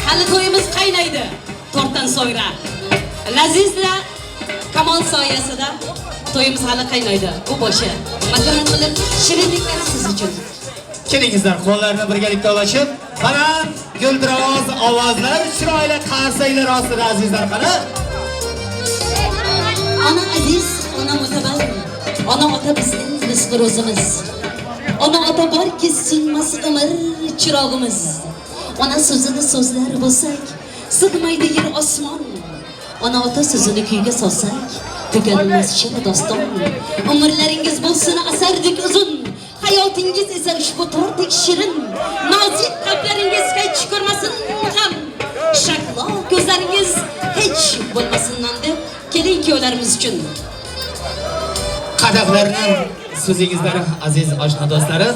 Hali to'yimiz qaynaydi tortdan so'ngra. Lazizla Kamol soyasida to'yimiz hali qaynaydi. Bu boshi. Marhamat qilib shirinliklar siz uchun. Kelingizlar, qo'llarni birgalikda ulashib, baland guldiroz ovozlar, chiroyli qarsaklar ostida azizlar qani. Ona aziz, ona mutabar, ona ota bizning rizqi ro'zimiz. Ona ota borki sinmas umr chirog'imiz. Ona so'zini so'zlar bo'lsak, sig'maydi yer osmon. Ona ota so'zini kuyga solsak, tuganmas shirin doston. Umrlaringiz bo'lsin asardek uzun, hayotingiz esa ushbu tordek shirin. Nozik qalblaringiz hech ko'rmasin g'am, shaklo ko'zlaringiz hech bo'lmasindan deb keling kuyovlarimiz uchun. Qadahlarni so'zingizlar aziz oshna do'stlari,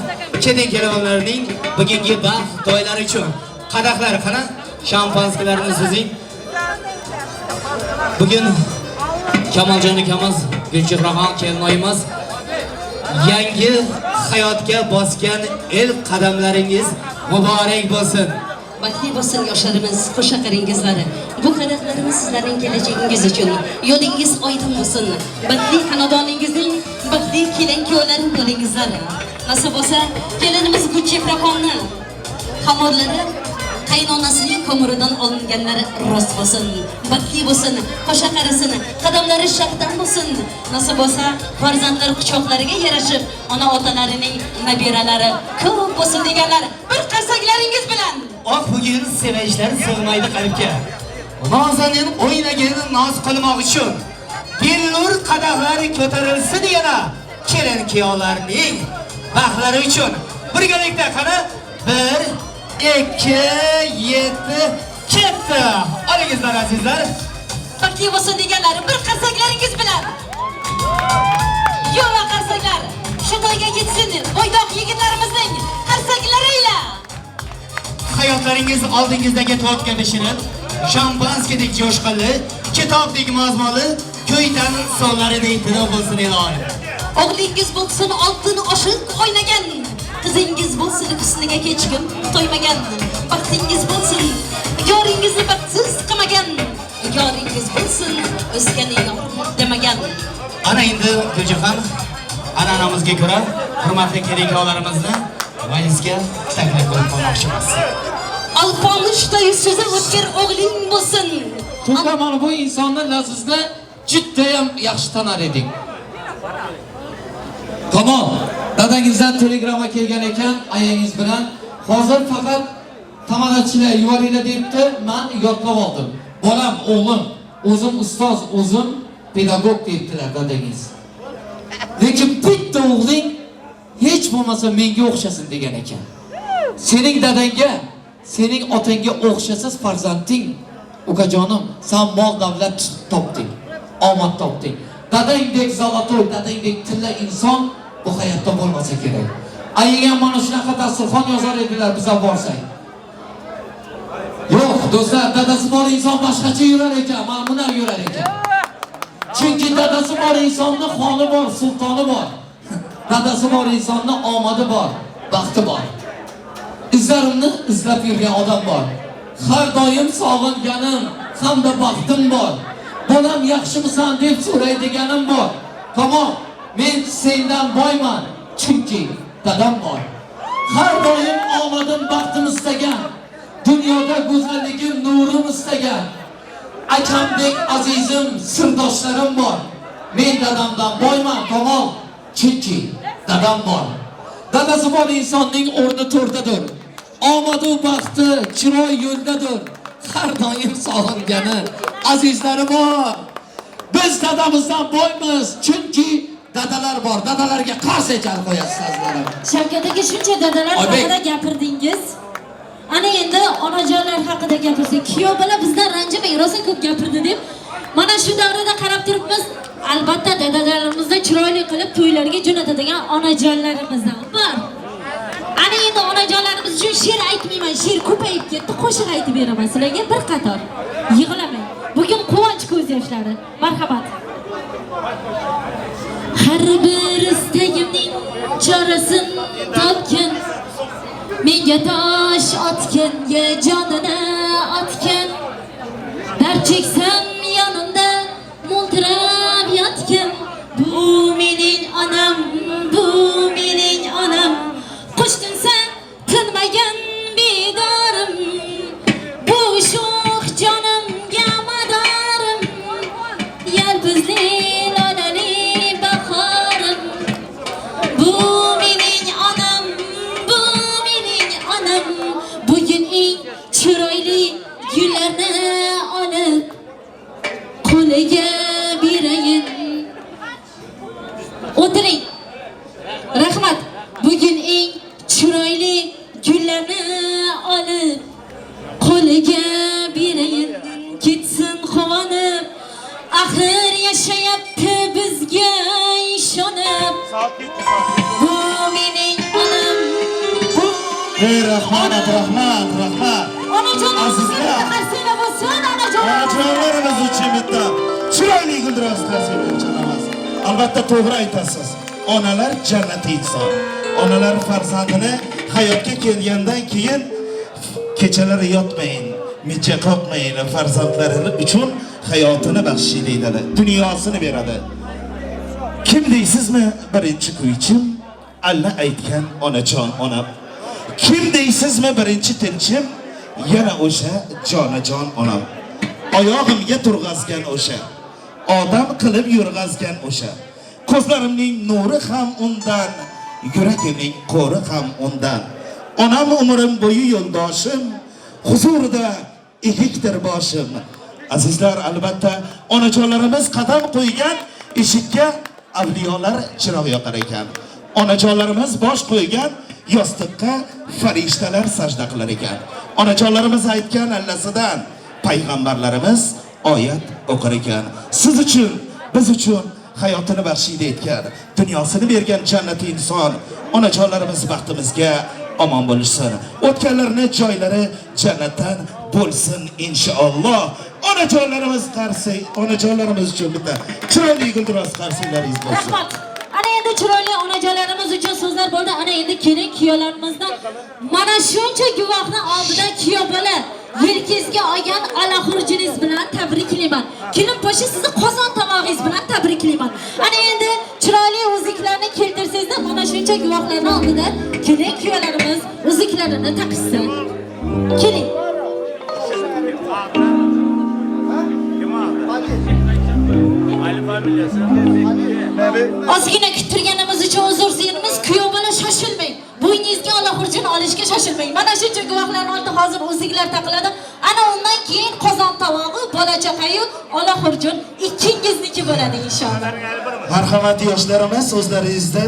kelin kelinlarning bugungi baxt to'ylari uchun qadahlar qani, shampanskilarni so'zing. Bugun Kamoljon ukamiz, Gulchehraxon kelinoyimiz yangi hayotga bosgan ilk qadamlaringiz muborak bo'lsin. Baxtli bo'lsin yoshlarimiz, qo'sha qaringizlar. Bu qadamlarimiz sizlarning kelajagingiz uchun. Yo'lingiz oydin bo'lsin. Baxtli xonadoningizning baxtli kelin kuyovlari bo'lingizlar. Nasib bo'lsa, kelinimiz Gulchehraxonni xamorlari Qaynonasining ko'miridan olinganlari rost bo'lsin, baxtli bo'lsin, qo'sha qarisin, qadamlari shaqdan bo'lsin. Nasib bo'lsa, farzandlar quchoqlariga yarashib, ona otalarining nabiralari ko'p bo'lsin deganlar bir qarsaklaringiz bilan. Oh, bugun sevinçler sığmaydı qalbga. Nozanin o'ynagin noz qilmoq uchun billur qadahlar ko'tarilsin yana kelin kuyovlarning baxtlari uchun. Birgalikda qani 1 2 7 ketdi. Olingizlar azizlar. Baxtli bo'lsin deganlar bir qarsaklaringiz bilan. Yo'q qarsaklar. Shu to'yga yetsin bo'ydoq yigitlarimizning qarsaklari ila. Hayotlaringiz oldingizdagi tortga pishirin, şampanskidek jo'shqinli, kitobdek mazmunli, ko'ytan sonlaridek tiniq bo'lsin iloyim. O'g'lingiz bo'lsin oltin oshiq o'ynagan, qizingiz bo'lsin husniga hech kim to'ymagan, baxtingiz bo'lsin yoringizni baxtsiz qilmagan, yoringiz bo'lsin o'zgani yor demagan. Ana endi Guljahan, an'anamizga ko'ra hurmatli kelin-kuyovlarimizni majlisga taklif qilib qolmoqchimiz. Alpomishday so'zi o'tkir o'g'ling bo'lsin. To'xta, mana bu insonni Lazizda judayam yaxshi tanar edik. Tamom, dadangizdan telegramma kelgan ekan, ayangiz bilan. Hozir faqat tamadachilar yuboringlar debdi, men yodlab oldim. Bolam, o'g'lim, o'zim ustoz, o'zim pedagog debdilar dadangiz. Lekin bitta o'g'ling hech bo'lmasa menga o'xshasin degan ekan. Sening dadangga, sening otangga o'xshasiz farzanding, ukajonim, sen mol davlat topding, omad topding. Dadangdek zolotoy, dadangdek tilla inson bu hayotda bo'lmasa kerak. Aying mana shunaqa dasturxon yozar edilar biz ham borsak. Yo'q, do'stlar, dadasi bor inson boshqacha yurar ekan, mana bunday yurar ekan. Chunki dadasi bor insonni xoni bor, sultoni bor. Dadasi bor insonni omadi bor, baxti bor. Izlarimni izlab yurgan odam bor. Har doim sog'inganim hamda baxtim bor. Bolam yaxshimisan deb so'raydiganim bor. Tamom, men sendan boyman, chunki dadam bor. Har doim omadim, baxtim istagan. Dunyoda go'zalligim, nurim istagan. Akamdek azizim, sirdoshlarim bor. Men dadamdan boyman, tamom, chunki dadam bor. Dadasi bor insonning o'rni to'rdadir. Omadu baxti chiroy yo'ldadir. Har doim sog'ingani azizlari bor. Biz dadamizdan boymiz, chunki dadalar bor. Dadalarga qarshi echar qo'yasiz azizlarim. Shavkat aka, shuncha dadalar haqida gapirdingiz. Ana endi onajonlar haqida gapirsak, kuyov bola bizdan ranjimang, rosa ko'p gapirdi deb. Mana shu davrada qarab turibmiz, albatta dadalarimizni chiroyli qilib to'ylarga jo'natadigan onajonlarimiz ham bor. Ana endi onajonlarimiz uchun she'r aytmayman, she'r ko'payib ketdi, qo'shiq aytib beraman sizlarga bir qator. Yig'lamang. Bugun quvonch ko'z yoshlari. Marhamat. Har bir istagimning chorasini topgan, menga tosh otganga jonini otgan, dard cheksam yonimda mo'ltirab yotgan, bu mening onam, bu mening onam. Qo'shtinsa tinmagan bedorim, bu sho'x jonimga madorim, yalpizli lolali bahorim. Bu mening onam, bu mening onam. Bugun eng chiroyli gullarni olib qo'liga berayin. O'tiring. Rahmat. Bugun eng chiroyli gullarni olib qo'liga berayin. Ketsin quvonib, axir yashayapti bizga ishonib. Bu mening onam. Rahmat, rahmat, rahmat. Onajonlarimiz qarsanglar bo'lsin, onajonlarimiz. Onajonlarimiz uchun bitta chiroyli guldiroz qarsanglar chalamiz. Albatta to'g'ri aytasiz. Onalar jannati inson. Onalar farzandini hayotga kelgandan keyin kechalari yotmayin, mijja qoqmayin, farzandlarini uchun hayotini baxshiydi, dunyosini beradi. Kim deysizmi? Birinchi kuychim Alla aytgan onajon onam. Kim deysizmi? Birinchi tilchim Yana o'sha jonajon onam. Oyog'imga turg'azgan o'sha. Odam qilib yurg'azgan o'sha. Ko'zlarimning nuri ham undan, yuragimning qo'ri ham undan. Onam umrim bo'yi yo'ldoshim, huzurida egikdir boshim. Azizlar, albatta onajonlarimiz qadam qo'ygan eshikka avliyolar chiroq yoqar ekan. Onajonlarimiz bosh qo'ygan yostiqqa farishtalar sajda qilar ekan. Onajonlarimiz aytgan allasidan payg'ambarlarimiz oyat o'qir ekan. Siz uchun, biz uchun hayotini baxshida etgan, dunyosini bergan jannati inson onajonlarimiz baxtimizga omon bo'lsin. O'tganlarning joylari jannatdan bo'lsin inshaalloh. Onajonlarimiz qarsi, onajonlarimiz uchun bitta chiroyli guldiroz qarsilaringiz bo'lsin. Rahmat. Ana endi chiroyli onajonlarimiz uchun so'zlar bo'ldi. Ana endi kelin kuyovlarimizdan mana shuncha guvohni oldida kuyov bola yelkangizga olgan alaxurjingiz bilan tabriklayman. Kelin poshi sizni qozon tomog'ingiz bilan tabriklayman. Ana endi chiroyli uzuklarni keltirsangizda mana shuncha guvohlarning oldida kelin kuyovlarimiz uzuklarini taqishsin. Keling. Ozgina kuttirganimiz uchun uzr so'raymiz. Kuyov bola shoshilmang. Bo'yningizga olahurjin olishga shoshilmang. Mana shuncha guvohlarning oldida hozir uzuklar taqiladi. Ana undan keyin qozon tovog'i, bola chaqayu olahurjin ikkingizniki bo'ladi inshaalloh. Marhamat yoshlarimiz, o'zlaringizda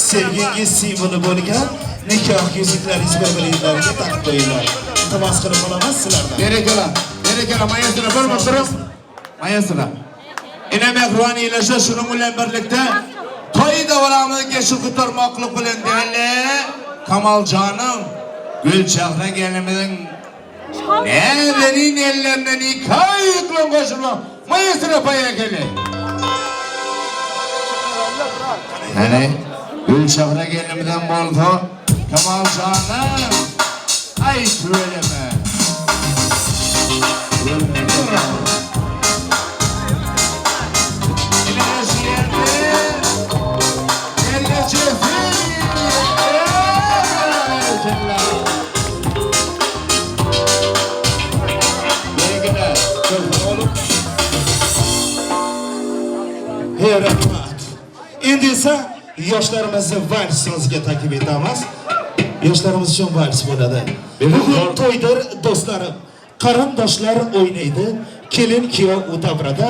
sevgingiz simvoli bo'lgan nikoh yuzuklaringiz bir-biringizga taqib qo'yinglar. Iltimos qilib qolamiz sizlardan. Berekala, berekala, mayasına bir oturup mayasına. Ene mehribaniylashsa shuning bilan birlikda to'y davramini geçip kurtarmoqlik bilan değerli Kamalcanım, Gülçehre gelinimizin nerenin ellerinden nikah yüklü koşulma mayasına paya gelin. Yani Gülçehre gelinimizden boldu Kamalcanım, ay söyleme. Hey rahmat. Endi esa yoshlarimizni vals so'ziga taklif etamiz. Yoshlarimiz uchun vals bo'ladi. Bugun to'ydir do'stlarim. Qarindoshlar o'ynaydi, kelin kuyov u davrada,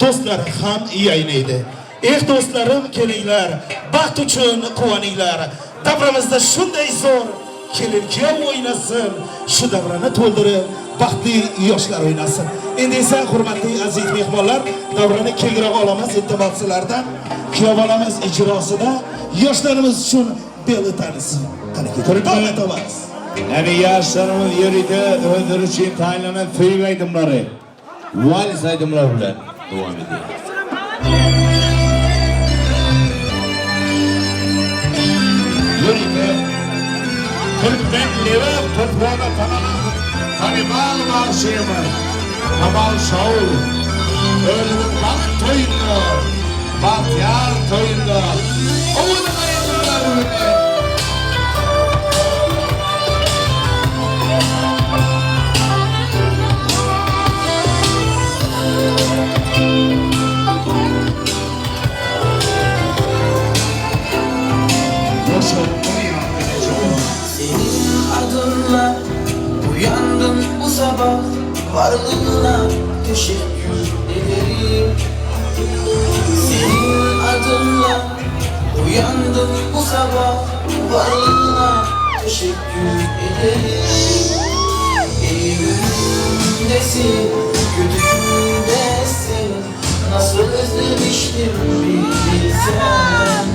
do'stlar ham yaynaydi. Eh do'stlarim, kelinglar, baxt uchun quvoninglar. Davramizda shunday zo'r kelin kuyov o'ynasin, shu davrani to'ldirib baxtli yoshlar o'ynasin. Endi esa hurmatli aziz mehmonlar, davrani kengroq olamiz iltimos sizlardan. Kuyov bolamiz ijrosida yoshlarimiz uchun beli tanisi. Qani ketarib davom etamiz. Yani yaşlarımız yeride özleri için tayinlenen feyg aydımları, vals aydımları bilen devam ediyor. Yürüde Türkmen Levap toprağına tanınan Taliban marşıyımı Kamal Şaul Ölümün bak toyunda, bahtiyar toyunda Oğlum aydımları bilen. Senin adınla uyandım bu sabah, varlığına teşekkür ederim. Senin adınla uyandım bu sabah, varlığına teşekkür ederim. İyi gündesin, kötü gündesin, nasıl özlemiştim bir bilsen.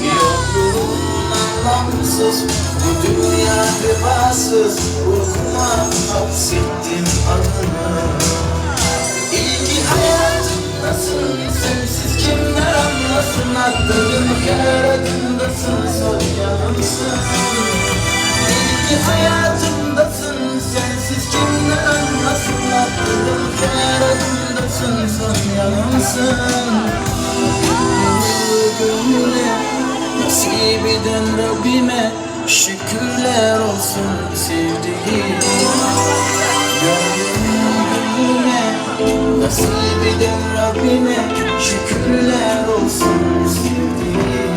Yokluğun anlamsız, bu dünya vefasız, ruhuma hapsettim adını. İyi ki hayatımdasın, sensiz kimler anlasın, attığım her adımdasın, son yanımsın. İyi ki hayatımdasın, sensiz kimler anlasın, attığım her adımdasın, son yanımsın. Gönlüne nasip eden Rabbime şükürler olsun sevdiğim. Gönlüme nasip eden Rabbime şükürler olsun sevdiğim.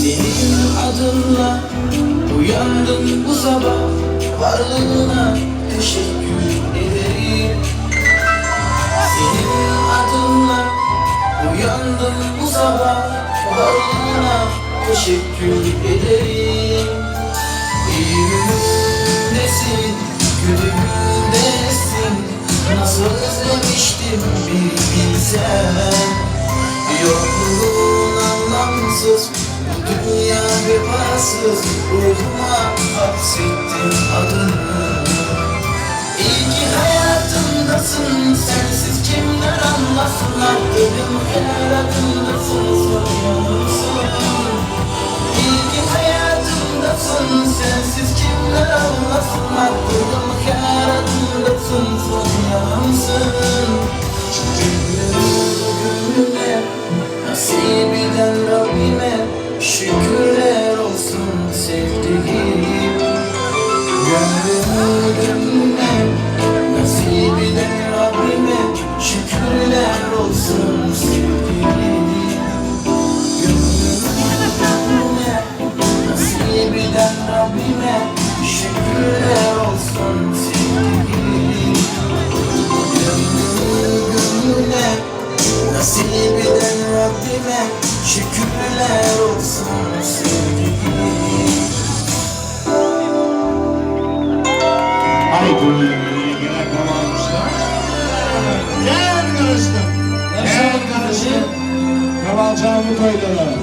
Senin adınla uyandım bu sabah, varlığına teşekkür ederim. Senin adınla uyandım bu sabah, varlığına teşekkür ederim. İyi günümdesin, kötü gündesin, nasıl özlemiştim bir bilsen. Yokluğun anlamsız, bu dünya vefasız, ruhuma hapsettim adını. İyi ki hayatımdasın, sensiz kimler anlasın, attığım her adımdasın, son yanımsın. İyi ki hayatımdasın, sensiz kimler anlasın, attığım her adımdasın, son yanımsın. Gönlüme nasip eden Rabbime şükürler olsun sevdiğim. Gönlüme nasip eden Rabbime şükürler olsun sevdiğim. Gönlüme nasip eden Rabbime şükürler olsun sevdiğim. Gönlüme nasip eden Rabbime şükürler olsun sevdiğim. Haydi gene kamalmışlar. Gel karıştım. Gel karıştım. Kamalcağımı koydular.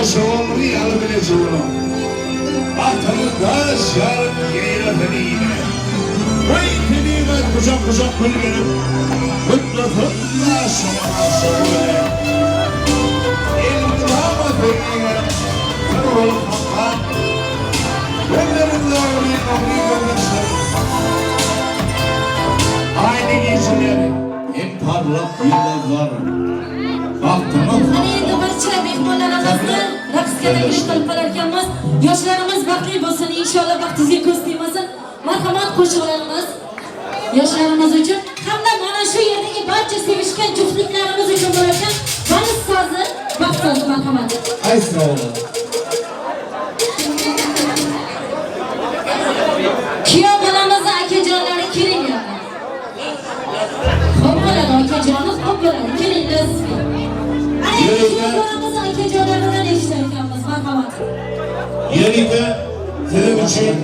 Uşağımı yalı bile çuğunu. Vatandaş yarın yeğretini yine. Vay teniğime kucak kucak gül verip kutlasın da şuna şöyle. Elmidama teniğime sır olup hakkan. Gönllerinde orayı orayı görmüşler. Aynı geceler en parlak yıldızlar. Baktınız. Ana endi barcha mehmonlarimizni raqsga taklif qilib qolarkanmiz. Yoshlarimiz baxtli bo'lsin, inshaalloh baxtingizga ko'z tegmasin. Marhamat qo'shiqlarimiz yoshlarimiz uchun hamda mana shu yerdagi barcha sevishgan juftliklarimiz uchun bo'larkan. Vals sozi, baxt sozi, marhamat. Ay sağ olun. Kuyov bolamizni akajonlari kelinglar. Xo'p bo'ladi akajonim, xo'p bo'ladi. Kelinglar sizga. Ana endi kuyov bolamizni akajonlaridan eshitar ekanmiz, marhamat. Yerida sizin uchun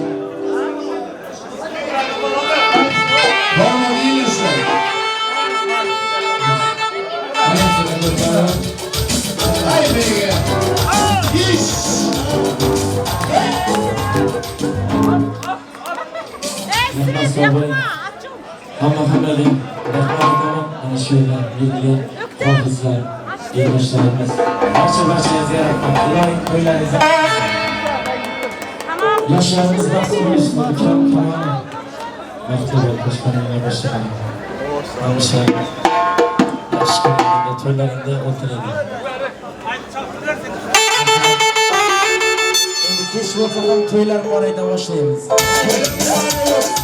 Hamma hammaga rahmat aytaman. Mana shu yerda yigitlar, qizlar, yoshlarimiz barcha barchangizga rahmat. Iloyim to'ylaringizda yoshlarimiz baxtli bo'lsin, ukam kamon baxtli bo'lib boshpananglar boshqalar. Hamisha yaxshi kunlarda, to'ylaringda o'tiradi. Endi kech bo'lsa ham to'ylar orayda boshlaymiz. Thank you.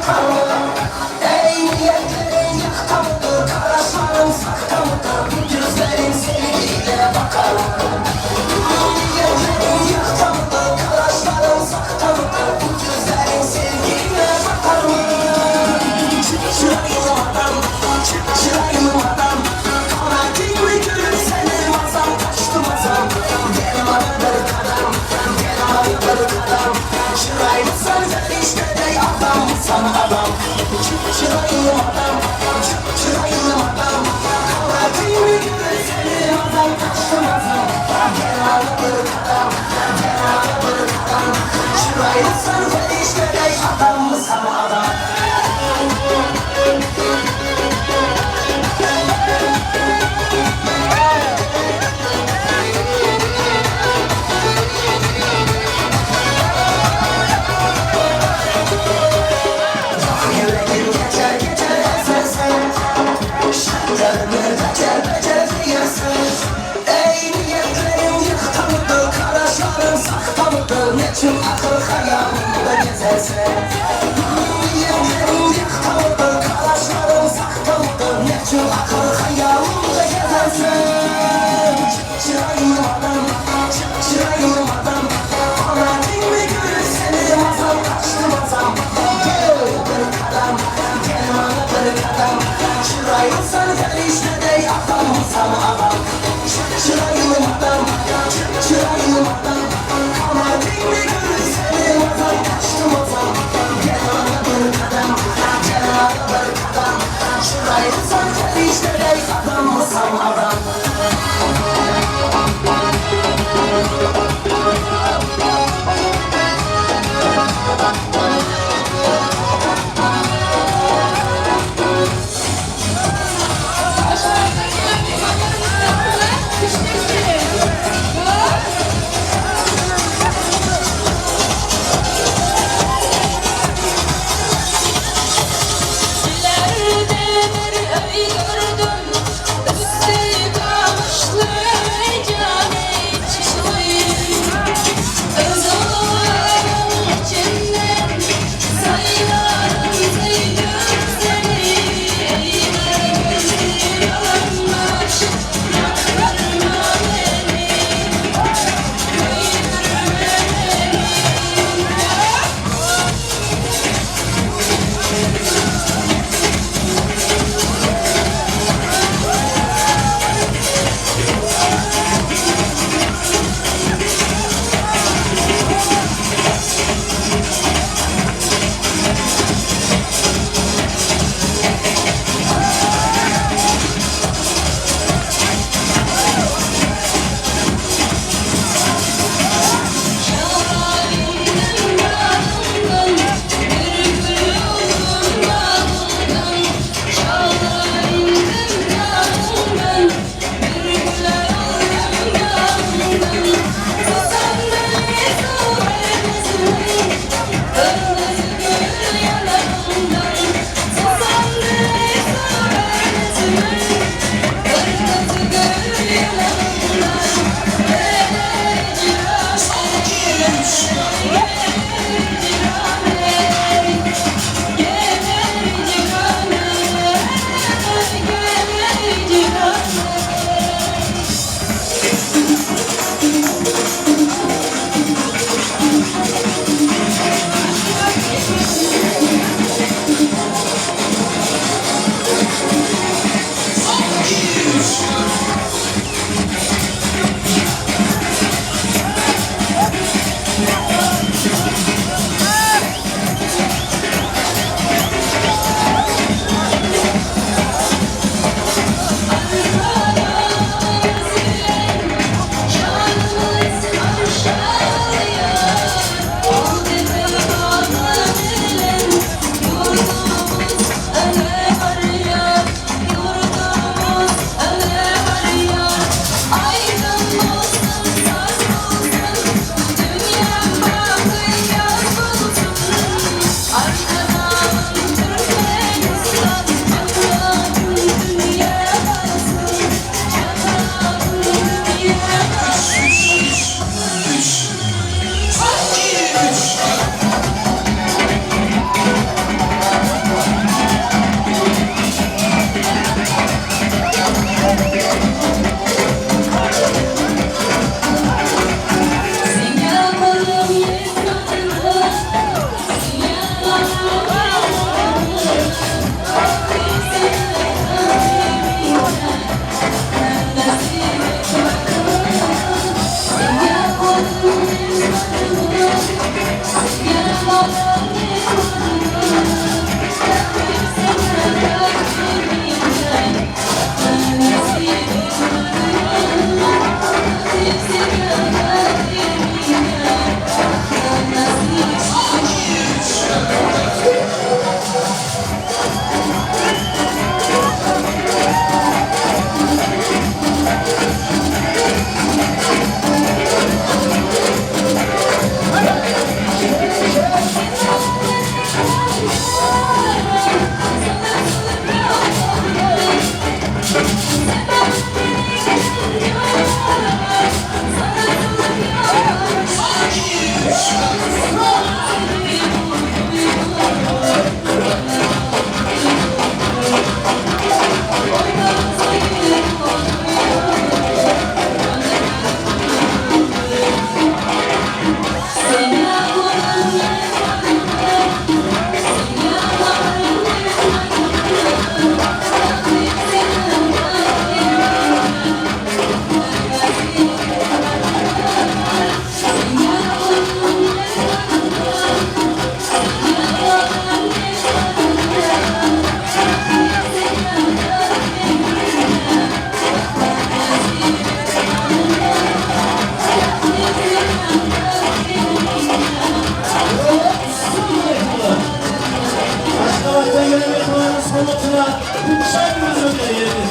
bakar mı? Ey niyetlerin yakta mıdır? Karaşların sakta mıdır? Bu gözlerin sevgiyle bakar mı? Niyetlerin yakta mıdır? Karaşların sakta mıdır? Bu gözlerin sevgiyle bakar mı? Çık çıraylı adam, çık çıraylı adam. Kametin görür seni mazam kaçtı mazam. Gel bana bir kadam, gel bana bir kadam. Çıraylısan feriştedey adam mısın adam? Çık çıraylı adam, çık çıraylı adam. Kametin görür seni mazam kaçtı mazam. Gel bana bir kadam, gel bana bir kadam. Çıraylısan feriştedey adam mısın adam? Yüreğim geçer geçer esersen, şartlarını becer becer diyersen. Ey niyetlerin yıkta mıdır, karaşların sakta mıdır? Neçün akıl hayalında gezersen. Niyetlerin yıkta mıdır, karaşların sakta mıdır? Neçün akıl hayalında gezersen. Çık çıraylı adam, çık çıraylı adam. Kametin mi görür seni mazam kaçtı mazam. Gel bir kadam, gel bana bir kadam. Çıraylısan feriştedey adam mısın adam? Çık çıraylı adam, çık çıraylı adam. Kametin mi görür seni mazam kaçtı mazam. Gel bana bir kadam, gel bana bir kadam. Çıraylısan feriştedey adam mısın adam? Dillerde bir öy gördüm, üstü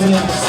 qo'yamiz.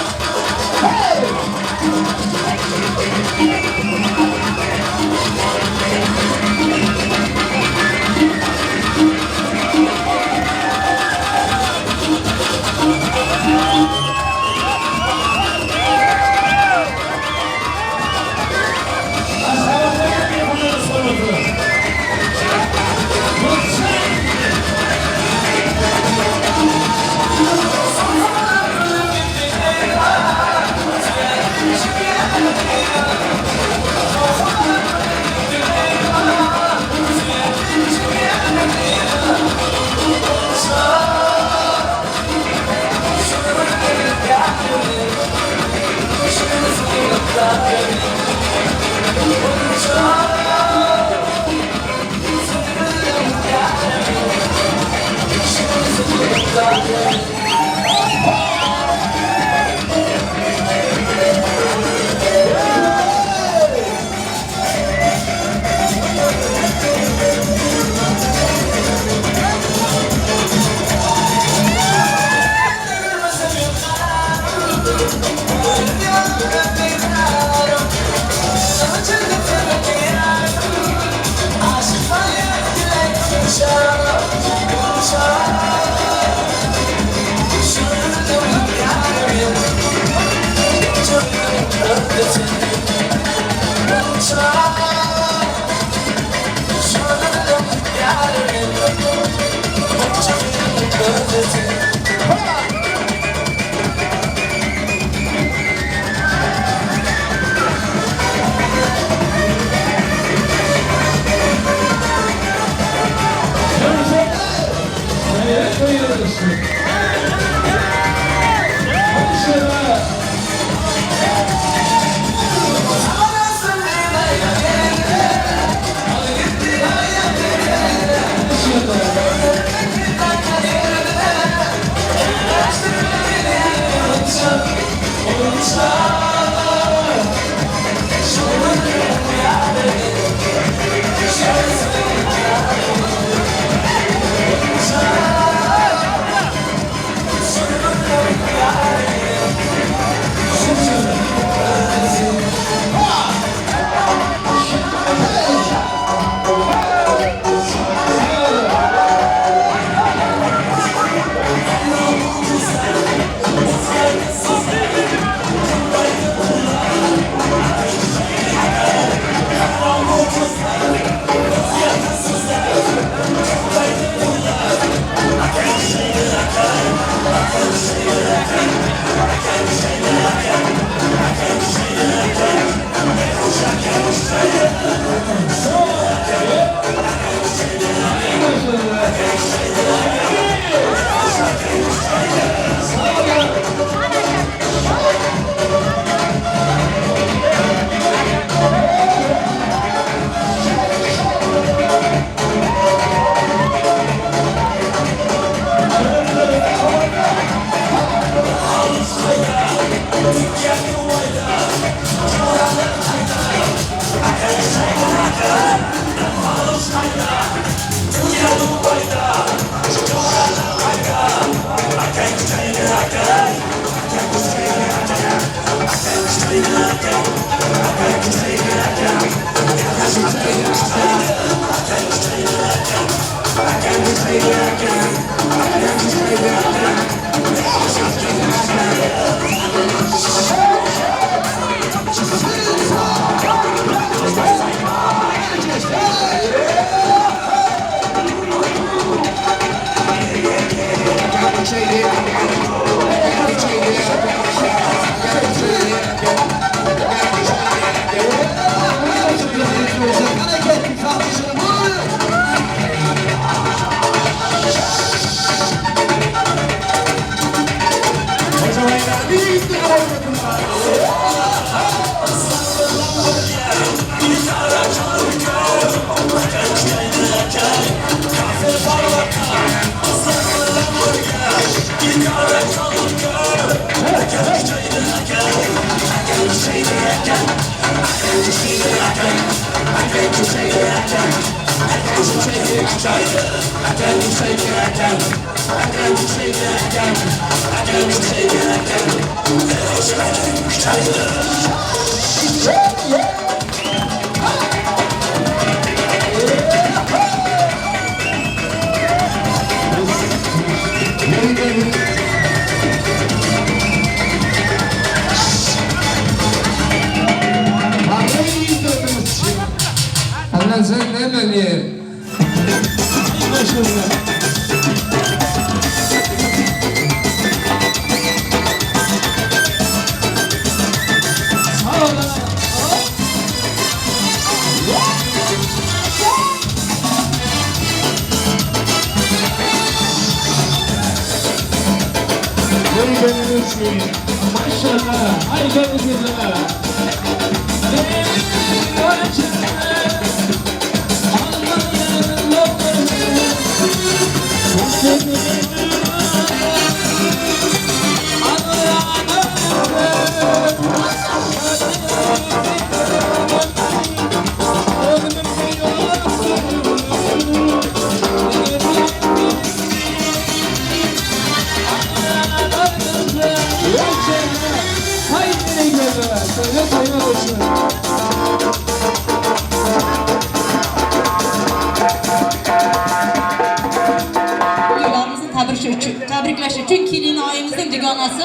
Tabriklash uchun kelin oyimizning dugonasi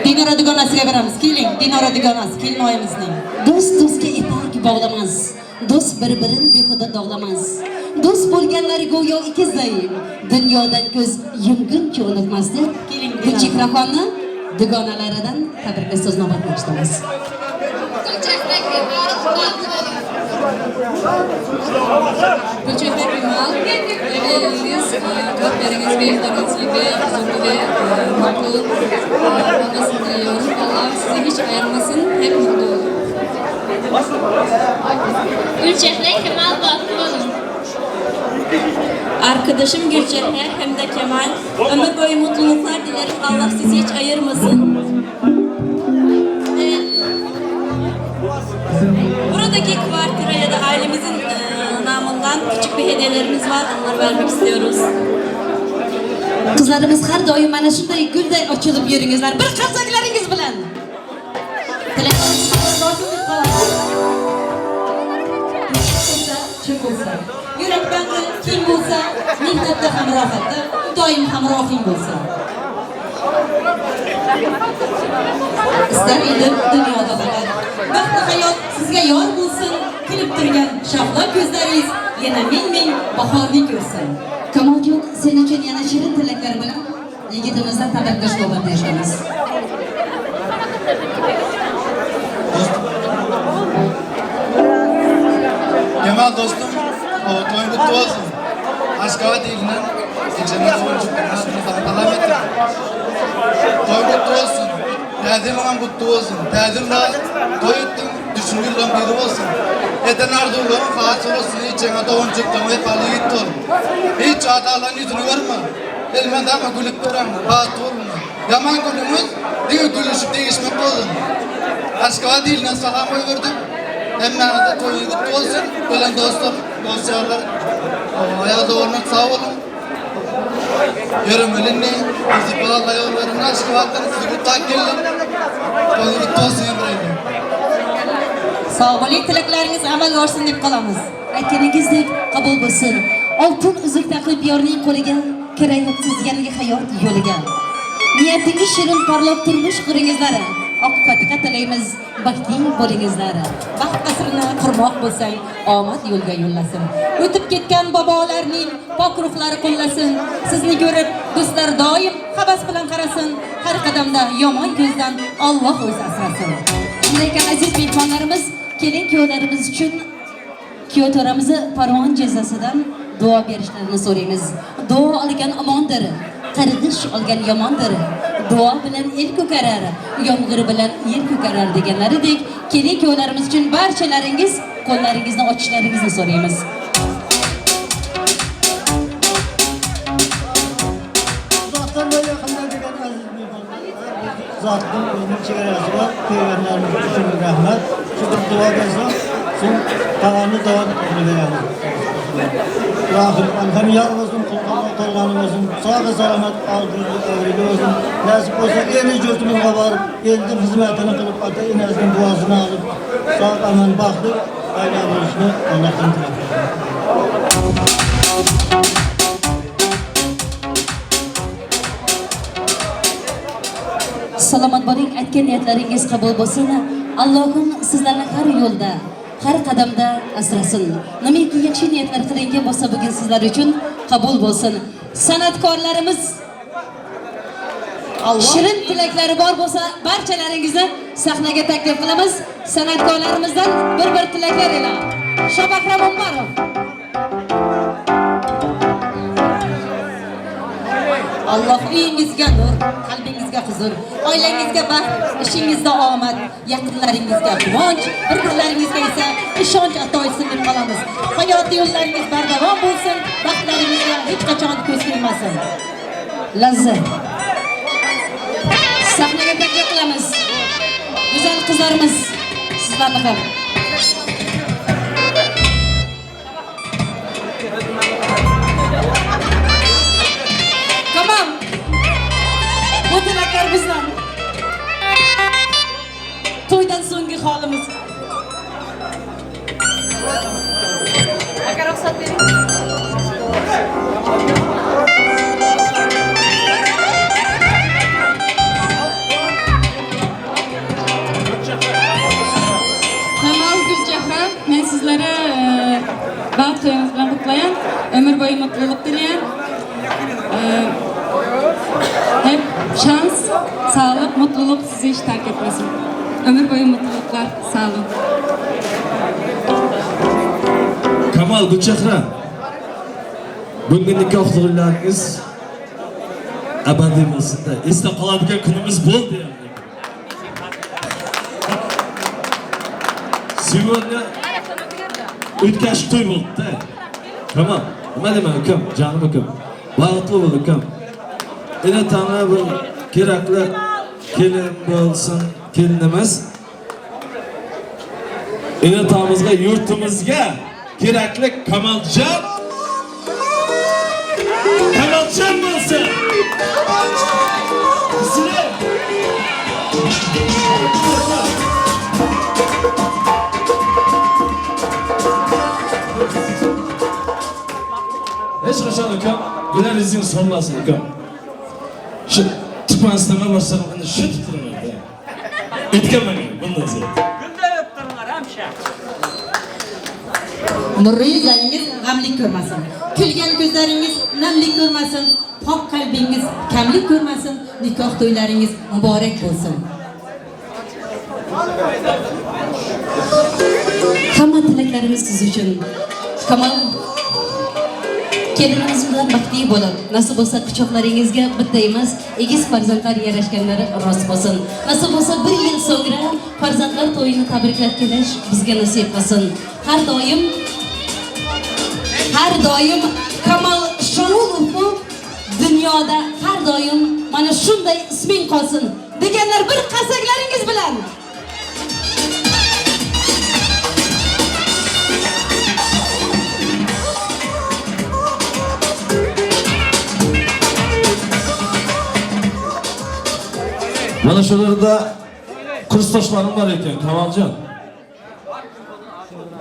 Dinora dugonasiga beramiz. Keling, Dinora dugonasi kelin oyimizning. Do'st do'stga ipak bog'lamas, do'st bir-birini behuda dog'lamas. Do'st bo'lganlar go'yo ikizday, dunyodan ko'z yumguncha unutmas deb Gulchehraxonni dugonalaridan tabriklash so'z navbatini eshitamiz. Gülçehre Kemal, evliliğiniz, kalplerinizde, huzurlu ve mutlu olmasını diliyorum. Allah sizi hiç ayırmasın, hep mutlu olun. Gülçehre Kemal, bahtlı olun. Arkadaşım Gülçehre hem de Kemal, ömür boyu mutluluklar dilerim. Allah sizi hiç ayırmasın. Buradaki kvartira ya da ailemizin namından küçük bir hediyelerimiz var. Onları vermek istiyoruz. Qizlarimiz har doim mana shunday gulday ochilib yuringizlar. Bir qarsaklaringiz bilan. Chin bo'lsa, yurak bag'ri keng bo'lsa, mehnatda ham rohatda, doim hamrohing bo'lsa. Istar edim dunyoda faqat baxtli hayot sizga yor bo'lsin, kulib turgan shahlo ko'zlaringiz yana ming-ming bahorni ko'rsin. Kamoljon, sen uchun yana shirin tilaklar bilan yigitimizdan tabriklash navbatini eshitamiz. Kemal dostum, toyun kutlu olsun. Aşkavat ilinden Toyun kutlu olsun. Təzim olan kutlu olsun. Təzim de toy ettin, düşüngün biri olsun. Eten arzuluğun xaç olsun. Hiç yana doğun çıktın, hep alı gitti olun. Hiç adaların yüzünü görme. Elmen ama gülüp duran, rahat olma. Yaman gülümüz, değil gülüşüp değişmek olsun. Aşkavat ilinden salam koyvurdum. Hemmenize toyun kutlu olsun. Gelen dostlar, dostlarlar, ayağa doğurmak sağ olun. Yörümölünni, bizi bağla yol verin. Aşkavat'tan sizi kutlu gelin. Toyun kutlu olsun Emre'yle. Sağ bo'ling, tilaklaringiz amalga oshsin deb qolamiz. Aytganingizdek qabul bo'lsin. Oltin uzuk taqib yorning qo'liga, kirayapsiz yangi hayot yo'liga. Niyatingiz shirin porloq turmush quringizlar. Oq fatiha tilaymiz, baxtli bo'lingizlar. Baxt qasrini qurmoq bo'lsang, omad yo'lga yo'llasin. O'tib ketgan bobolarning pok ruhlari qo'llasin. Sizni ko'rib do'stlar doim havas bilan qarasin. Har qadamda yomon ko'zdan Alloh o'zi asrasin. Shunday ekan aziz mehmonlarimiz, kelin kuyovlarimiz uchun kuyov to'ramizni Parvon jazasidan duo berishlarini so'raymiz. Duo olgan omondir, qarg'ish olgan yomondir. Duo bilan el ko'karar, yomg'ir bilan yer ko'karar deganlaridek, kelin kuyovlarimiz uchun barchalaringiz qo'llaringizni ochishlaringizni so'raymiz. Uzaktan ve yakından gelen aziz mehmonlar, zatning o'zining chegarasi bor. Kelganlarimiz uchun rahmat. Shu bir duo bersak, so'ng qolganini davom ettirib beramiz. Ilohim ham yor bo'lsin, qilgan bo'lsin, sog' salomat orzuga bo'lsin. Nasib bo'lsa el yurtimizga borib, elning xizmatini qilib, ota enasining duosini olib, sog' omon baxtli oila bo'lishni Allohdan tilayman. Salomat bo'ling, aytgan niyatlaringiz qabul bo'lsin. Allohim sizlarni har yo'lda, har qadamda asrasin. Nimaki yaxshi niyatlar qilingan bo'lsa, bugun sizlar uchun qabul bo'lsin. San'atkorlarimiz shirin tilaklari bor bo'lsa, barchalaringizni sahnaga taklif qilamiz. San'atkorlarimizdan bir-bir tilaklar ila. Shobakram Umarov. Alloh uyingizga nur, qalbingizga huzur, oilangizga baxt, ishingizda omad, yaqinlaringizga quvonch, bir-birlaringizga esa ishonch ato etsin deb qolamiz. Hayot yo'llaringiz bardavom bo'lsin, baxtlaringizga hech qachon ko'z tegmasin. Lazzat. Sahnaga taklif qilamiz. Go'zal qizlarimiz, sizlarni ham. Tamam. Bu tilaklar bizdan. To'ydan so'nggi holimiz. Aka ruxsat bering. Kamal Gülchehra, men sizlere baxt to'yingiz bilan qutlayan, ömür boyu mutluluk dileyen. Hep şans, sağlık, mutluluk sizi hiç terk etmesin. Ömür boyu mutluluklar, sağ olun. Kamal Gülchehra, bugungi nikoh to'ylaringiz abadiy bo'lsin-da. Esda qoladigan kunimiz bo'ldi endi. Сегодня o'tkash to'y bo'ldi-da. Kamal, nima deyman ukam, jonim ukam. Baxtli bo'l ukam. Ena tana bir kerakli kelin bo'lsin kelinimiz. Ena tamizga, yurtimizga kerakli Kamaljon. Kamaljon bo'lsin. Sizlar. Hech qachon ukam güler yüzün solmasin ukam. Şu Turkmenistan'a borsam endi shu tuturmaydi. O'tganman bundan ziyod. Gulday o'ptiringlar hamsha. Nurli yuzlaringiz g'amlik ko'rmasin. Kulgan ko'zlaringiz namlik ko'rmasin. Pok qalbingiz kamlik ko'rmasin. Nikoh to'ylaringiz muborak bo'lsin. Hamma tilaklarimiz siz uchun. Kamol kelinimiz bilan baxtli bo'lib, nasib bo'lsa quchoqlaringizga bitta emas, egiz farzandlar yarashganlari rost bo'lsin. Nasib bo'lsa bir yil so'ngra farzandlar to'yini tabriklab kelish bizga nasib qilsin. Har doim Kamol Shomulovni dunyoda har doim mana shunday isming qolsin deganlar bir qasaklaringiz bilan. Mana shularda kursdoshlarim bor ekan, Kamaljon.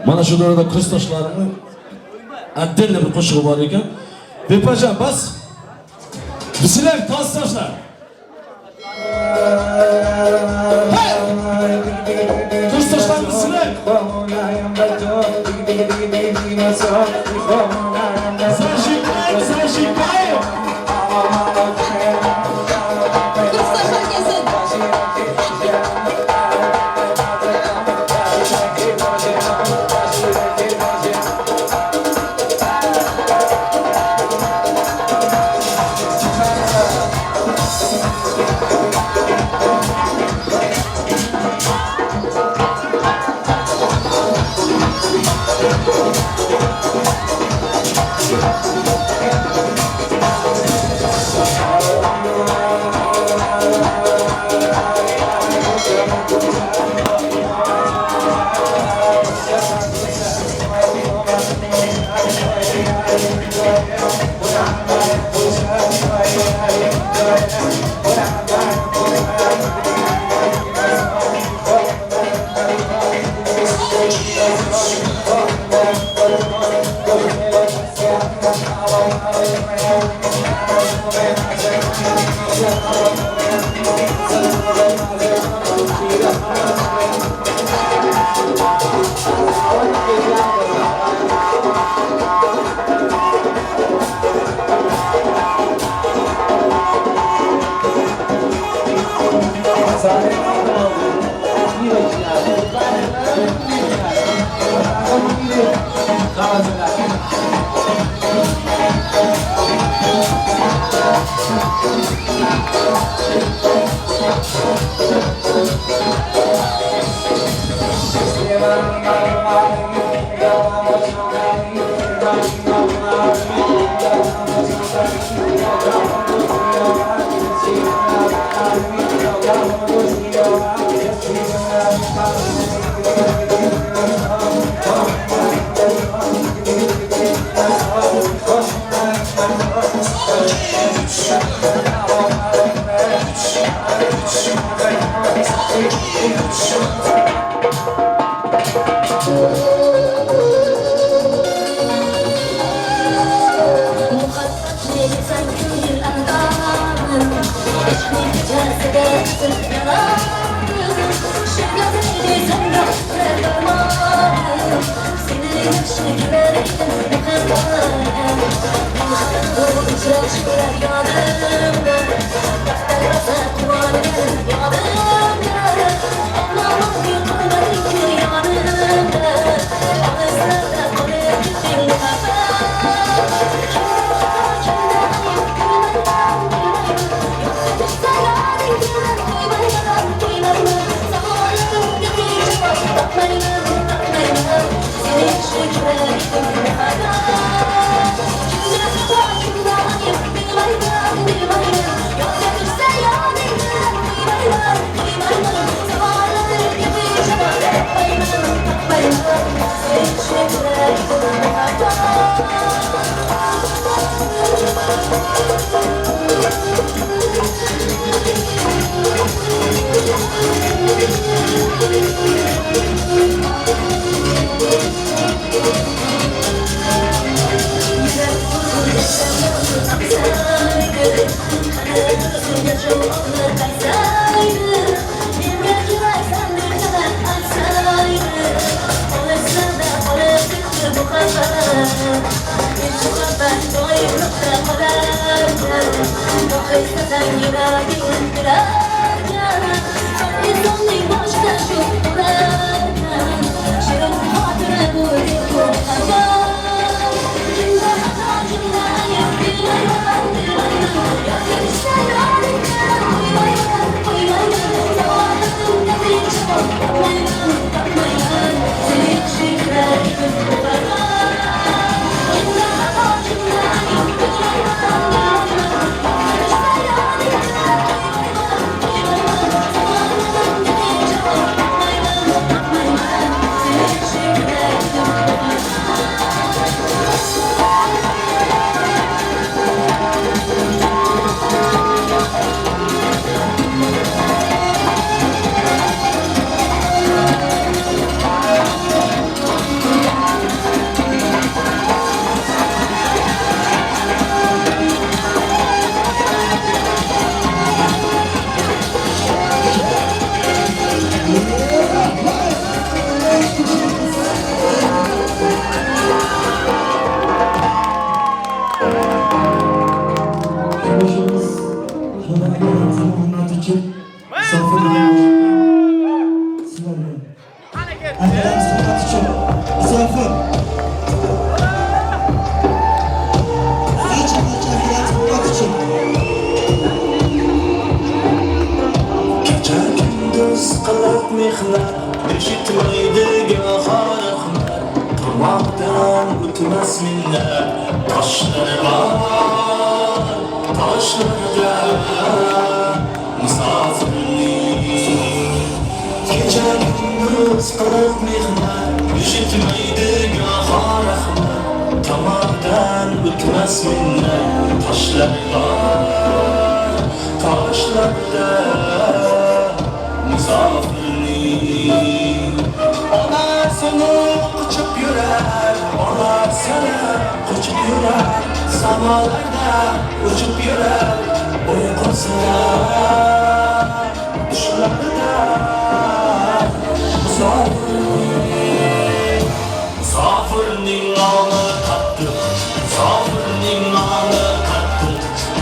Mana shularda kursdoshlarimning отдельно bir qo'shig'i bor ekan. Bepajon, bas. Bizlar toshlar. Hey! Kursdoshlar bizlar. Зажигай, зажигай. Kursdoshlar kelsin.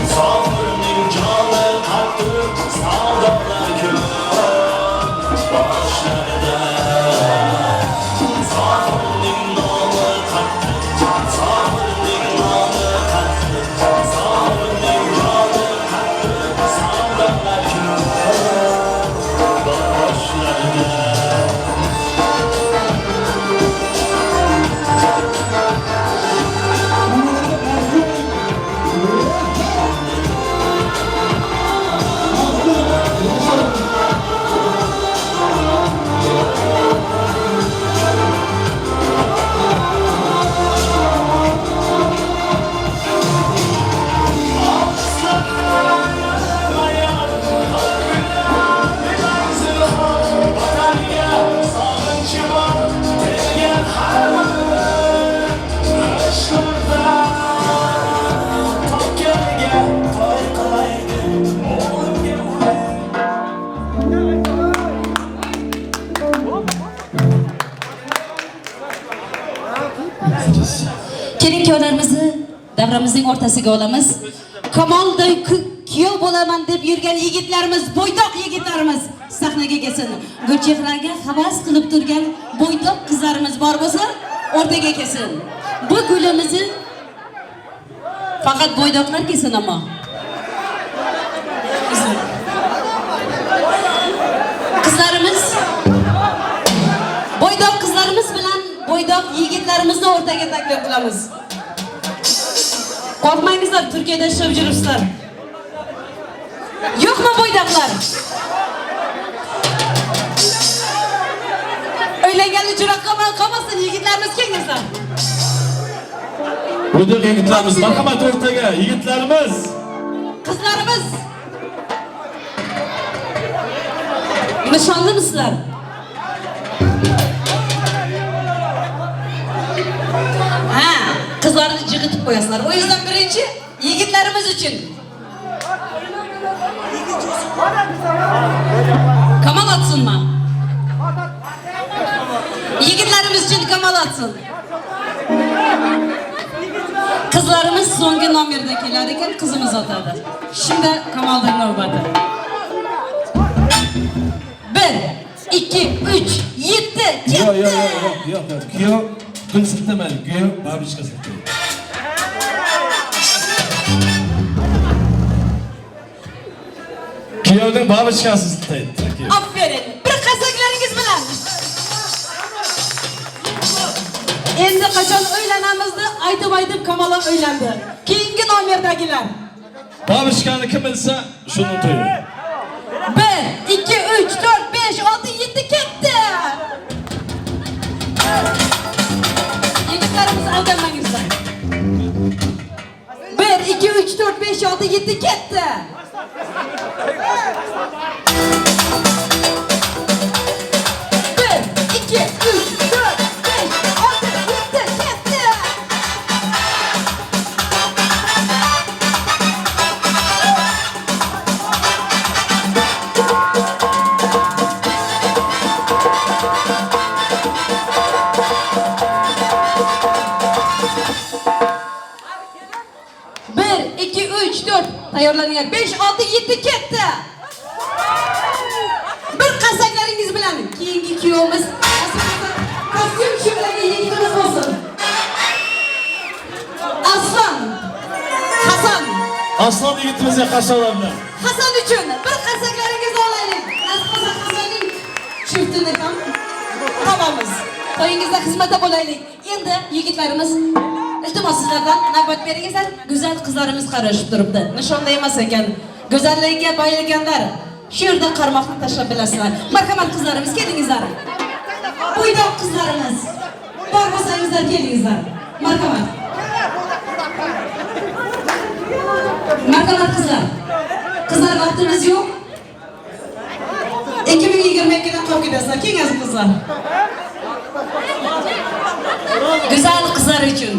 Musafirning joni qattiq, savdolar ko'p. Davramizning o'rtasiga olamiz. Kamolday kuyov bo'laman deb yurgan yigitlarimiz, bo'ydoq yigitlarimiz sahnaga kelsin. Gulchehraga havas qilib turgan bo'ydoq qizlarimiz bor bo'lsa, o'rtaga kelsin. Bu gulimizni faqat bo'ydoqlar kelsin ammo. Qizlarimiz, bo'ydoq qizlarimiz bilan bo'ydoq yigitlarimizni o'rtaga taklif qilamiz. Qo'rqmangizlar, Turkiyada ishlab yuribsizlar. Yo'qmi bo'ydoqlar? Uylanganlik jurak qolmasin, yigitlarimiz kelingizlar. Bo'ydoq yigitlarimiz, marhamat o'rtaga, yigitlarimiz. Qizlarimiz. Nishonlimisizlar? Ha, qizlarni jig'itib qo'yasizlar. O yüzden birinchi yigitlarimiz uchun. Kamal atsinmi? Yigitlarimiz uchun kamal atsin. Qizlarimiz so'nggi nomerda kelar ekan, qizimiz otadi. Şimdi Kamal'dan navbati. 1, 2, 3, 7, ketdi. Yo'q, yo'q, yo'q, yo'q, yo'q. Kuyov gul siltamadi, kuyov babushka siltaydi. Kuyovning babushkasi siltaydi. Aferin. Bir qasaklaringiz bilan. Endi qachon uylanamizni aytib-aytib Kamol ham uylandi. Keyingi nomerdagilar. Babushkani kim bilsa, shuni to'yi. 1, 2, 3, 4, 5, 6, 7 ketdi. Yigitlarimiz aldanmangizlar. 1, 2, 3, 4, 5, 6, 7 ketdi. 1, 2, 3, 4, 5, 6, 7 ketdi. 1, 2, 3, 4 tayyorlaninglar. 5, 6, 7 ketdi. Bir qasaklaringiz bilan keyingi kuyovimiz kostyum tushirgan yigitimiz bo'lsin. Aslan, Hasan. Aslan yigitimizga qarsaklar bilan. Hasan uchun bir qarsaklaringizni olaylik. Nasib bo'lsa Hasanning shiftini ham topamiz. To'yingizda xizmatda bo'laylik. Endi yigitlarimiz, iltimos sizlardan navbat beringizlar. Go'zal qizlarimiz qarashib turibdi. Nishonda emas ekan. Go'zallikka boyilganlar shu yerda qarmoqni tashlab bilasizlar. Marhamat qizlarimiz, kelingizlar. Bo'ydoq qizlarimiz, bor bo'lsangizlar kelingizlar. Marhamat. Marhamat qizlar. Qizlar vaqtimiz yo'q. 2022dan qolib ketasizlar. Keling qizlar. Go'zal qizlar uchun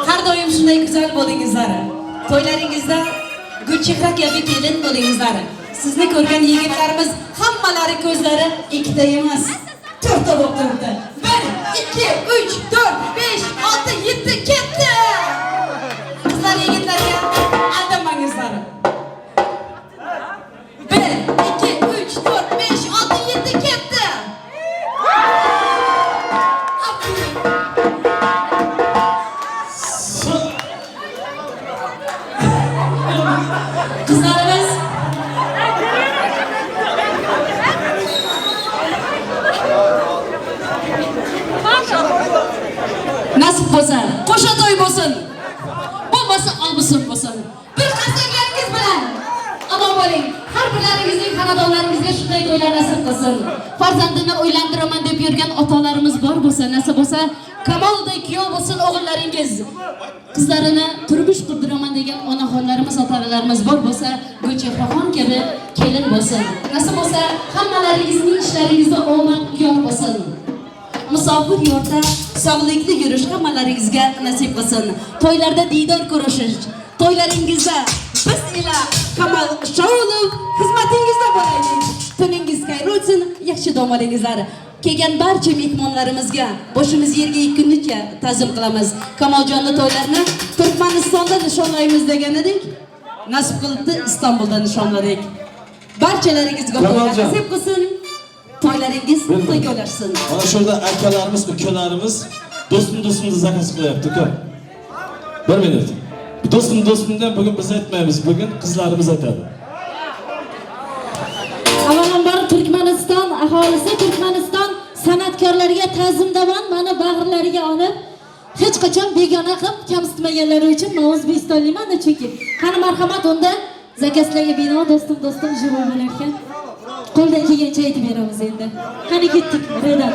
har doim shunday go'zal bo'lingizlar. To'ylaringizda Gulchehra kabi kelin bo'lingizlar. Sizni ko'rgan yigitlarimiz hammalari ko'zlari ikkita emas, to'rtta bo'lib turibdi. 1, 2, 3, 4, 5, 6, 7 ketdi. Qizlar yigitlarga aldanmangizlar. 1, 2, 3, 4, 5, 6, 7 ketdi. Qizlarimiz nasib bo'lsa, qo'sha to'y bo'lsin. Bo'lmasa olmisin bo'lsin. Bir qarsaklaringiz bilan omon bo'ling. Har birlaringizning xonadonlaringizga shunday to'ylar nasib qilsin. Farzandini uylantiraman deb yurgan otalarimiz bor bo'lsa, nasib bo'lsa, Kamolday kuyov bo'lsin o'g'illaringiz. Qizlarini turmush qurdiraman degan onaxonlarimiz, otalarimiz bor bo'lsa, Gulchehraxon kabi kelin bo'lsin. Nasib bo'lsa, hammalaringizning ishlaringizda omad yor bo'lsin. Musofir yo'lda sog'likli yurish hammalaringizga nasib qilsin. To'ylarda diydor ko'rishish, to'ylaringizda biz ila Kamol Shaulov xizmatingizda bo'laylik. Tuningiz xayr o'tsin, yaxshi dam olingizlar. Kelgan barcha mehmonlarimizga boshimiz yerga yetguncha ta'zim qilamiz. Kamoljonni to'ylarini Turkmanistonda nishonlaymiz degan edik. Nasib qildi, Istanbulda nishonladik. Barchalaringizga to'ylar nasib qilsin. To'ylaringiz to'yga ulaşsin. Mana şurada akalarimiz, ukalarimiz do'stim do'stimni zakaz qilyapti, uka. Bir minut. Do'stim do'stimdan bugun biz aytmaymiz, bugun qizlarimiz aytadi. Avvalambor Turkmaniston aholisi, Turkmaniston san'atkorlariga ta'zimdaman, meni bag'rlariga olib, hech qachon begona qilib kamsitmaganlari uchun men o'zbekistonlikman chunki. Qani marhamat, unda zakazlarga bino do'stim do'stim jivo bo'lar ekan. Qo'ldan kelgancha aytib beramiz endi. Qani ketdik, Redan.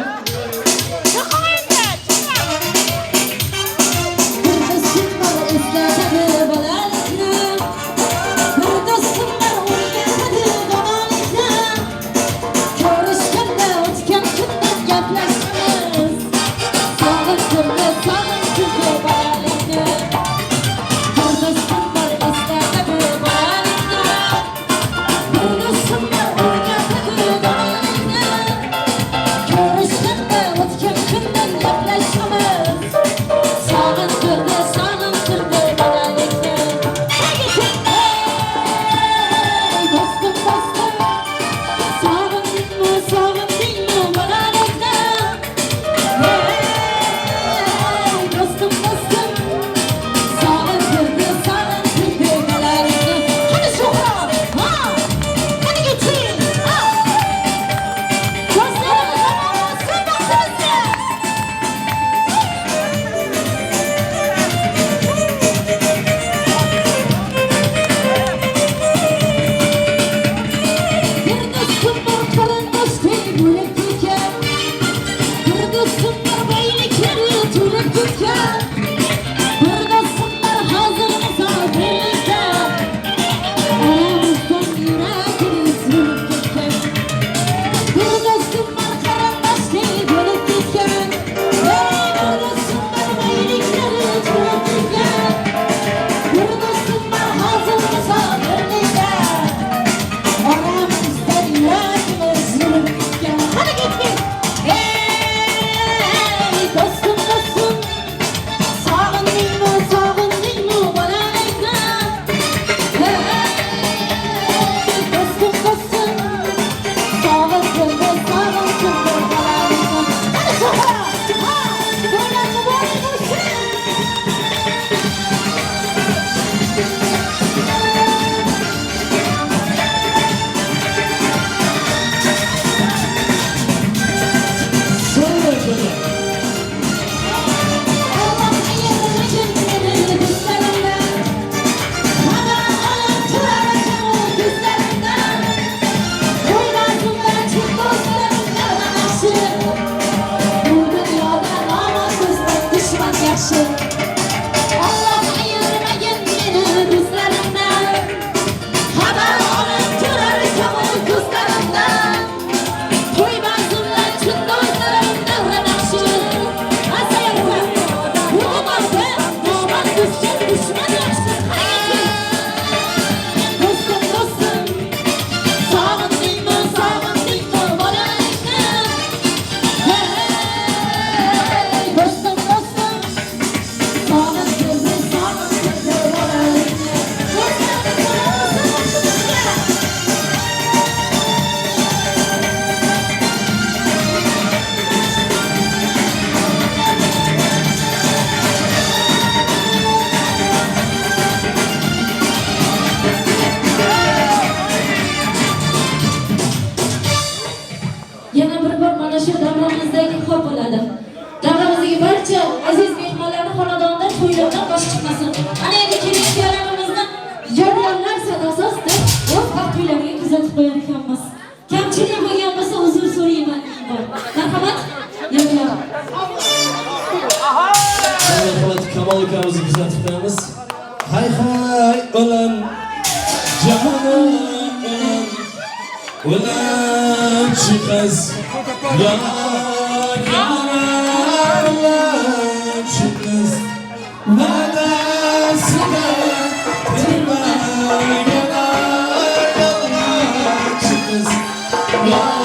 Yeah.